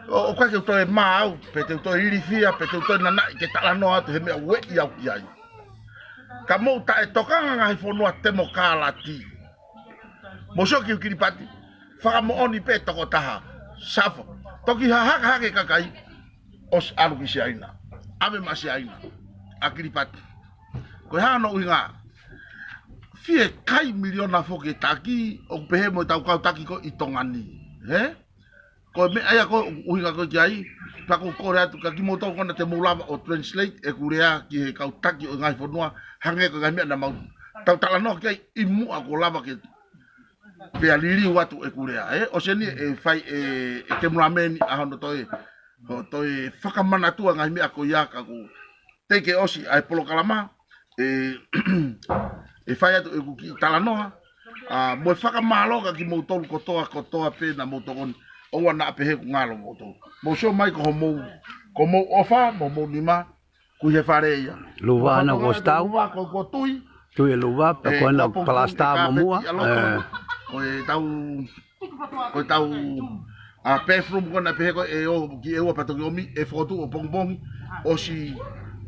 ʻO, ʻoku ʻikai ke u toe maau, pe te u toe ilifia, pe te u toe nanaʻi ke talanoa atu he meʻa ʻoku ueʻi au ki ai. Ka mou taʻetokanga ngaahi fonua temokalati. Mou sio ki he Kiripati. Fakamoʻoni pē tokotaha. Safa. Toki hahaka hake kakai. ʻOsi ʻalu ki Siaina. ʻAve maʻa Siaina. ʻA Kiripati. Ko e hā hono ʻuhinga? Fie kai miliona foki e taki, ʻoku pehē mo ʻetau kau taki ko ē ʻi Tonga ni. Hē? Ko e meʻa ia ko ē ʻuhinga ko ē ki ai, pea ʻoku ou kole atu kia kimoutolu ko ena te mou lava ʻo translate ʻeku lea ki he kau taki ʻo e ngaahi fonua, hangē ko e ngaahi meʻa naʻa mau tau talanoa ki ai ʻi muʻa kuo lava ke Pea liliu atu ʻeku lea, ē? ʻOsi eni ʻe fai ʻe, ʻe Kemulameni ʻa hono toe, hono toe fakamanatua ngaahi meʻa ko ia ka ʻoku teʻeki ʻosi ʻa e polokalama, ē, ʻe fai atu ʻeku kiʻi talanoa, ʻa, mo e fakamālō kia kimoutolu kotoa, kotoa pē naʻa mou tokoni, ʻoua naʻa pehē ʻoku ngalo moutolu. Mou sio mai ko homou, ko homou ʻofa, mo homou nima, ʻoku ʻi he fale ia. Luva ʻana ʻoku ʻosi tau. Luva ko, ko tui. Tui e luva, pea ʻe, ko ena ko ʻapongipongi palasitā e muʻa. Kāpeti ʻa loto. Ē. Ko ʻetau, ko ʻetau, ʻa, bathroom ko ena pehē ko ē ʻo ki ʻEua pea toki ʻomi, ʻe fokotuʻu ʻapongipongi. ʻOsi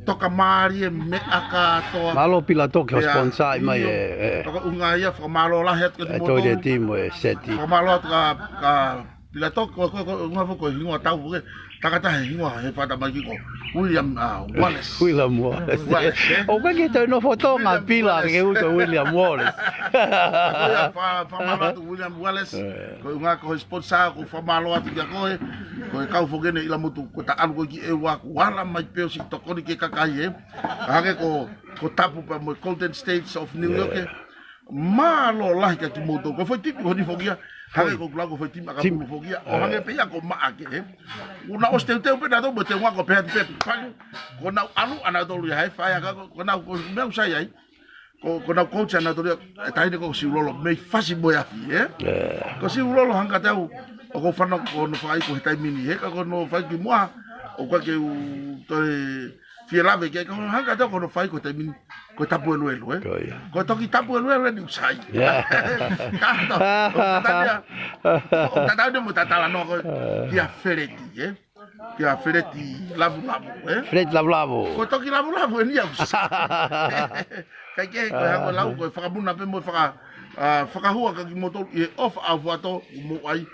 tokamālie meʻa kātoa. Mālō Pilato ki hoʻo sponsor mai ʻio, ē, ē. Toka unga ia, fakamālō lahi atu ki ʻE toileti mo e seti. Fakamālō atu kia, kia Pilato, ko, ko, ko, ʻuhinga foki ko e hingoa tau foki, tangata he hingoa he fata mai ki ko William, ʻa, Wallace. William Wallace. Wallace, ē? ʻOku ʻikai ke toe nofo Tonga William Pila Wallace. Ke ui ko William Wallace. Ko ia, fa-, fakamālō atu William Wallace. Ē. Ko e ʻuhinga ko e sponsor, ʻoku fakamālō atu kia koe. Ko e kau foki eni ʻi Lamotu, ko ʻeta ʻalu ko ē ki ʻEua, ʻoku ala mai pē ʻo siʻi tokoni ki he kakai, ē. Hangē ko, ko Tapu pea mo e Golden States of New York, ē. Ē. Mālō lahi kia kimoutolu. Ko e foʻi timi ko eni foki ia. Hangē ko ʻeku lau ko e foʻi timi ʻa Kapulu foki ia. ʻO hangē pē ia ko Maʻake, ē. Kuo nau ʻosi teuteu pē nautolu mo e teunga ko e pehē atu pē pang. Kuo nau ʻalu ʻa nautolu ia he fai ʻa ka ko, kuo nau ko e meʻa ʻoku sai ai. Ko, kuo nau coach ʻa nautolu ia, ʻe taʻahine ko Siulolo, mei fasi mo e afi, ē? Ē. Ko Siulolo hangē kiate au, ʻoku ou fanongo ko hono fai ko ē he taimi ni, he ka ko hono fai kimuʻa, ʻoku ʻikai ke u toe fie lave ki ai, ka hangē kiate au ko hono fai ko e taimi ni, ko e Tapu Eluelu, ē? Ko ia. Ko e toki Tapu Eluelu eni ʻoku sai. Ia. Ka to, ʻoku tatau ia, ʻoku tatau ia mo ʻeta talanoa ko ē, ē, kia Feleti, ē? Kia Feleti Lavulavu, ē? Feleti Lavulavu. Ko e toki Lavulavu eni ia ʻoku sai. Kae kehe ko e hangē ko e lau ko e fakamuna pē mo e faka-, ʻa, fakahua kia kimoutolu ʻi he ʻofa ʻa Fuato ʻoku mou ʻai.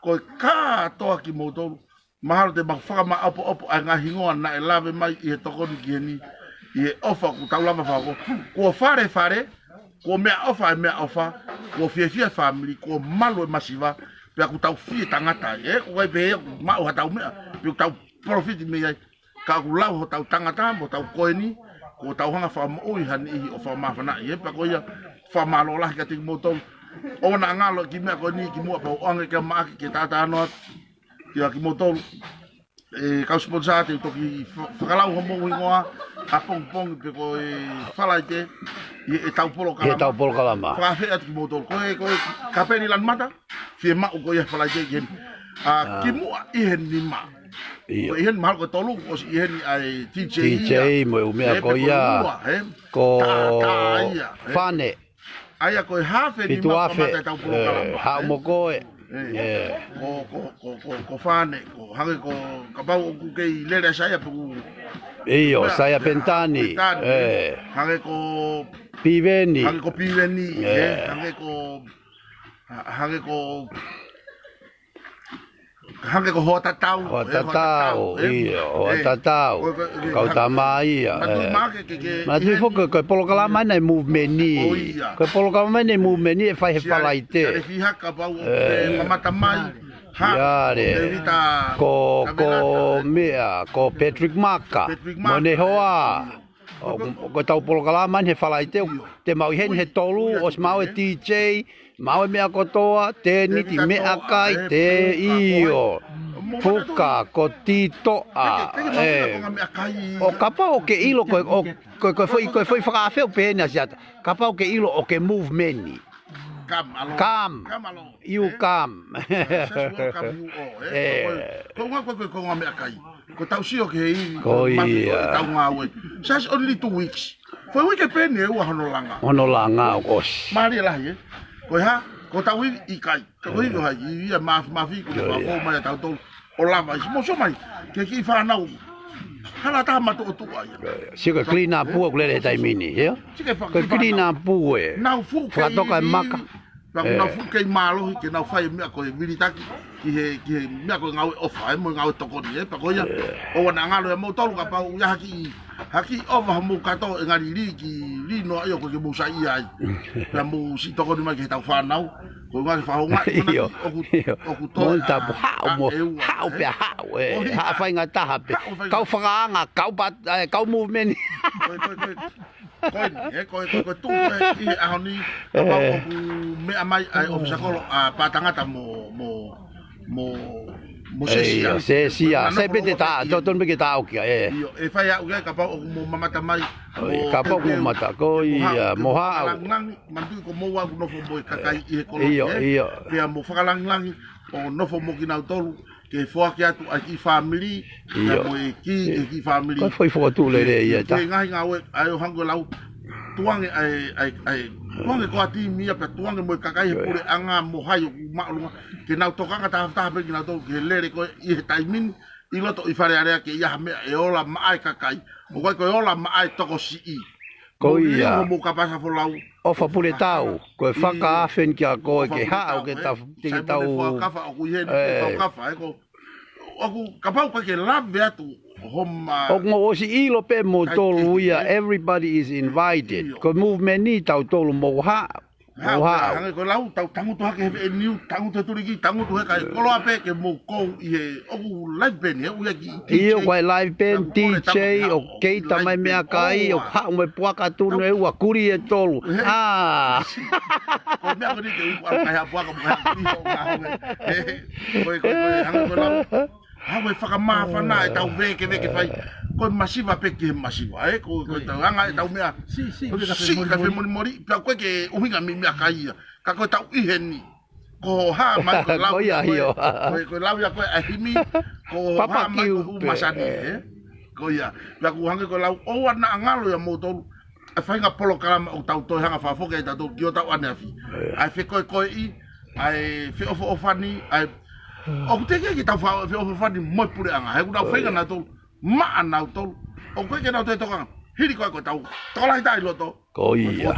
Ko e kātoa kimoutolu. Mahalo te mau fakamāʻopoʻopo ʻa e ngaahi hingoa naʻe lave mai ʻi he tokoni ki heni, ʻi he ʻofa ʻoku tau lava fakahoko. Kuo falefale, kuo meʻaʻofa e meʻaʻofa, kuo fiefia e fāmili, kuo malu e masiva, pea ʻoku tau fie tangata ai, ē, ʻoku ʻikai pē ʻoku maʻu haʻatau meʻa, pe ʻoku tau polofiti mei ai, ka ʻoku lau hotau tangata, mo hotau ko eni, kuo tau hanga fakamoʻui ha niʻihi ʻo fakamāfanaʻi, ē, pea ko ia fakamālō lahi kiate kimoutolu. ʻOua naʻa ngalo e kiʻi meʻa ko eni kimuʻa pea u ʻoange kia Maʻake ke talanoa atu kia kimoutolu. ʻE, kau sponsor te u toki fa-, fakalau homou hingoa, ʻapongipongi pe ko e Falaite, ʻi heʻetau polokalama. ʻI heʻetau polokalama. Fakaafeʻi atu kimoutolu. Ko e, ko e, Kapeni Lanumata, fiemaʻu ko ia Falaite ki heni. ʻA, ʻa, kimuʻa ʻi he nima. ʻIo. Ko ʻi heni mahalo ko e tolu, ʻosi ʻi heni ʻa e T J ia. T J mo e ʻū meʻa ko ia. Ē, pe ko e ua, ē? Ko tā, tā ia, ē? Fane. ʻA ia ko e haafe nima kamata ʻetau polokalama, ē, haʻu mo koe. Ē. Ē. Ko, ko, ko, ko, ko Fane, ko hangē ko, kapau ʻoku kei lele ʻa Saia pe ʻoku. ʻIo, Saia Penitani. Penitani. Ē. Hangē ko Piveni. Hangē ko Piveni, ē. Ē. Hangē ko, ha-, hangē ko Hangē ko Hoatatau, ē, Hoatatau, Hoatatau, ē, ʻio, ē, Hoatatau. Ko, ko, ko, Kau ha-, tamai ia, matu ē. Mā ke, ke, ke, Mā tui ʻi he foki, ko e polokalama eni movement ni. ʻO ia. Ko e polokalama eni movement ni ʻe fai he Siale, Falaite. Siale Fihaka pau ʻo ē. Pē mamata mai. Ha, Siale. Tevita Ko, ko Kavelata, ē. Meʻa, ko Patrick Maka. Patrick Maka, Mone Hoa. ʻIo. ʻO, ko ʻetau polokalama eni he Falaite, ʻio. Te mau ʻi heni he tolu, ʻio, ʻosi maʻu e ē. D J, maʻu e meʻa kotoa, tēniti, tēniti meʻakai, kātoa, ē, tē, ʻio. Puka, ko Titoʻa, ē. Teke, teke maʻu e konga meʻakai. ʻO kapau ʻoku ke ʻilo ko e, ʻo, ko e, ko e foʻi, ko e foʻi fakaafeʻi pē eni ʻa Siata. Kapau ʻoku ke ʻilo ʻoku ke movement ni. Come along. Come. Come along. You come. Just welcome you all, ē. Ē. Ko, ko, ko, ko, ko, ko, ko, meʻakai. Ko ʻetau sio ki he ivi, Ko ko e mafi, ko ia. ʻEtau ngāue. Just only two weeks. Foʻi uike pē eni ʻe ua hono langa. Hono langa ʻoku ʻosi. Mālie lahi, ē. Ko e hā, ko ʻetau ivi ʻikai. Ka ko e ivi ʻo hai, ivi ia mafimafi, ko e Ko ia. Fakafou mai ʻa tautolu. ʻO lava ʻi mo so mai, ke kiʻi fānau. Hala taha matuʻotuʻa ia. Sio ko e clean up ē? Ua ʻoku lele he taimi ni, ʻio? Sio ko e fa-, Ko e kiʻi fānau. Clean up ē. Nau fuʻu kei Fakatoka e ivi. Maka. Pea Ē. Nau fuʻu kei mālohi ke nau fai e meʻa ko e vilitaki ki he, ki he meʻa ko e ngāue ʻofa, ē, mo e ngāue tokoni, ē, pea ko ia, Ē. ʻOua naʻa ngalo ʻia moutolu kapau ʻoku ʻi ai ha kiʻi, ha kiʻi ʻova homou kato ʻe ngali lī ki lī noa ʻio ko e ke mou saiʻia ai. Pea mou siʻi tokoni mai ki heʻetau fānau, ko e ngaahi faʻahinga ʻi ʻIo, manaki ʻoku, ʻio. ʻOku toe Mo e tapu ʻa, haʻu ʻa mo, ʻEua, haʻu ē. Pea haʻu, ē. ʻO hei Haʻu haʻu. Faingataha pē. Haʻu faingataha. Kau fakaanga, kau pat-, ē, kau movement. Ko e, ko e, ko e. Ko eni, ē, ko e, ko e, ko e tuʻu ko ē ʻi he ʻaho ni, kapau ʻoku meʻa mai ʻa e ʻofisa kolo ʻa Patangata mo, mo, mo, mo Sesia. ʻIo, Sesia. Sai pē te tā, totonu pē ke tā ʻoku ia, ē. ʻIo, ʻe fai ʻaʻu ia kapau ʻoku mou mamata mai. Kapau ʻoku mou mamata, ko ia, mo Haʻu. Langilangi, manatuʻi ko moua ʻoku nofo mo e kakai ʻi he kolo, ʻio, ē. ʻIo. Pea mo fakalangilangi, ʻo nofo mo kinautolu, ke foaki atu ʻa e kiʻi fāmili, ʻio, mo e kiʻi, e kiʻi fāmili. Ko e foʻi fokotuʻu lelei ia, ʻio, tā. Ke ngaahi ngāue, ʻa ia ʻo hangē ko e lau, tukuange ʻa e, ʻa e, ʻa e, tukuange ko ā timi ia pea tukuange mo e kakai he puleʻanga mo hai ʻoku māʻolunga. Ke nau tokanga taha taha pē kinautolu, ke lele ko ē ʻi he taimi ni, ʻi loto ʻi Fale Alea ke ʻi ai ha meʻa ʻe ola maʻa e kakai. ʻOku ʻikai ko e ola maʻa e tokosiʻi. Ko ia. Mou liu hoʻomou kapasa folau. ʻOfa pule tau, ko e fakaafe eni kia koe ke haʻu ke tau, ke tau. Sai mo e fuakafa ʻoku ʻi heni, ē, fuakafa, ē, ko, ʻoku kapau ʻoku ʻikai ke lave atu, homa. ʻOku mou ʻosi ʻilo pē moutolu ia, everybody is invited. ʻIo. Ko e movement ni tautolu mou haʻu, mou haʻu. Hangē ko e lau, tau tangutu hake he veʻe niu, tangutu he tuliki, tangutu he kai koloa pē ke mou kou ʻi he, ʻoku live band, he ʻoku ʻi ai e kiʻi ʻIo, ko e live band, D J, ʻoku kei tamai meʻakai, ʻoku haʻu mo e puaka tunu ʻe ua, kuli ʻe tolu. ʻA. Ko e meʻa ko eni te u ʻalu kai ha puaka, mo kai ha kuli, ʻo ngā hau e. Ko e, ko e, ko e, hangē ko e lau. Hau e fakamāfana ʻetau vekeveke fai. Ko e masiva pē ki he masiva, ē? Ko, ko ʻetau anga ʻetau meʻa. Siʻi, siʻi, ko e siʻi ka femolimoli, pea ko e ke ʻuhinga mei meʻakai ia. Ka ko ʻetau ʻi heni. Ko e hā mai ko e lau ia ko ē, ko e, ko e lau ia ko ē ʻa e himi, ko e hā mai ko e hū masani, ē? Ko ia, pea ʻoku hangē ko e lau, ʻoua naʻa ngalo ia moutolu, ʻa e faʻahinga polokalama ʻoku tau toe hanga fakafoki ai tautolu ki hotau ʻaneafi. ʻA e fekoekoeʻi, ʻa e feʻofoʻofani, ʻa e, ʻoku teʻeki ke tau fa-, feʻofoʻofani mo e puleʻanga, he ʻoku nau feinga nautolu, maʻa nautolu. ʻOku ʻikai ke nau toe tokanga. Hili ko ē ko ʻetau tokolahi tā ʻi loto. Ko ia.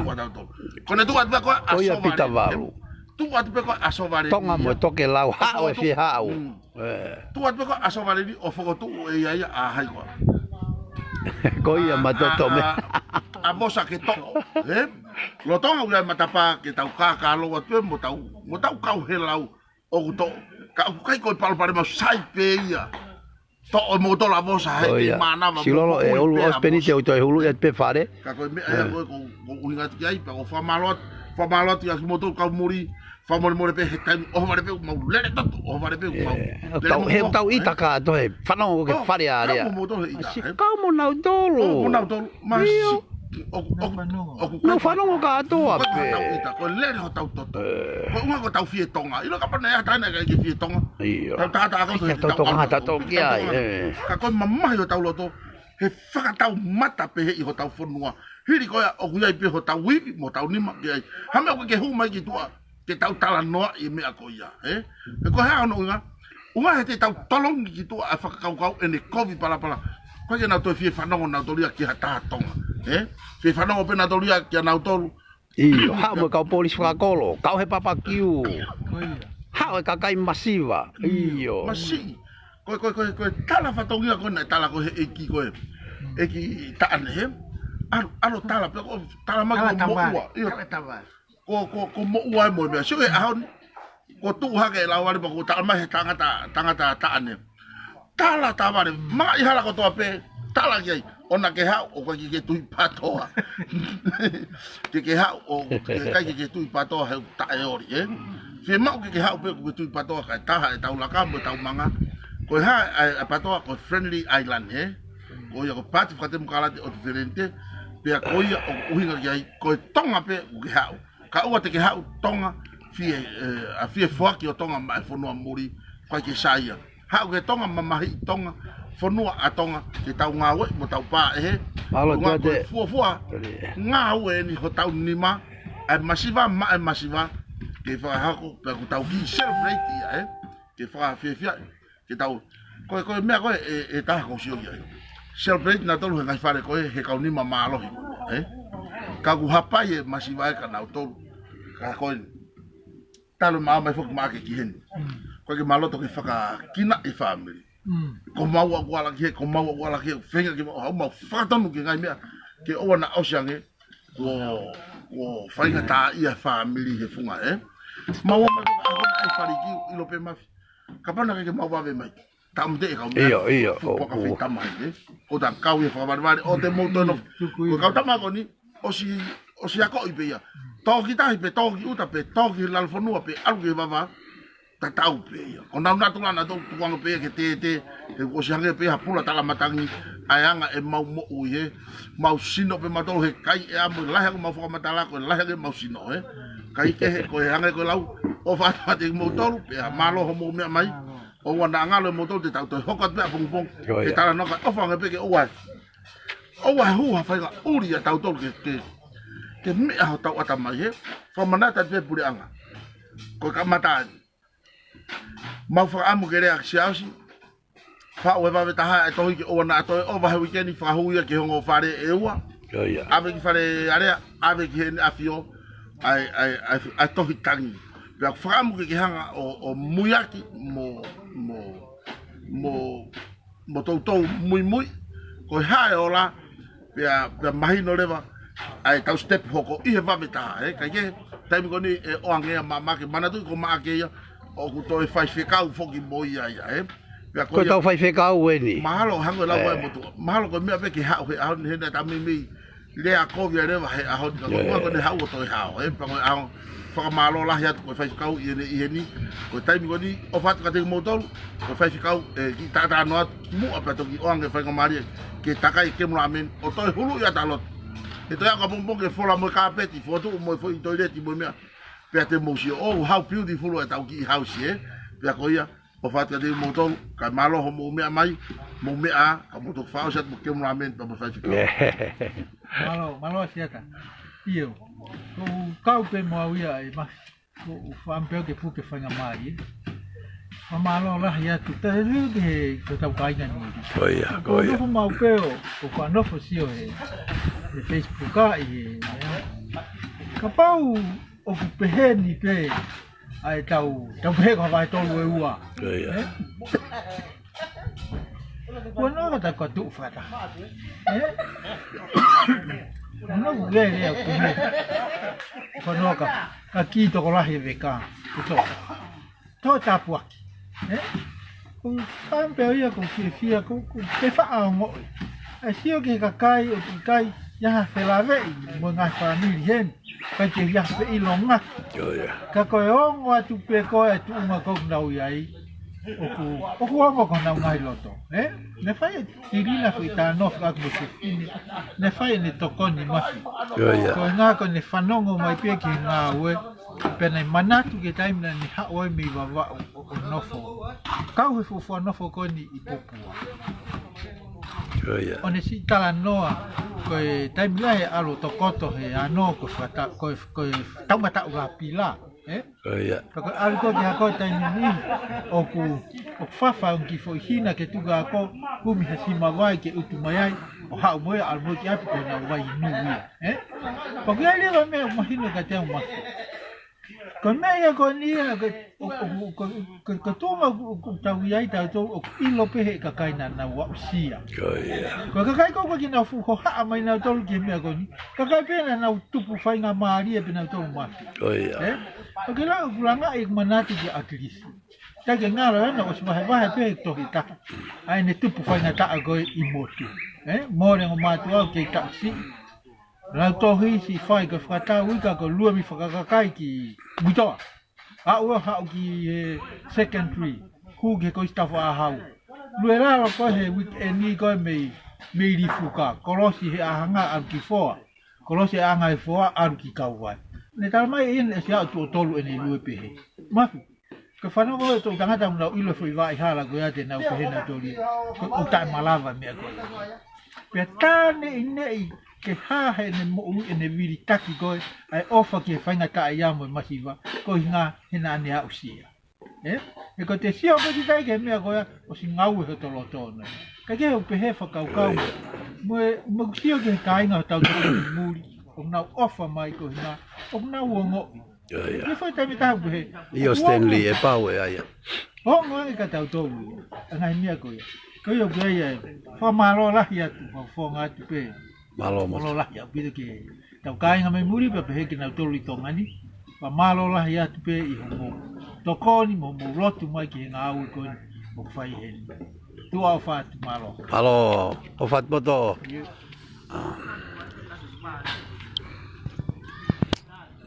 Ko e tuʻu atu pē ko ē ʻa Sovaleni. Ko ia Pita Valu. Tuʻu atu pē ko ē ʻa Sovaleni. Tonga mo Tokelau, haʻu e fie haʻu. Tuʻu atu pē ko ē ʻa Sovaleni ʻo fokotuʻu ʻe ia ia ʻa hai ko ā. Ko ia Matoto me. ʻA, ʻa, ʻa Vosa ke toʻo, ē? Lolotonga ʻoku ʻi ai e matapā ke tau kākālou atu pē mo tau, mo tau kau he lau. ʻOku toʻo, ka ʻoku ʻikai ko e palopalema, sai pē ia. Toʻo moutolu ʻa Vosa he kei mānava mo ʻoku ʻi ai pē ʻa Vosa. Silolo e ʻulu ʻosi pē ni te u toe hulu ia pē fale. Ka ko e meʻa ia ko e, ko, ko e ʻuhinga atu ki ai, pea ko e fakamālō atu, fakamālō atu ia kimoutolu kau muli, fakamolemole pē he taimi, ʻohovale pē ʻoku mau lele toto, ʻohovale pē ʻoku mau lele momoho, ē? He ʻoku tau ʻita kātoa he fanongo ki he Fale Alea. Kau mo moutolu he ʻita, ē? Kau mo nautolu. Kau mo nautolu. Masiʻi, ʻoku, ʻoku, ʻoku fanongo kātoa pē. Ko e ʻuhinga hotau ʻita, ko e lele hotau toto. Ko e ʻuhinga ko ʻetau fie Tonga. ʻIlo kapau naʻe ʻi ai ha taha naʻe ʻikai ke fie Tonga. ʻIo. Tau taha taha ko e tau Tonga, tau Tonga ki ai, ē. Ka ko e mamahi hotau loto, he fakataumata pē he ʻi hotau fonua. Hili ko ia ʻoku ʻi ai pē hotau ivi, mo hotau nima ki ai. Ha meʻa ʻoku ke hū mai ki tuʻa, ke tau talanoaʻi e meʻa ko ia, ē? He ko e hā hono ʻuhinga, ʻuhinga he te tau tolongi ki tuʻa ʻa e fakakaukau ʻene kovi palapala. Ko e ke nau toe fie fanongo nautolu ia ki ha taha Tonga, ē? Fie fanongo pē nautolu ia kia nautolu. ʻIo, haʻu mo e kau polisi fakakolo, kau he papakiu. Haʻu e kakai masiva, ʻio. Masiʻi, ko e, ko e, ko e, ko e tala fatongia ko ē naʻe tala ko ē he ʻeiki ko ē. ʻEiki Taʻane he. ʻAlu, ʻalu tala, pea ko e tala mai ko moʻua. ʻIo. Ko, ko, ko moʻua e moʻua e meʻa. Sio he ʻaho ni, ko e tuʻu hake e lau ale pea ko e tala mai he tangata, tangata Taʻane. Tala tavale, maʻi hala kotoa pē, tala ki ai. ʻOua naʻa ke haʻu, ʻoku ʻikai ke ke tui patoa. Ke ke haʻu, ʻoku ʻikai ke ke tui patoa he taʻeoli, ē? Fiemaʻu ke ke haʻu pē ʻoku ke tui patoa kae taha ʻetau laka mo ʻetau manga. Ko e hā, ʻa e, ʻa e patoa, ko e Friendly Island, ē? Ko ia ko e Paati Fakatemokalati ʻo e Diferenite, pea ko ia ʻoku ʻuhinga ki ai, ko e Tonga pē ʻoku ke haʻu. Ka ʻoua te ke haʻu Tonga, fie, ē, ʻa fie foaki ʻo Tonga maʻa e fonua muli, ʻikai ke sai ia. Haʻu ke Tonga mamahiʻi Tonga, fonua ʻa Tonga, ke tau ngāueʻi mo tau pā ʻe he. Mālō, tuate. Fuofua, ngāue eni hotau nima, ʻa e masiva maʻa e masiva, ke fakahoko, pea ʻoku tau kiʻi celebrate ia, ē? Ke fakafiefia, ke tau, ko e, ko e meʻa ko ē, ē, ʻe taha ʻoku ou sio ki ai. Celebrate nautolu he ngaahi fale ko ē, he kau nima mālohi, ē? Ka ʻoku hapai e masiva ē kia nautolu. Ka ko eni. Talu e maʻa mai foki maʻa ke ki heni. Ko e ke mālō toki fakakinaʻi e fāmili. Ko maua ʻoku ala ki he, ko maua ʻoku ala ki he, feinga ke mau, mau fakatonu ki he ngaahi meʻa. Ke ʻoua naʻa ʻosi ange, ko, ko faingataʻaʻia e fāmili he funga, ē? Maua mai foki ʻa e fāmili ki ʻilo pē mafi. Kapau naʻe ʻikai ke mau vave mai. Tau mate e kau meʻa. ʻIo, ʻio, fuʻu puaka fei tama ai, ē? ʻO tau kau ia fakavalevale, ʻo te mou toe nofo. Ko e kau tama ko eni, ʻosi, ʻosi akoʻi pē ia. Tō ki tahi pe tō ki ʻuta pe tō ki lalo fonua pe ʻalu ki vavā, tatau pē ia. ʻO nau natula naʻa tau tukuange pē ia ke tētē, he ʻosi hangē pē ia ha pula talamatangi, ʻa e anga ʻemau moʻui he, mau sino pē mautolu he kai ʻe amo, lahi ange mau fakamatala ko e lahi ange mau sino he. Kai kehe ko e hangē ko e lau, ʻofa atu kiate kimoutolu, pea mālō hoʻomou meʻa mai, ʻoua naʻa ngalo ʻe moutolu te tau toe hoko atu pē ʻapongipongi, Ko ia. ke talanoa ka ʻofa ange pē ke ʻoua. ʻOua ʻe hū ha fainga ʻuli ʻa tautolu ke, ke, ke meʻa hotau ʻatamai he, fakamanatu atu pē puleʻanga. Ko e kamata eni. Mau fakaʻamu ke lea ki Siaosi, faʻu e vave taha e tohi ke ʻoua naʻa toe ʻova he uike ni fakahū ia ki he ongo fale ʻe ua. Ko ia. ʻAve ki Fale Alea, ʻave ki Heʻene ʻAfio, ʻa e, ʻa e, ʻa e, ʻa e tohi tangi. Pea fakaʻamu ke ke hanga ʻo, ʻo muiaki mo, mo, mo, mo toutou muimui, ko e hā e ola, pea, pea mahino leva, ʻa e tau step hoko ʻi he vave taha, ē, kae kehe, taimi ko eni ʻe ʻoange ia maʻamaʻa ke manatuʻi ko maʻa ke ia, ʻoku toe faifekau foki mo ia ia, ē. Pea ko Ko e ia, tau faifekau eni. mahalo hangē lau ʻa e Ē. motuʻa. Mahalo ko e meʻa pē ke haʻu he ʻaho ni he naʻe tamimi lea kovi ʻa leva he ʻaho ni ka Ē. ko e ko eni haʻu ʻo toe hao, ē. Pea ko e ʻaho, fakamālō lahi atu ko e faifekau ʻi heni, ʻi heni. Ko e taimi ko eni, ʻofa atu kiate kimoutolu, ko e faifekau, ē, kiʻi taʻataʻa noa atu, muʻa pea toki ʻoange faingamālie, ke takai kemu lāmeni, ʻo toe huluʻi ʻa e lotu. He toe ako pongipongi ke fola mo e kāpeti, fotu mo e foʻi toileti mo e meʻa. Pea te mou sio, oh, how beautiful ʻa e tau kiʻi house, ē. Pea ko ia, ʻofa atu kiate kimoutolu, kae mālō hoʻomou meʻa mai, mou meʻa, ka mou toki fakaʻosi atu mo kemu lāmeni, pea mo e faifekau. Mālō, mālō Siata. ʻIo, ko u kau pē mo au ia ʻe Mafi. Ko u fakaʻamu pē au ke puke faingamālie. Fakamālō lahi atu. Tau liliu ki he, ko e tau kāinga ni. Ko ia, Ko ko u ia. nofo mau pē ʻo, ko u fakanofo sio he, he Facebook ʻa ʻi he, kapau ʻoku pehē ni pē, ʻa e tau, tau pehē ko ha vahe tolu ʻe ua. Ko ia. Ē? Kuo noa ka tau ka tuʻu fakataha. Ē? Kuo noa ku lele a kume. Kuo noa ka, ka ki tokolahi e veka. Kuo tō. Tō tāpuaki. Ē? Ko u fakaʻamu pē au ia ko u fiefia, ko u, ko u te faʻa ongoʻi. ʻA e sio ki he kakai ʻoku ʻikai, ʻi ai ha felāveʻi, mo e ngaahi fāmili heni. Ka ke ia pe ʻilonga. Ko ia. Ka ko e ongo atu pē ko e tuʻunga ko ē ʻoku nau ʻi ai. ʻOku, ʻoku ongo ko honau ngaahi loto. Ē? Ne fai e tilina foʻi tano fakaʻaku mo Sefini. Ne fai ʻene tokoni Mafi. Ko ia. Ko e ngā ko ʻene fanongo mai pē ki he ngāue. Pea naʻe manatu ki he taimi naʻa ne haʻu ai mei Vavaʻu ʻo, ʻo nofo. Kau he fuofua nofo ko eni ʻi Popua. Ko ia. ʻO ne siʻi talanoa, ko e taimi lahi ʻalu ʻo tokoto he ano ko e fakata-, ko e, ko e taumataʻu la pila, ē? Ko ia. Ka ko e ʻalu ko ē ki he ako taimi ni, ʻoku, ʻoku fafa ʻo ki foʻi hina ke tuka ako, kumi he sima vai ke utu mai ai, ʻo haʻu mo ia ʻalu mo ia ki ʻapi ko e nau vai nui ia, ē? Pea ko ia leva meʻa ʻoku mahino kiate au Mafi. Ko e meʻa ia ko eni ia, ko, ko, ko, ko, ko, ko e tuʻunga ʻoku, ʻoku tau ʻi ai tautolu ʻoku ʻilo pē he kakai naʻa nau aʻusia. Ko ia. Ko e kakai ko ē ʻoku ʻikai ke nau fuʻu hohaʻa mai nautolu ki he meʻa ko eni. Kakai pē naʻa nau tupu faingamālie pē nautolu Mafi. Ko ia. Ē? ʻOku ke lau ʻoku langaʻi ʻeku manatu ki ʻAkilisi. Taʻe ke ngalo ʻana ʻosi vahevahe pē he tohi taha. ʻA ʻene tupu faingataʻa ko ē ʻi motu. Ē? Mole ongo mātuʻa ʻoku kei taʻu siʻi. Lau tohi siʻi fai ko e fakatau ika ko e lue mei Fakakakai ki Muitoa. Aʻu ʻo haʻu ki he secondary, hū ki he Kolisi Tafaʻahau. Lue lalo ko ē he weekend ko ē mei, mei Lifuka, kolosi he ʻahanga ʻalu ki Foa. Kolosi he ʻahanga he Foa ʻalu ki Kauvai. Ne tala mai ʻe ia ne ʻosi aʻu tuʻo tolu ʻene lue pehē. Mafi. Ko e fanongo ʻe toʻutangata ʻoku nau ʻilo foʻi vaʻa hala ko ia te nau pehē nautolu ia. Ko e ʻoku taʻemalava meʻa ko ia. Pea tā neʻineʻi ke hā heʻene moʻui ʻene vilitaki ko ē, ʻa e ʻofa ki he faingataʻaʻia mo e masiva, ko e ʻuhinga he naʻa ne aʻusia. Ē? He ko te sio ko ē ki tai ki he meʻa ko ia, ʻosi ngāue hoto loto na. Ka ke u pehē fakakaukau. Mo e, mo sio ki he kāinga hotau toko muli, ʻoku nau ʻofa mai ko e ʻuhinga, ʻoku nau ongoʻi. Ia, ia. Ia fai taimi taha pehē. ʻIo, Stanley, ʻe pau ʻe ia. Ongo ange ka tautolu. ʻA e ngaahi meʻa ko ia. Ko ia ʻoku ʻi ai ʻa e. Fakamālō lahi atu, fakafofonga atu pē. Mālō mo. Mālō lahi ʻaupito ki he tau kāinga mei muli pea pehē kinautolu ʻi Tonga ni. Fakamālō lahi atu pē ʻi hoʻomou tokoni mo hoʻomou lotu mai ki he ngāue ko eni ʻoku fai heni. Tuʻa ʻofa atu, mālō. Mālō, ʻofa atu moutolu. ʻIo.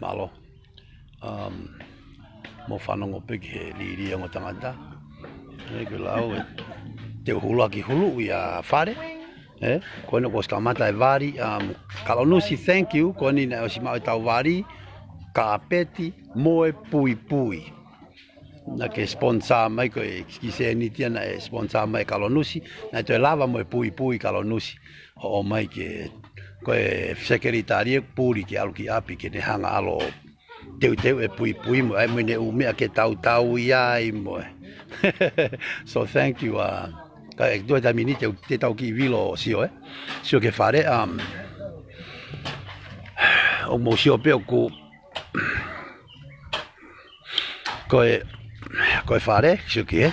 Mālō. Um, mou fanongo pē ki he liliu ʻa e ongo tangata. ʻE, ko e lau ē, te u huluʻaki huluʻi ʻa Fale. ʻE, ko eni kuo ʻosi kamata e vali, um, Kalonusi, thank you. Ko eni naʻe ʻosi maʻu ʻetau vali, kāpeti mo e puipui. Naʻa ke sponsor mai, ko e kiʻi sēniti ia naʻe sponsor mai ʻe Kalonusi, naʻe toe lava mo e puipui Kalonusi. ʻO ʻomai ke, ko e sekelitali ʻe puli ke ʻalu ki ʻapi ke ne hanga ʻo teuteu e puipui mo e, ʻai mo ʻene ʻū meʻa ke tautau ai mo e. So thank you, uh, ka ʻe toe taimi ni te, te tau kiʻi vilo sio, ē. Sio ki Fale, um, ʻoku mou sio pē ʻoku, ko e, ko e Fale, sio ki, ē.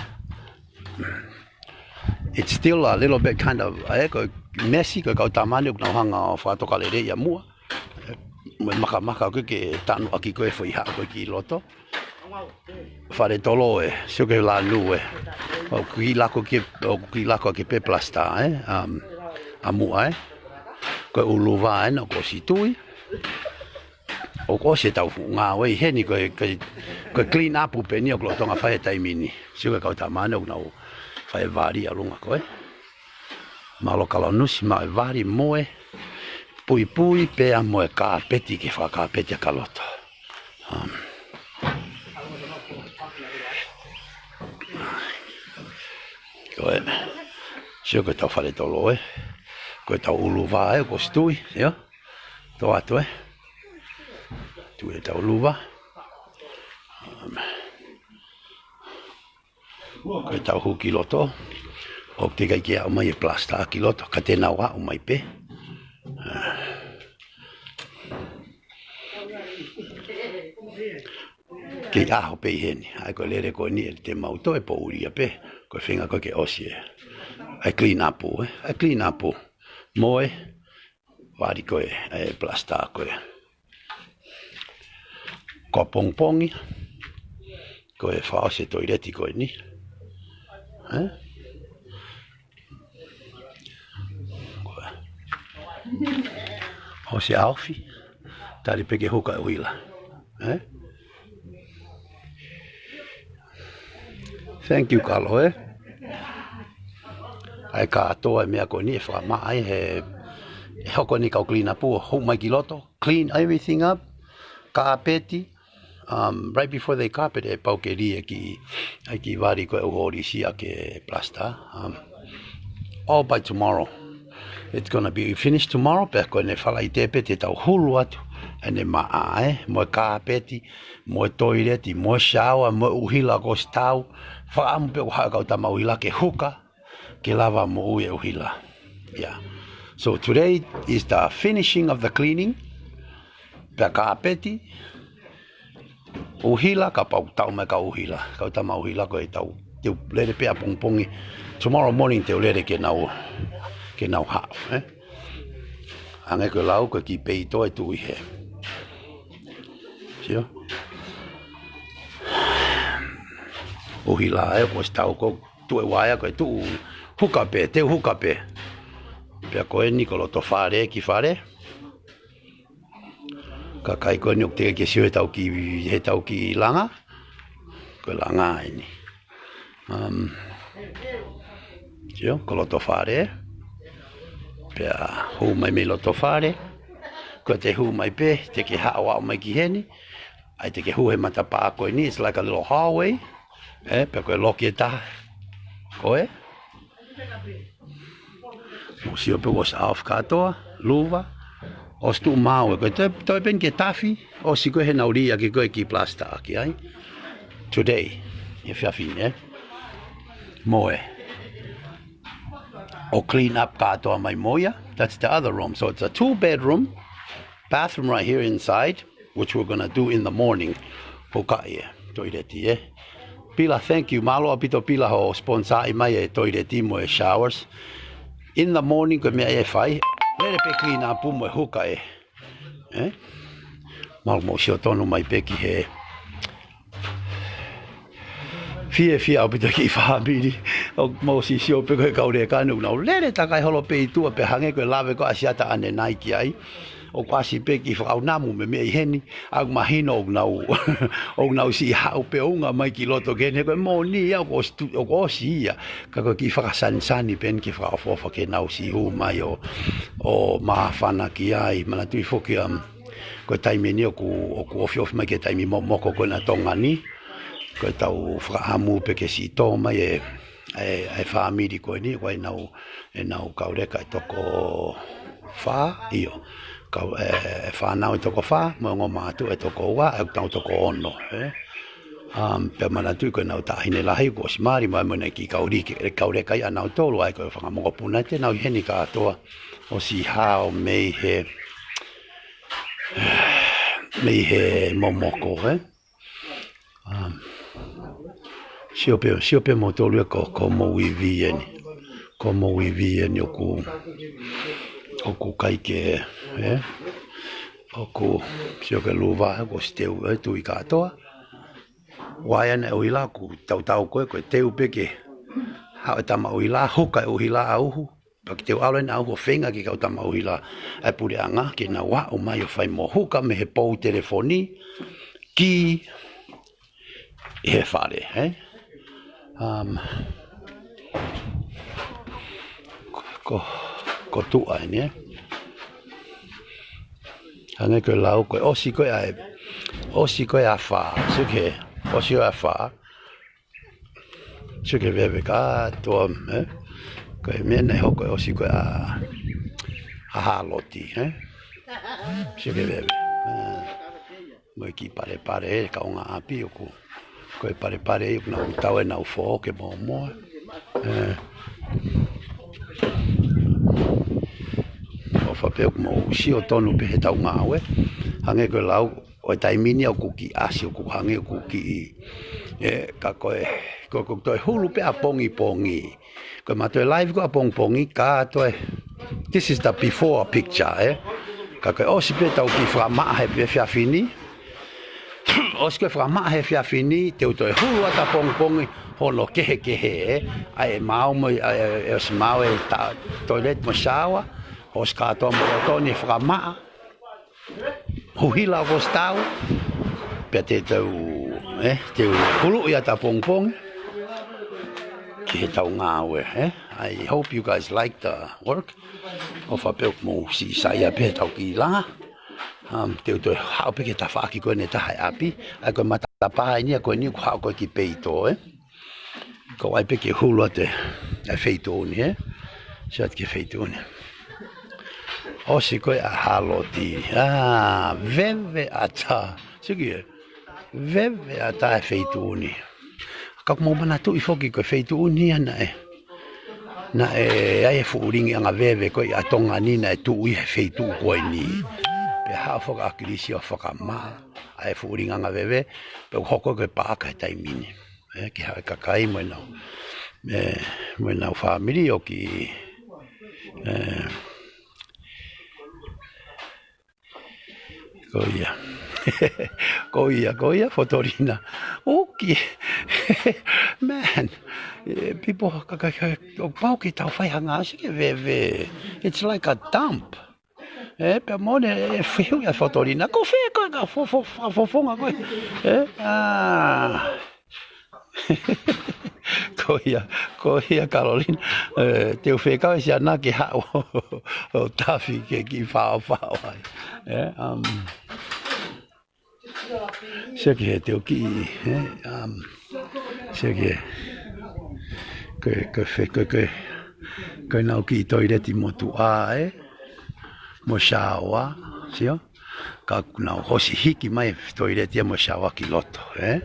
It's still a little bit kind of, ē, ko e messy, ko e kau tama ni ʻoku nau hanga ʻo fakatokalelei ʻa muʻa. Mo e makamaka ko ē ke tanu ʻaki ko e foʻi haʻa ko ē ki loto. Fale tolo ē, sio ki he lanu ē. ʻOku kiʻi lako ki, ʻoku kiʻi lako ki he plaster ē, um, ʻa muʻa ē. Ko e ʻuluva ē, naʻa ku ʻosi tui. ʻOku ʻosi ʻetau ngāue ʻi heni ko e, ko e, ko e clean up pē eni ʻoku lolotonga fai he taimi ni. Sio ki he kau tama ni ʻoku nau fai e vali ʻi ʻolunga ko ē. Mālō Kalonusi, maʻu e vali mo e puipui pea mo e kāpeti ke fakakāpeti ʻa e loto. Um, ko e, sio ko ʻetau fale tolo ē. Ko ʻetau ʻuluva ē, ʻoku ʻosi tui, ʻio. Tō atu ē. Tui ʻetau ʻuluva. Um, Ko ʻetau hū ki loto, ʻoku teʻeki ai ke aʻu mai e plaster ki loto, ka te nau aʻu mai pē. Kei ʻaho pē ʻi heni, ʻa ia ko e lele ko eni ʻe te mau toe poʻuli ia pē, ko e feinga ko ē ke ʻosi ē. ʻA e clean up, ē? ʻA e clean up. Mo e vali ko ē, e plaster ko ē. Ko e pongipongi, ko e fakaʻosi e toileti ko eni. Ē? Ko e ʻosi ʻaofi, tali pē ke huka e ʻuhila. Ē? Thank you, Kalo, ē? ʻA ia kātoa e meʻa ko eni ʻe fakamaʻa ai he, ʻe hoko eni kau clean up ʻo hū mai ki loto, clean everything up, kāpeti, um, right before they carpet ʻe pau ke lī e kiʻi, ʻa e kiʻi vali ko ē ʻoku ʻosi ʻa e plaster, um, all by tomorrow. It's gonna be finished tomorrow, pea ko ʻene Falaite pē te tau hulu atu ʻene maʻa, ē? Mo e kāpeti, mo e toileti, mo e shower, mo e ʻuhila kuo ʻosi tau. Fakaʻamu pē ʻoku haʻu e kau tama ʻuhila ke huka, ke lava moʻui e ʻuhila. Yeah. So today is the finishing of the cleaning. Pea kāpeti, ʻuhila, kapau ʻoku tau mai e kau ʻuhila. Kau tama ʻuhila ko ʻetau, te u lele pē ʻapongipongi. Tomorrow morning te u lele ke nau, ke nau haʻu, ē? Hangē ko e lau ko e kiʻi peito ʻe tuʻu ʻi hē. Sio? ʻUhila ē, kuo ʻosi tau, ko e tuʻu e uaea ko e tuʻu huka pē, te u huka pē. Pea ko eni ko loto fale ki fale. Kakai ko eni ʻoku teʻeki ke sio heʻetau kiʻi, heʻetau kiʻi langa. Ko e langa eni. Um, sio, ko loto fale. Pea hū mai mei loto fale. Ko e te hū mai pē, te ke haʻu ʻo aʻu mai ki heni. ʻA ia te ke hū he matapā ko eni, it's like a little hallway. Ē, pea ko e loki ʻe taha. Ko ē? Mou sio pē kuo ʻosi ʻaofi kātoa, luva, ʻosi tuʻu maau ē, ko e toe, toe pē eni ke tafi, ʻosi ko ē he nau lī ʻaki ko ē kiʻi plaster ʻaki ai. Today, he efiafi ni, ē? Mo e. ʻO clean up kātoa mai mo ia. That's the other room. So it's a two bedroom, bathroom right here inside, which we're gonna do in the morning. Hukaʻi e toileti, ē. Pila, thank you. Mālō ʻaupito Pila hoʻo sponsor ʻi mai e toileti mo e showers. In the morning, ko e meʻa ia ʻe fai. Lele pē clean up mo e huka ē. Ē? Mālō mou sio tonu mai pē ki hē. Fiefia ʻaupito e kiʻi fāmili. ʻOku mou sio pē ko e kau lēkani ʻoku nau lele takai holo pē ʻi tuʻa pea hangē ko e lave ko ē ʻa Siata ʻanenai ki ai. ʻOku ʻasi pē ki fakaʻunamu mei heni, ʻoku mahino ʻoku nau, ʻoku nau siʻi haʻu pē ʻo unga mai ki loto ki heni, ko e moʻoni ia, ʻoku ʻosi tu-, ʻoku ʻosi ia. Ka ko e kiʻi fakasanisani pē eni ke fakaʻofoʻofa ke nau siʻi hū mai ʻo, ʻo māfana ki ai, manatuʻi foki, um, ko e taimi eni ʻoku, ʻoku ofiofi mai ki he taimi momoko ko ena ʻa Tonga ni, ko ʻetau fakaʻamu pē ke siʻi tō mai e, e, e fāmili ko eni, ko ʻenau, ʻenau kauleka ʻe toko fā, ʻio. Kau, e, e fānau ʻe toko fā, mo e ongo mātuʻa ʻe toko ua, ʻe tau toko ono, ē. Um, pea manatuʻi ko ʻenau taʻahine lahi, ko ʻosi mali, mai mo ʻena kiʻi kaulike, e kauleka ia ʻanautolu, ʻa ia ko e fanga mokopuna, te nau ʻi heni kātoa, ʻosi hao mei he, mei he momoko, ē. Um, sio pē, sio pē moutolu ia ko, ko mou ivi eni. Ko mou ivi eni ʻoku, ʻoku ʻikai ke, ē? ʻOku, sio ki he luva, ʻoku ʻosi teu, ē, tui kātoa. Vaea ʻena ʻuhila ʻoku tautau ko ē, ko e teu pē ke haʻu e tama ʻuhila, huka e ʻuhila ʻa uhu. Pea ke teu ʻalu ʻena ʻo feinga ki he kau tama ʻuhila ʻa e puleʻanga, ke nau aʻu mai ʻo fai mo huka mei he pou telefoni ki he fale, ē? Um, ko, ko tuʻa eni, ē? Hangē ko e lau, ko e ʻosi ko ē ʻa e, ʻosi ko ē ʻa fā, sio ki he, ʻosi ko ē ʻa fā, sio ki he veve kātoa, ē? Ko e meʻa naʻe hoko ʻosi ko ē ʻa, ʻa Hāloti, ē? Sio ki he veve. Ē. Mo e kiʻi palepale, ē, kaungāʻapi ʻoku. Ko e palepale ʻoku nau tau ʻenau fō ke mōmoa. Ē. ʻOfa pē ʻoku mou sio tonu pē heʻetau ngāue. Hangē ko e lau, ʻo e taimi ni ʻoku kiʻi ʻasi, ʻoku hangē ʻoku kiʻi, ē, ka ko e, ko, ko e toe hulu pē ʻapongipongi. Ko e maʻu e live ko ē ʻapongipongi, ka toe, this is the before picture, ē. Ka ko e ʻosi pē ʻetau kiʻi fakamaʻa he efiafi ni. ʻOsi ko ē fakamaʻa he efiafi ni, te u toe hulu atu ʻapongipongi, hono kehekehe, ē. ʻA e maau mo, ʻa e, ʻe ʻosi maau e ta-, toilet mo e shower, ʻosi kātoa mo e ʻoto ni fakamaʻa. Huhila ʻoku ʻosi tau. Pea te tau, ē, te u huluʻi atu ʻapongipongi ki heʻetau ngāue, ē. I hope you guys like the work. ʻOfa pē ʻoku mou siʻi saiʻia pē heʻetau kiʻi lā. Um, te u toe haʻu pē ki he tafaʻaki ko eni ʻe taha ʻi ʻapi. ʻA ia ko e matapā eni ia ko eni ʻoku haʻu ko ē ki peito, ē. Ko ʻai pē ke hulu atu e, e feituʻu ni, ē? Sio atu ki he feituʻu ni. ʻOsi ko ē ʻa Hāloti. Ā, veve ʻatā. Sio ki ē. Veve ʻatā e feituʻu ni. Ka ʻoku mou manatuʻi foki ko e feituʻu ni ia naʻe, naʻe ʻi ai e fuʻu lingiʻanga veve ko ē ʻa Tonga ni naʻe tuʻu ʻi he feituʻu ko eni. Pea haʻu foki ʻa ʻAkilisi ʻo fakamaʻa ʻa e fuʻu lingiʻanga veve. Pea hoko ko ē ko e paʻaka he taimi ni. Ē, ke haʻu e kakai mo ʻenau, ē, mo ʻenau fāmili ʻo kiʻi, ē, ko ia. Ko ia, ko ia, Fotolina. ʻOku, man, ē, people, ka, ka, ka, ʻoku pau ke tau fai ha ngāue ke veve. It's like a dump. Ē, pea mo ʻene, ē, fehuʻi ʻa Fotolina. Ko fē ko ē ka fo-, fo-, fo-, fofonga ko ē. Ē, ā. Ko ia, ko ia, Kalolina. Ē, te u fekau e siana ke haʻu ʻo tafi ke kiʻi faofao ai. Ē, um, sio ki he te u kiʻi, ē, um, sio ki he. Ko, ko fe-, ko, ko, ko ʻenau kiʻi toileti motuʻa, ē? Mo e shower, sio? Ka ʻoku nau ʻosi hiki mai e toileti ia mo e shower ki loto, ē?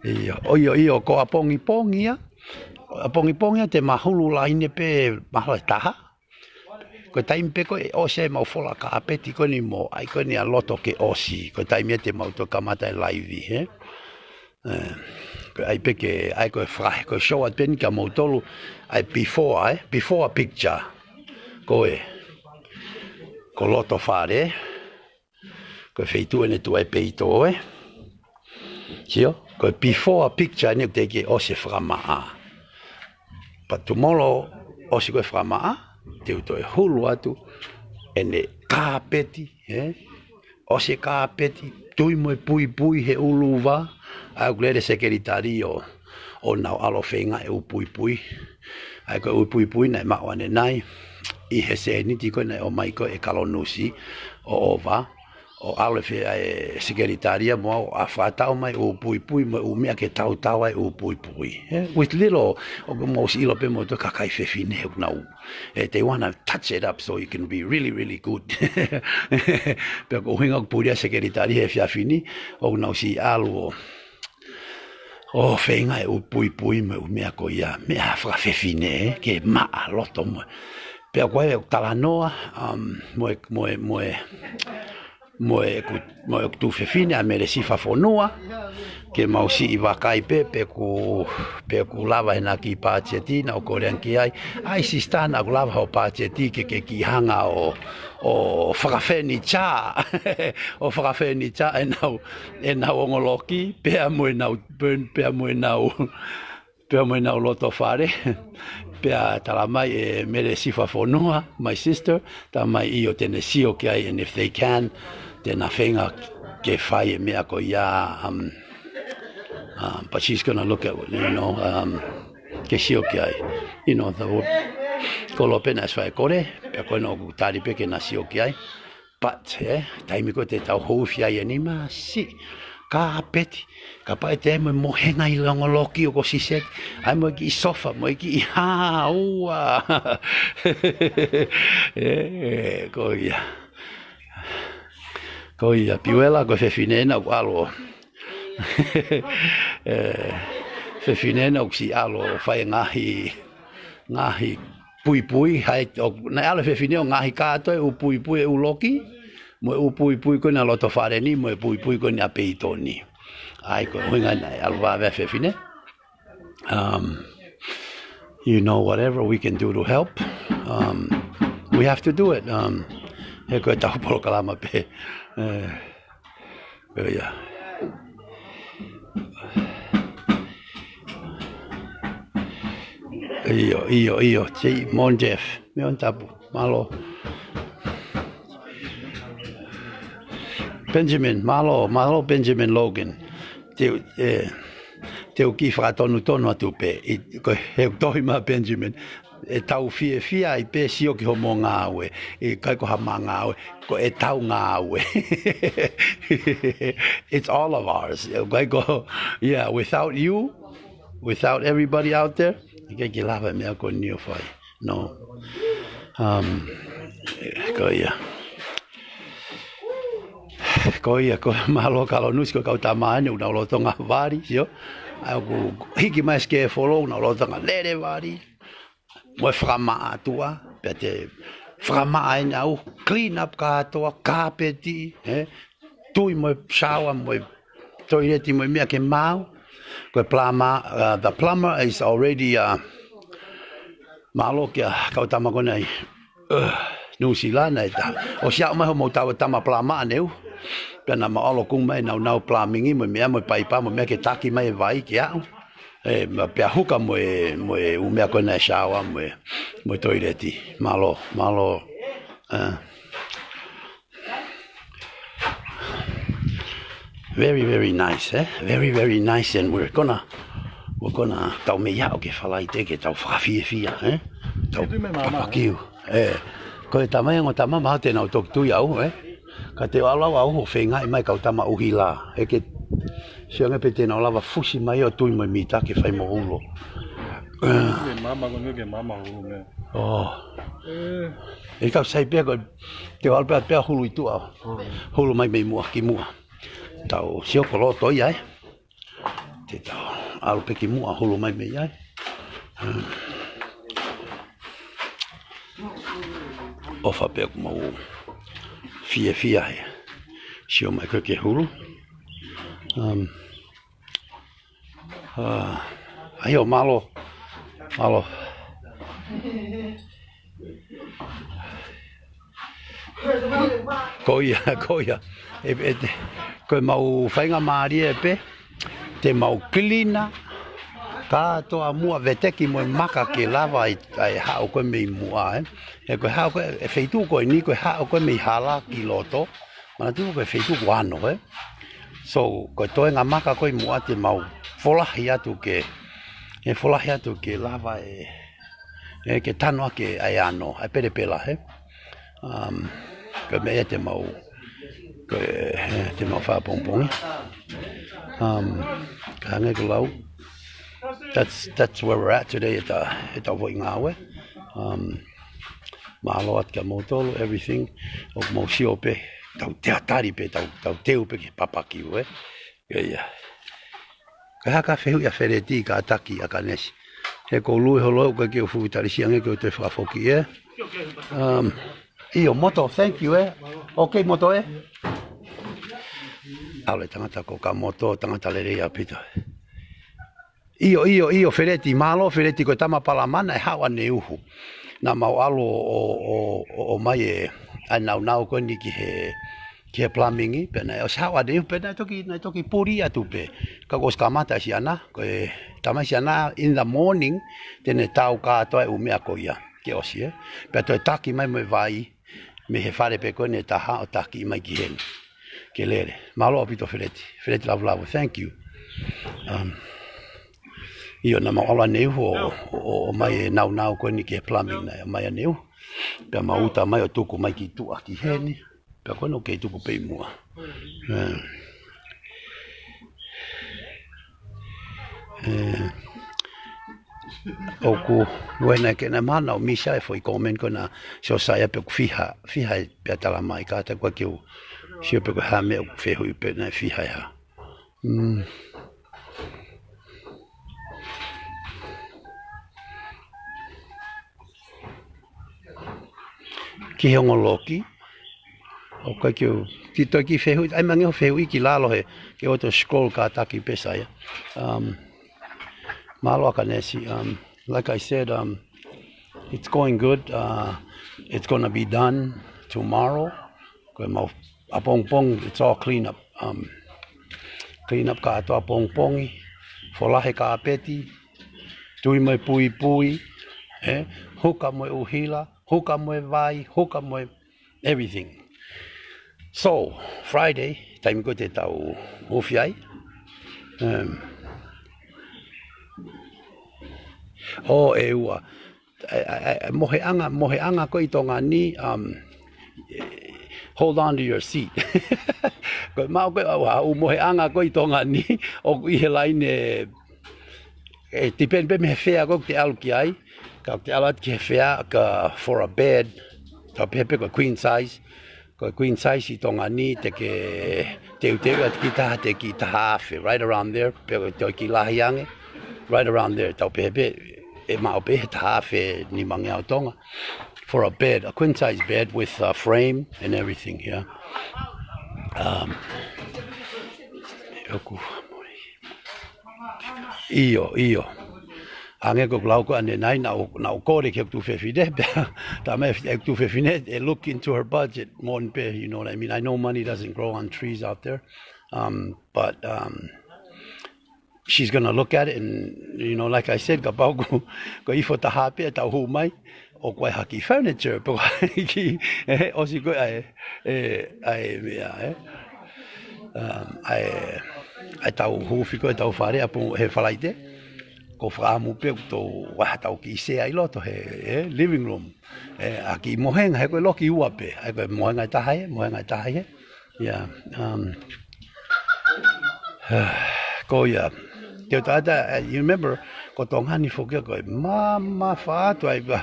ʻIo, ʻio, ʻio, ko ʻapongipongi ia. ʻApongipongi ia te ma hulu laine pē mahalo ʻe taha. Ko e taimi pē ko ē ʻosi ai ʻemau fola kāpeti ko eni mo ʻai ko eni ʻa loto ke ʻosi. Ko e taimi ia te mau toe kamata e laivi, ē? Ē, ko e ʻai pē ke, ʻai ko e fakahe, ko e show atu pē eni kia moutolu, ʻai before, ē? Before picture. Ko ē. Ko loto fale. Ko e feituʻu eni tuʻa ʻi peito, ē? Sio? Ko e before picture eni ʻoku teʻeki ke ʻosi e fakamaʻa. But tomorrow, ʻosi ko ē fakamaʻa, Te u toe hulu atu ʻene kāpeti, ē? ʻOsi e kāpeti, tui mo e puipui he ʻulu vā, ʻa ʻeku lele sekelitali ʻo, ʻo nau ʻalu ʻo feinga e ʻū puipui. ʻA ia ko e ʻū puipui naʻe maʻu ʻanenai, ʻi he sēniti ko ē naʻe ʻomai ko ē ʻe Kalonusi ʻo ʻova, ʻo ʻalu e fe-, ʻa e sekelitali ia mo au ʻo fakatau mai ʻū puipui mo e ʻū meʻa ke tautau ai ʻū puipui. Ē, with little, ʻoku mou ʻosi ʻilo pē mo e kakai fefine ʻoku nau ē, they wanna touch it up so it can be really, really good. Pea ko e ʻuhinga ʻoku puli ai e sekelitali he efiafi ni, ʻoku nau ʻosi ʻalu ʻo, ʻo feinga e ʻū puipui mo e ʻū meʻa ko ia, meʻa fakafefine, ē, ke maʻa loto mo. Pea ko e talanoa, um, mo e, mo e, mo e, mo ʻeku, mo ʻeku tuofefine ʻa Melesifa Fonua, ke mau siʻi vakai pē, pe ʻoku, pe ʻoku lava ʻe he kiʻi pātieti naʻa ku kole ange ki ai. ʻAi sisitā, naʻa ku lava hoʻo pātieti ke, ke kiʻi hanga ʻo, ʻo fakafenitā, ʻo fakafenitā ʻenau, ʻenau ongo loki, pea mo ʻenau, pea mo ʻenau, pea mo ʻenau loto fale. Pea tala mai ʻe Melesifa Fonua, my sister, tala mai ʻio te ne sio ki ai, and if they can, te na feinga ke fai e meʻa ko ia, um, um, but she's gonna look at, you know, um, ke sio ki ai. You know, the, ko lo pena as fai kore, pea ko ena ʻoku tali pē ke na sio ki ai. But, ē, taimi ko ē te tau houfi ai e nima, siʻi kāpeti, kapau ʻe te mo e mohenga ʻi he ongo loki ʻoku siseki, ʻai mo e kiʻi sofa, mo e kiʻi hā, ua. Ē, ko ia. Ko ia, Piuela, ko e fefine ena ʻoku ʻalu ʻo ē, fefine ena ʻoku siʻi ʻalu ʻo fai e ngaahi, ngaahi puipui, hai, ʻo, naʻe ʻalu e fefine ʻo ngaahi kātoa e ʻū puipui e ʻū loki, mo e ʻū puipui ko ena loto fale ni, mo e puipui ko ena ʻa peito ni. ʻA ia ko e ʻuhinga naʻe ʻalu vave e fefine. Um, you know, whatever we can do to help, um, we have to do it. Um, he ko ʻetau polokalama pē. Ē, Ko ia. ʻIo, ʻio, ʻio. Te mo Jeff. Meʻa ʻoku tapu. Mālō. Benjamin, mālō, mālō Benjamin Logan. Te, ē, te u kiʻi fakatonutonu atu pē. ʻI, ko e, he tohi mai Benjamin. ʻEtau fiefia ai pē sio ki hoʻomou ngāue, ʻikai ko haʻamau ngāue, ko ʻetau ngāue. It's all of ours. ʻIkai ko, yeah, without you, without everybody out there, ʻikai ke lava e meʻa ko eni ʻo fai. No. Um, ko ia. Ko ia, ko mālō Kalonusi, ko e kau tama eni, ʻoku nau lolotonga vali, sio. ʻA ia ʻoku hiki mai e sikefolo, ʻoku nau lolotonga lele vali. Mo e fakamaʻa atu ā, pea te fakamaʻa eni ʻa e ʻū clean up kātoa, kāpeti, ē, tui mo e shower, mo e toileti, mo e meʻa ke maau. Ko e plumber, uh, the plumber is already, uh, mālō kia kau tama ko ena ʻi, uh, New Zealand ʻa e ta. ʻOsi aʻu mai hoʻomou tau tama plumber ʻaneu. Pea na maʻolo kumu mai ʻenau nau plumbing mo e meʻa mo e paipa mo e meʻa ke taki mai e vai ke aʻu. Ē, ma pea huka mo e, mo e ʻū meʻa ko ena e shower mo e, mo e toileti. Mālō, mālō. Ē. Very, very nice, eh? Very, very nice, and we're gonna, we're gonna, tau meʻa ʻo ke Falaite ke tau fakafiefia, eh? Tau Ke tui mai māmā, papakiu. Eh, ko e tama ia ongo tama maha te nau toki tui au, eh? Ka te u ʻalu au ʻo feingaʻi mai kau tama ʻuhila. ʻE ke sio ange pe te nau lava fusi mai ʻo tui mai mita ke fai mo ulo. Eh. Ke māmā ko eni ke māmā ulo mea. Oh. Eh. ʻE kau sai pea ko te u ʻalu pea, pea hulu ʻi tuʻa. Hulu. Hulu mai mei muʻa ki muʻa. Tau sio ko loto ia, eh? Te tau ʻalu pē ki muʻa hulu mai mei ai. Hmm. ʻOfa pē ʻoku mau fiefia he sio mai ko ē ke hulu. Um, ah, ʻaio, mālō. Mālō. Ko ia, ko ia. ʻE, ʻe te, ko e mau faingamālie pē, te mau clean up, kātoa muʻa, veteki mo e maka ke lava ʻa e, ʻa e haʻu ko ē mei muʻa, ē. He ko e haʻu ko ē, e feituʻu ko eni ko e haʻu ko ē mei hala ki loto. Manatuʻi ko e feituʻu ko ē ʻa e ano, ē. So, ko e toenga maka ko ē ʻi muʻa te mau folahi atu ke, ē, folahi atu ke lava ʻe, ē, ke tanu ʻaki ʻa e ano, ʻa e pelepela, ē. Um, ko e meʻa ia te mau, ko e, ē, te mau fakapongipongi. Um, ka hangē ko e lau, that's, that's where we're at today ʻi he ta-, ʻi he tau foʻi ngāue. Um, mālō atu kia moutolu, everything. ʻOku mau sio pē, tau teatari pē, tau, tau teu pē ki he papakiu, ē. Ia, ia. Ka hā ka fehuʻi ʻa Feleti kātaki ʻa Kanesi. He ko e ʻuluʻi holo ʻoku ʻikai ke u fuʻu talisi ange ke u toe fakafoki, ē. Um, ʻio, Moto, thank you, ē. Okay, Moto, ē. ʻAlu e tangata ko Kamoto, tangata lelei ʻaupito. ʻIo, ʻio, ʻio, Feleti, mālō, Feleti, ko e tama palama naʻe haʻu ʻaneuhu. Naʻa mau ʻalu ʻo, ʻo, ʻo, ʻo ʻomai e, ʻa e naunau ko eni ki he, ki he plumbing, pea naʻe ʻosi haʻu ʻaneuhu, pea naʻe toki, naʻe toki puli atu pē. Ka kuo ʻosi kamata e siana, ko e tama siana in the morning, te ne tau kātoa e ʻū meʻa ko ia, ke ʻosi, ē. Pea toe taki mai mo e vai, mei he fale pē ko eni ʻe taha ʻo taki mai ki heni. Ke lele. Mālō ʻaupito Feleti. Feleti Lavulavu, thank you. Um, ʻio, naʻa mau ʻalu ʻaneuhu ʻo, ʻo, ʻo, ʻomai e naunau ko eni ki he plumbing naʻe ʻomai ʻaneuhu. Pea mau uta mai ʻo tuku mai ki tuʻa ki heni. Pea ko ena ʻoku kei tuku pē ʻi muʻa. Um, ē, ʻoku, ʻuhinga ke na mana ʻo misa e foʻi comment ko ena, Siosaia, pe ʻoku fiha, fiha pea tala mai, kātaki ʻoku ʻikai ke u sio pe ko e hā e meʻa ʻoku fehuʻi pe naʻe fiha e hā. Mm. Ki he ongo loki. ʻOku ʻikai ke u, ki toe ki fehuʻi, ʻai mai ange hoʻo fehuʻi ki lalo he, ke auto scroll kātaki pē Saia. Um, mālō ʻa Kanesi. Um, like I said, um, it's going good. Uh, it's gonna be done tomorrow. Ko e mau ʻapongipongi, it's all clean up. Um, clean up kātoa ʻapongipongi, folahi kāpeti, tui mo e puipui, ē, huka mo e ʻuhila, huka mo e vai, huka mo e everything. So, Friday, taimi ko ē te tau ofi ai. Um, ʻo e ua. ʻA e, ʻa e, ʻa e, moheʻanga, moheʻanga ko ē ʻi Tonga ni, um, hold on to your seat. Ko e maʻu ko ē ʻa e ʻū moheʻanga ko ē ʻi Tonga ni, ʻoku ʻi he laine, ʻe depend pē mei he fare ko ē ʻoku te ʻalu ki ai, ka ʻoku te ʻalu atu ki he fare ko ē for a bed, tau pehē pē ko e queen size, ko e queen size ʻi Tonga ni te ke teuteu atu ki he taha, te ke taha afe, right around there, pe ko e toe kiʻi lahi ange, right around there, tau pehē pē, ʻe maʻu pē he taha afe nimangeau Tonga, for a bed, a queen size bed with a frame and everything, yeah. Um, ʻoku, ʻio, ʻio. Hangē ko ʻeku lau ko ē ʻanenai, naʻa ku, naʻa ku kole ki heʻeku tuofefine, pea, tā mai ʻeku tuofefine, ʻe look into her budget, moʻoni pē, you know what I mean? I know money doesn't grow on trees out there, um, but, um, she's gonna look at it and, you know, like I said, kapau ko, ko e ifo taha pē ʻe tau hū mai, ʻoku ʻi ai ha kiʻi furniture, pe ko ha kiʻi, ē, ʻosi ko ē ʻa e, ē, ʻa e meʻa, ē. Um, ʻa e, ʻa e tau huufi ko ē ʻetau fale ʻapongipongi he Falaite. Ko e fakaʻamu pē ʻoku tau ʻai haʻatau kiʻi sea ʻi loto he, ē, living room. Ē, ha kiʻi mohenga, he ko e loki ua pē. ʻA ia ko e mohenga ʻe taha ē, mohenga ʻe taha ē. Yeah, um, ko ia. Te u tala atu, uh, you remember, ko Tonga ni foki ko e mamafa atu ai pē.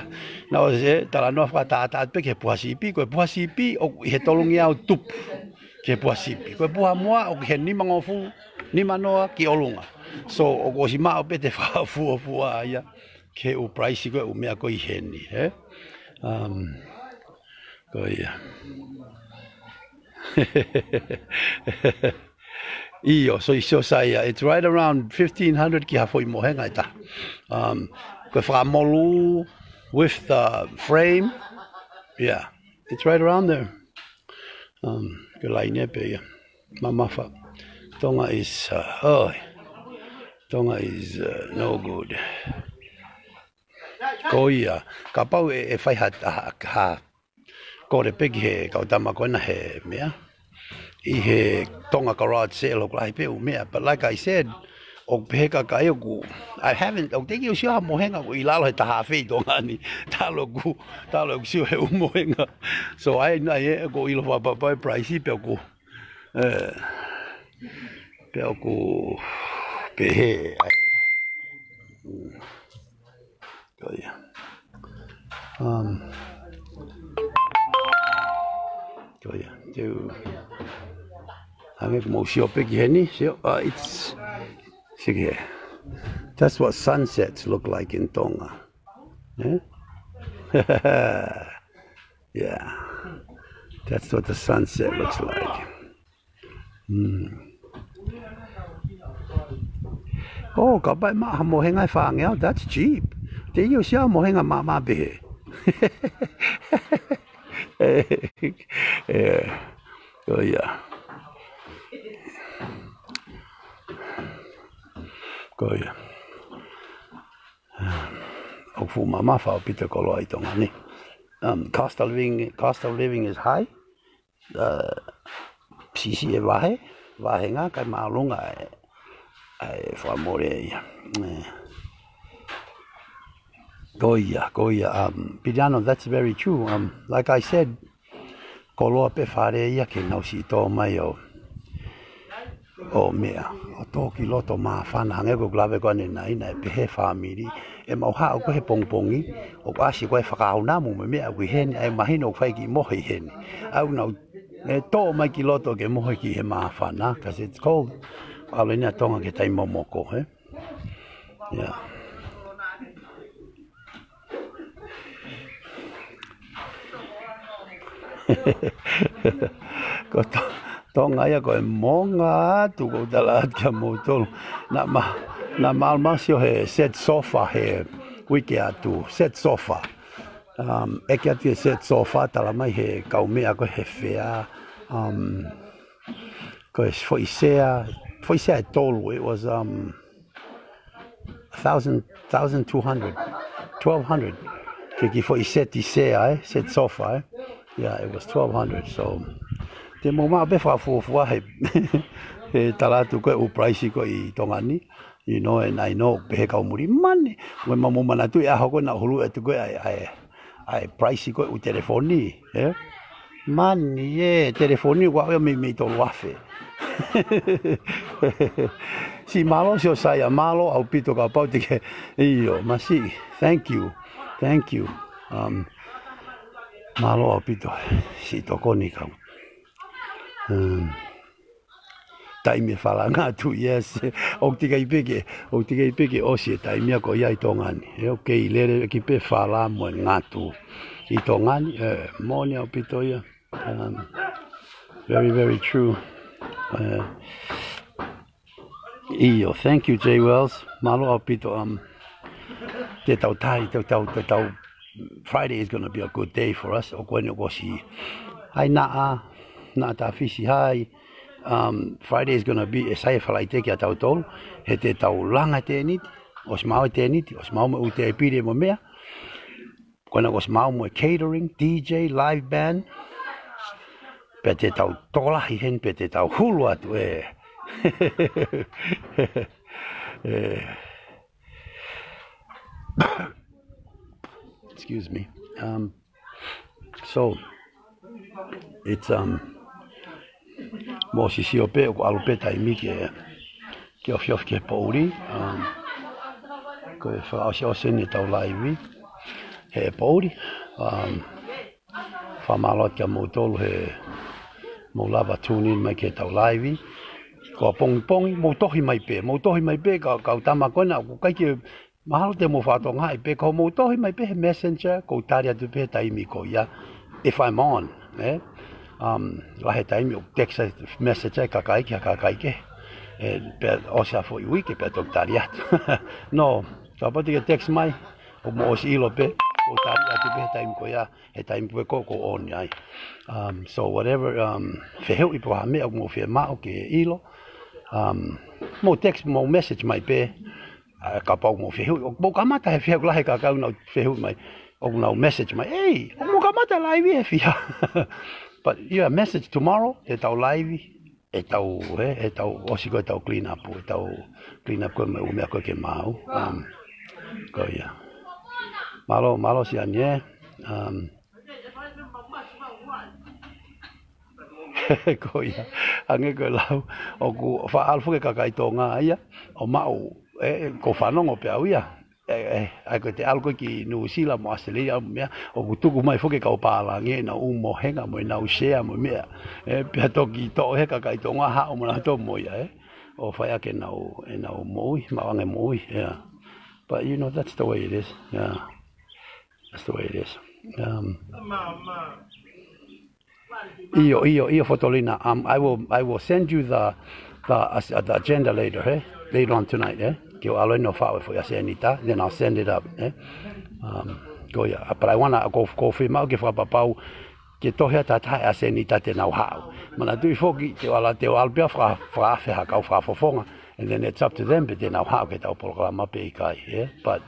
Naʻe ʻosi e talanoa fakatātā atu pē ki he puha sipi, ko e puha sipi ʻoku ʻi he tolungeau tupu ki he puha sipi. Ko e puha moa ʻoku ʻi he nimangofulu, nimanoa ki ʻolunga. So, ʻoku ʻosi maʻu pē ʻete fakafuofua ia ki he ʻū price ko ē ʻū meʻa ko ē ʻi heni, ē? Um, ko ia. ʻIo, so ʻi Siosaia, it's right around fifteen hundred ki ha foʻi mohenga ʻe taha. Um, ko e fakamolū with the frame. Yeah, it's right around there. Um, ko e laine pē ia. Mamafa. Tonga is, uh, oh, Tonga is uh, no good. Ko ia, kapau ʻe, ʻe fai ha, ha, ha kole pē ki he kau tama ko ena he meʻa. ʻI he Tonga garage sale ʻoku lahi pē ʻū meʻa. But like I said, ʻoku pehē kakai ʻoku, I haven't, ʻoku teʻeki ke u sio ha mohenga ʻoku ʻi lalo he taha afe ʻi Tonga ni. Talu ʻeku, talu ʻeku sio he ʻū mohenga. So ʻai ʻe, ʻoku ou ʻilo fakapapau e price pē ʻoku, eh, pē ʻoku pehē, ʻai. Mm. Ko ia. Um, ko ia. Te u hangē ʻoku mou sio pē ki heni, sio, uh, it's, sio ki hē. That's what sunsets look like in Tonga. Eh? Yeah. That's what the sunset looks like. Mm. Oh, kapau ʻe maʻu ha mohenga ʻe fāngeau, that's cheap. Teʻeki ke u sio ha mohenga maʻamaʻa pehē. Eh, ko ia. Ko ia. ʻOku fuʻu mamafa ʻaupito e koloa ʻi Tonga ni. Um, cost of living, cost of living is high. Uh, siʻisiʻi e vahe, vahenga, kae māʻolunga e, e fakamole ia. Eh. Ko ia, ko ia, um, Piliano, that's very true. Um, like I said, koloa pē fale ia ke nau siʻi tō mai ʻo ʻo meʻa, ʻo tō ki loto māfana, hangē ko ʻeku lave ko eni naʻe pehē fāmili, ʻe mau haʻu ko ē he pongipongi, ʻo ʻasi ko ē fakaʻunamu mo e meʻa ʻoku ʻi heni, ʻai mahino ʻoku fai e kiʻi mohe ʻi heni. ʻAi ʻoku nau, ʻe tō mai ki loto ke mohe ki he māfana, 'cause it's cold. ʻAlu eni ʻa Tonga ki he taimi momoko, eh? Yeah. Ko To-, Tonga ia ko e monga atu, ʻoku ou tala atu kia moutolu. Naʻa ma, naʻa ma ʻalu mai ʻo sio he Set Sofa he uike atu, Set Sofa. Um, ʻeke atu he Set Sofa, tala mai he kau meʻa ko ē he fea. Um, ko e foʻi sea, foʻi sea ʻe tolu, it was, um, thousand, thousand two hundred, twelve hundred. Ke kiʻi foʻi seti sea, eh? Set sofa, eh? Yeah, it was twelve hundred. So, te mou maʻu pē fakafuofua he, he tala atu ko ē ʻū price ko ē ʻi Tonga ni. You know, and I know, pehē kau muli mane. Ko e mou manatuʻi ʻa e ʻaho ko ē naʻe hulu atu ko ē ʻa e, ʻa e, ʻa e price ko ē ʻū telefoni, eh? Mani, ē, telefoni ʻoku ʻave meimei tolu afe. Siʻi mālō, Siosaia, mālō ʻaupito kapau te ke, ʻio, masiʻi. Thank you. Thank you. Um, mālō ʻaupito. Siʻi tokoni kau. Um, taimi e fala ngatu, yes. ʻOku teʻeki ai pē ke, ʻoku teʻeki ai pē ke ʻosi e taimi ia ko ia ʻi Tonga ni. ʻE, ʻoku kei lele ki pē fala mo e ngatu ʻi Tonga ni. ʻE, moʻoni ʻaupito ia. Um, very, very true. Uh, ʻio, thank you, J Wells. Mālō ʻaupito, um, te tau tai, te tau, te tau, Friday is gonna be a good day for us. ʻOku eni ʻoku ʻosi. ʻAi naʻa, naʻa ta fisi hai. Um, Friday is gonna be, ʻe sai e Falaite kia tautolu. He te tau langa e tēniti. ʻOsi maʻu e tēniti, ʻosi maʻu mo e ʻū tēpile mo e meʻa. Ko ena kuo ʻosi maʻu mo e catering, D J, live band. Pea te tau tokolahi heni, pea te tau hulu atu, ē. Ē. Excuse me. Um, so, it's, um, mou sio pē, ʻoku ʻalu pē taimi ke, ke ofiofi ki he poʻuli. Um, ko e fakaʻosiʻosi eni ʻetau laivi he poʻuli. Um, fakamālō atu kia moutolu he mou lava tune in mai ki heʻetau laivi. Ko e pongipongi, mou tohi mai pē, mou tohi mai pē, kau, kau tama ko ena, ʻoku ʻikai ke mahalo te mou fatongia ai pē, ka mou tohi mai pē he Messenger, ʻoku ou tali atu pē he taimi ko ia, if I'm on, eh? Um, lahi e taimi ʻoku text ai, message ai kakai ki ha kakai kehe. Eh, pea ʻosi ha foʻi uike, pea toki tali atu. No, kapau te ke text mai, ʻoku mou ʻosi ʻilo pē, ʻoku ou tali atu pē he taimi ko ia, he taimi pē ko ē ʻoku ou on ai. Um, so whatever, um, fehuʻi pe ko ha meʻa ʻoku mou fiemaʻu ke ʻilo, Um, mou text, mou message mai pē, ʻa, kapau mou fehuʻi, ʻoku mou kamata he fiha, ʻoku lahi e kakai ʻoku nau fehuʻi mai, ʻoku nau message mai, "Ei, ʻoku mou kamata laivi he fiha?" But yeah, message tomorrow, te tau laivi, ʻe tau, he, ʻe tau ʻosi ko ē ʻetau clean up, ʻe tau clean up ko ē mo e ʻū meʻa ko ē ke maau. Um, ko ia. Mālō, mālō Siani, ē. Um, ko ia. Hangē ko e lau, ʻoku faʻa ʻalu foki e kakai Tonga ia ʻo maʻu, ē, ʻoku ou fanongo pē au ia. ʻE, ʻe, ʻa ia ko ʻete ʻalu ko ē ki Nuʻusila mo ʻAositelēlia mo e meʻa, ʻoku tuku mai foki e kau pālangi ʻenau ʻū mohenga mo ʻenau sea mo e meʻa. ʻE, pea toki toʻo he kakai Tonga haʻu mo nautolu mo ia, ē. ʻO fai ʻaki ʻenau, ʻenau moʻui, maʻu ange moʻui, yeah. But, you know, that's the way it is, yeah. That's the way it is. Um, ʻIo, ʻio, ʻio, Fotolina. Um, I will, I will send you the, the, uh, the agenda later, eh? Later on tonight, eh? Ke u ʻalu ʻo faʻu e foʻi ʻasenita, then I'll send it up, eh? Um, ko ia. But I wanna, ʻoku ou, ʻoku ou fiemaʻu ke fakapapau ke tohi atu ha taha e ʻasenita te nau haʻu. Manatuʻi foki, te u ʻalu, te u ʻalu pē ʻo faka-, fakaafe ha kau fakafofonga, and then it's up to them pe te nau haʻu ki heʻetau polokalama pe ʻikai, eh? But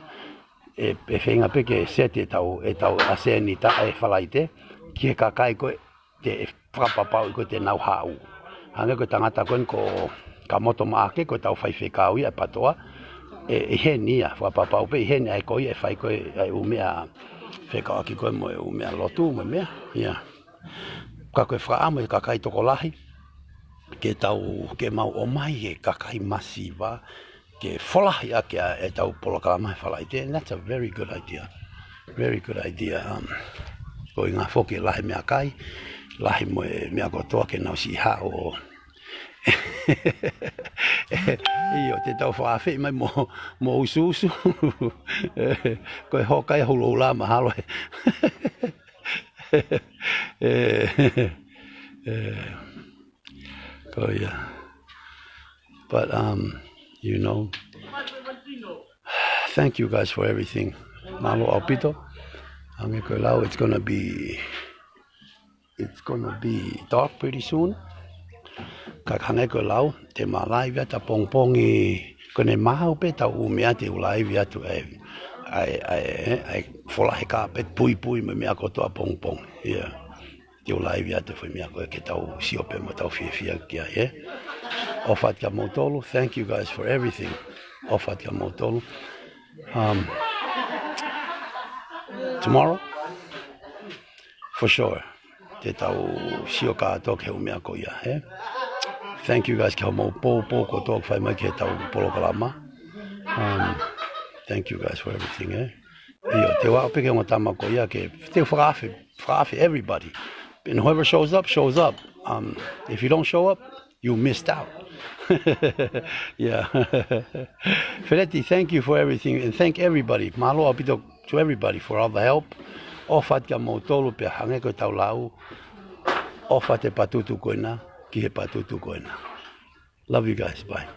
ʻe, ʻe feinga pē ke seti ʻetau, ʻetau ʻasenita ʻi he Falaite ki he kakai ko ē te fakapapauʻi ko ē te nau haʻu. Hangē ko e tangata ko eni ko Kamoto Maʻake, ko ʻetau faifekau ia ʻa e PATOA, ʻe, ʻi heni ia, fakapapau pē ʻi heni ʻa e ko ia ʻe fai ko ē ʻa e ʻū meʻa fekauʻaki ko ē mo e ʻū meʻa lotu mo e meʻa, ia. Ka ko e fakaʻamu e kakai tokolahi, ke tau, ke mau ʻomai e kakai masiva, ke folahi ʻaki ʻa ʻetau polokalama he Falaite, and that's a very good idea. Very good idea. Um, ko e ʻuhinga foki e lahi meʻakai, lahi mo e meʻa kotoa ke nau siʻi haʻu ʻo. ʻIo, te tau fakaafe mai mo, mo usuusu. Ko e hoka ia hulaula mahalo. ʻE, ʻe. Ko ia. But, um, you know, thank you guys for everything. Mālō ʻaupito. Hangē ko e lau, it's gonna be, it's gonna be dark pretty soon. Ka hangē ko e lau, te ma laivi atu ʻapongipongi, ko ʻene maau pē ʻetau ʻū meʻa te u laivi atu ʻa e, ʻa e, ʻa e, ʻa e folahi kāpeti puipui mo e meʻa kotoa ʻapongipongi. Yeah. Te u laivi atu e foʻi meʻa ko ē ke tau sio pē mo tau fiefia ki ai, ē? ʻOfa atu kia moutolu, thank you guys for everything. ʻOfa atu kia moutolu. Um, tomorrow, for sure, te tau sio kātoa ki he ʻū meʻa ko ia, ē? Thank you guys ki hoʻomou poupou kotoa ʻoku fai mai ki heʻetau polokalama. Um, thank you guys for everything, ē? ʻIo, te u ʻaʻu pē ki he ongo tama ko ia ke, te u fakaafe, fakaafe everybody. And whoever shows up, shows up. Um, if you don't show up, you missed out. Yeah. Feleti, thank you for everything, and thank everybody. Mālō ʻaupito to everybody for all the help. ʻOfa atu kia moutolu pea hangē ko ʻetau lau. ʻOfa atu e patutu ko ena, ki he patutu ko ena. Love you guys. Bye.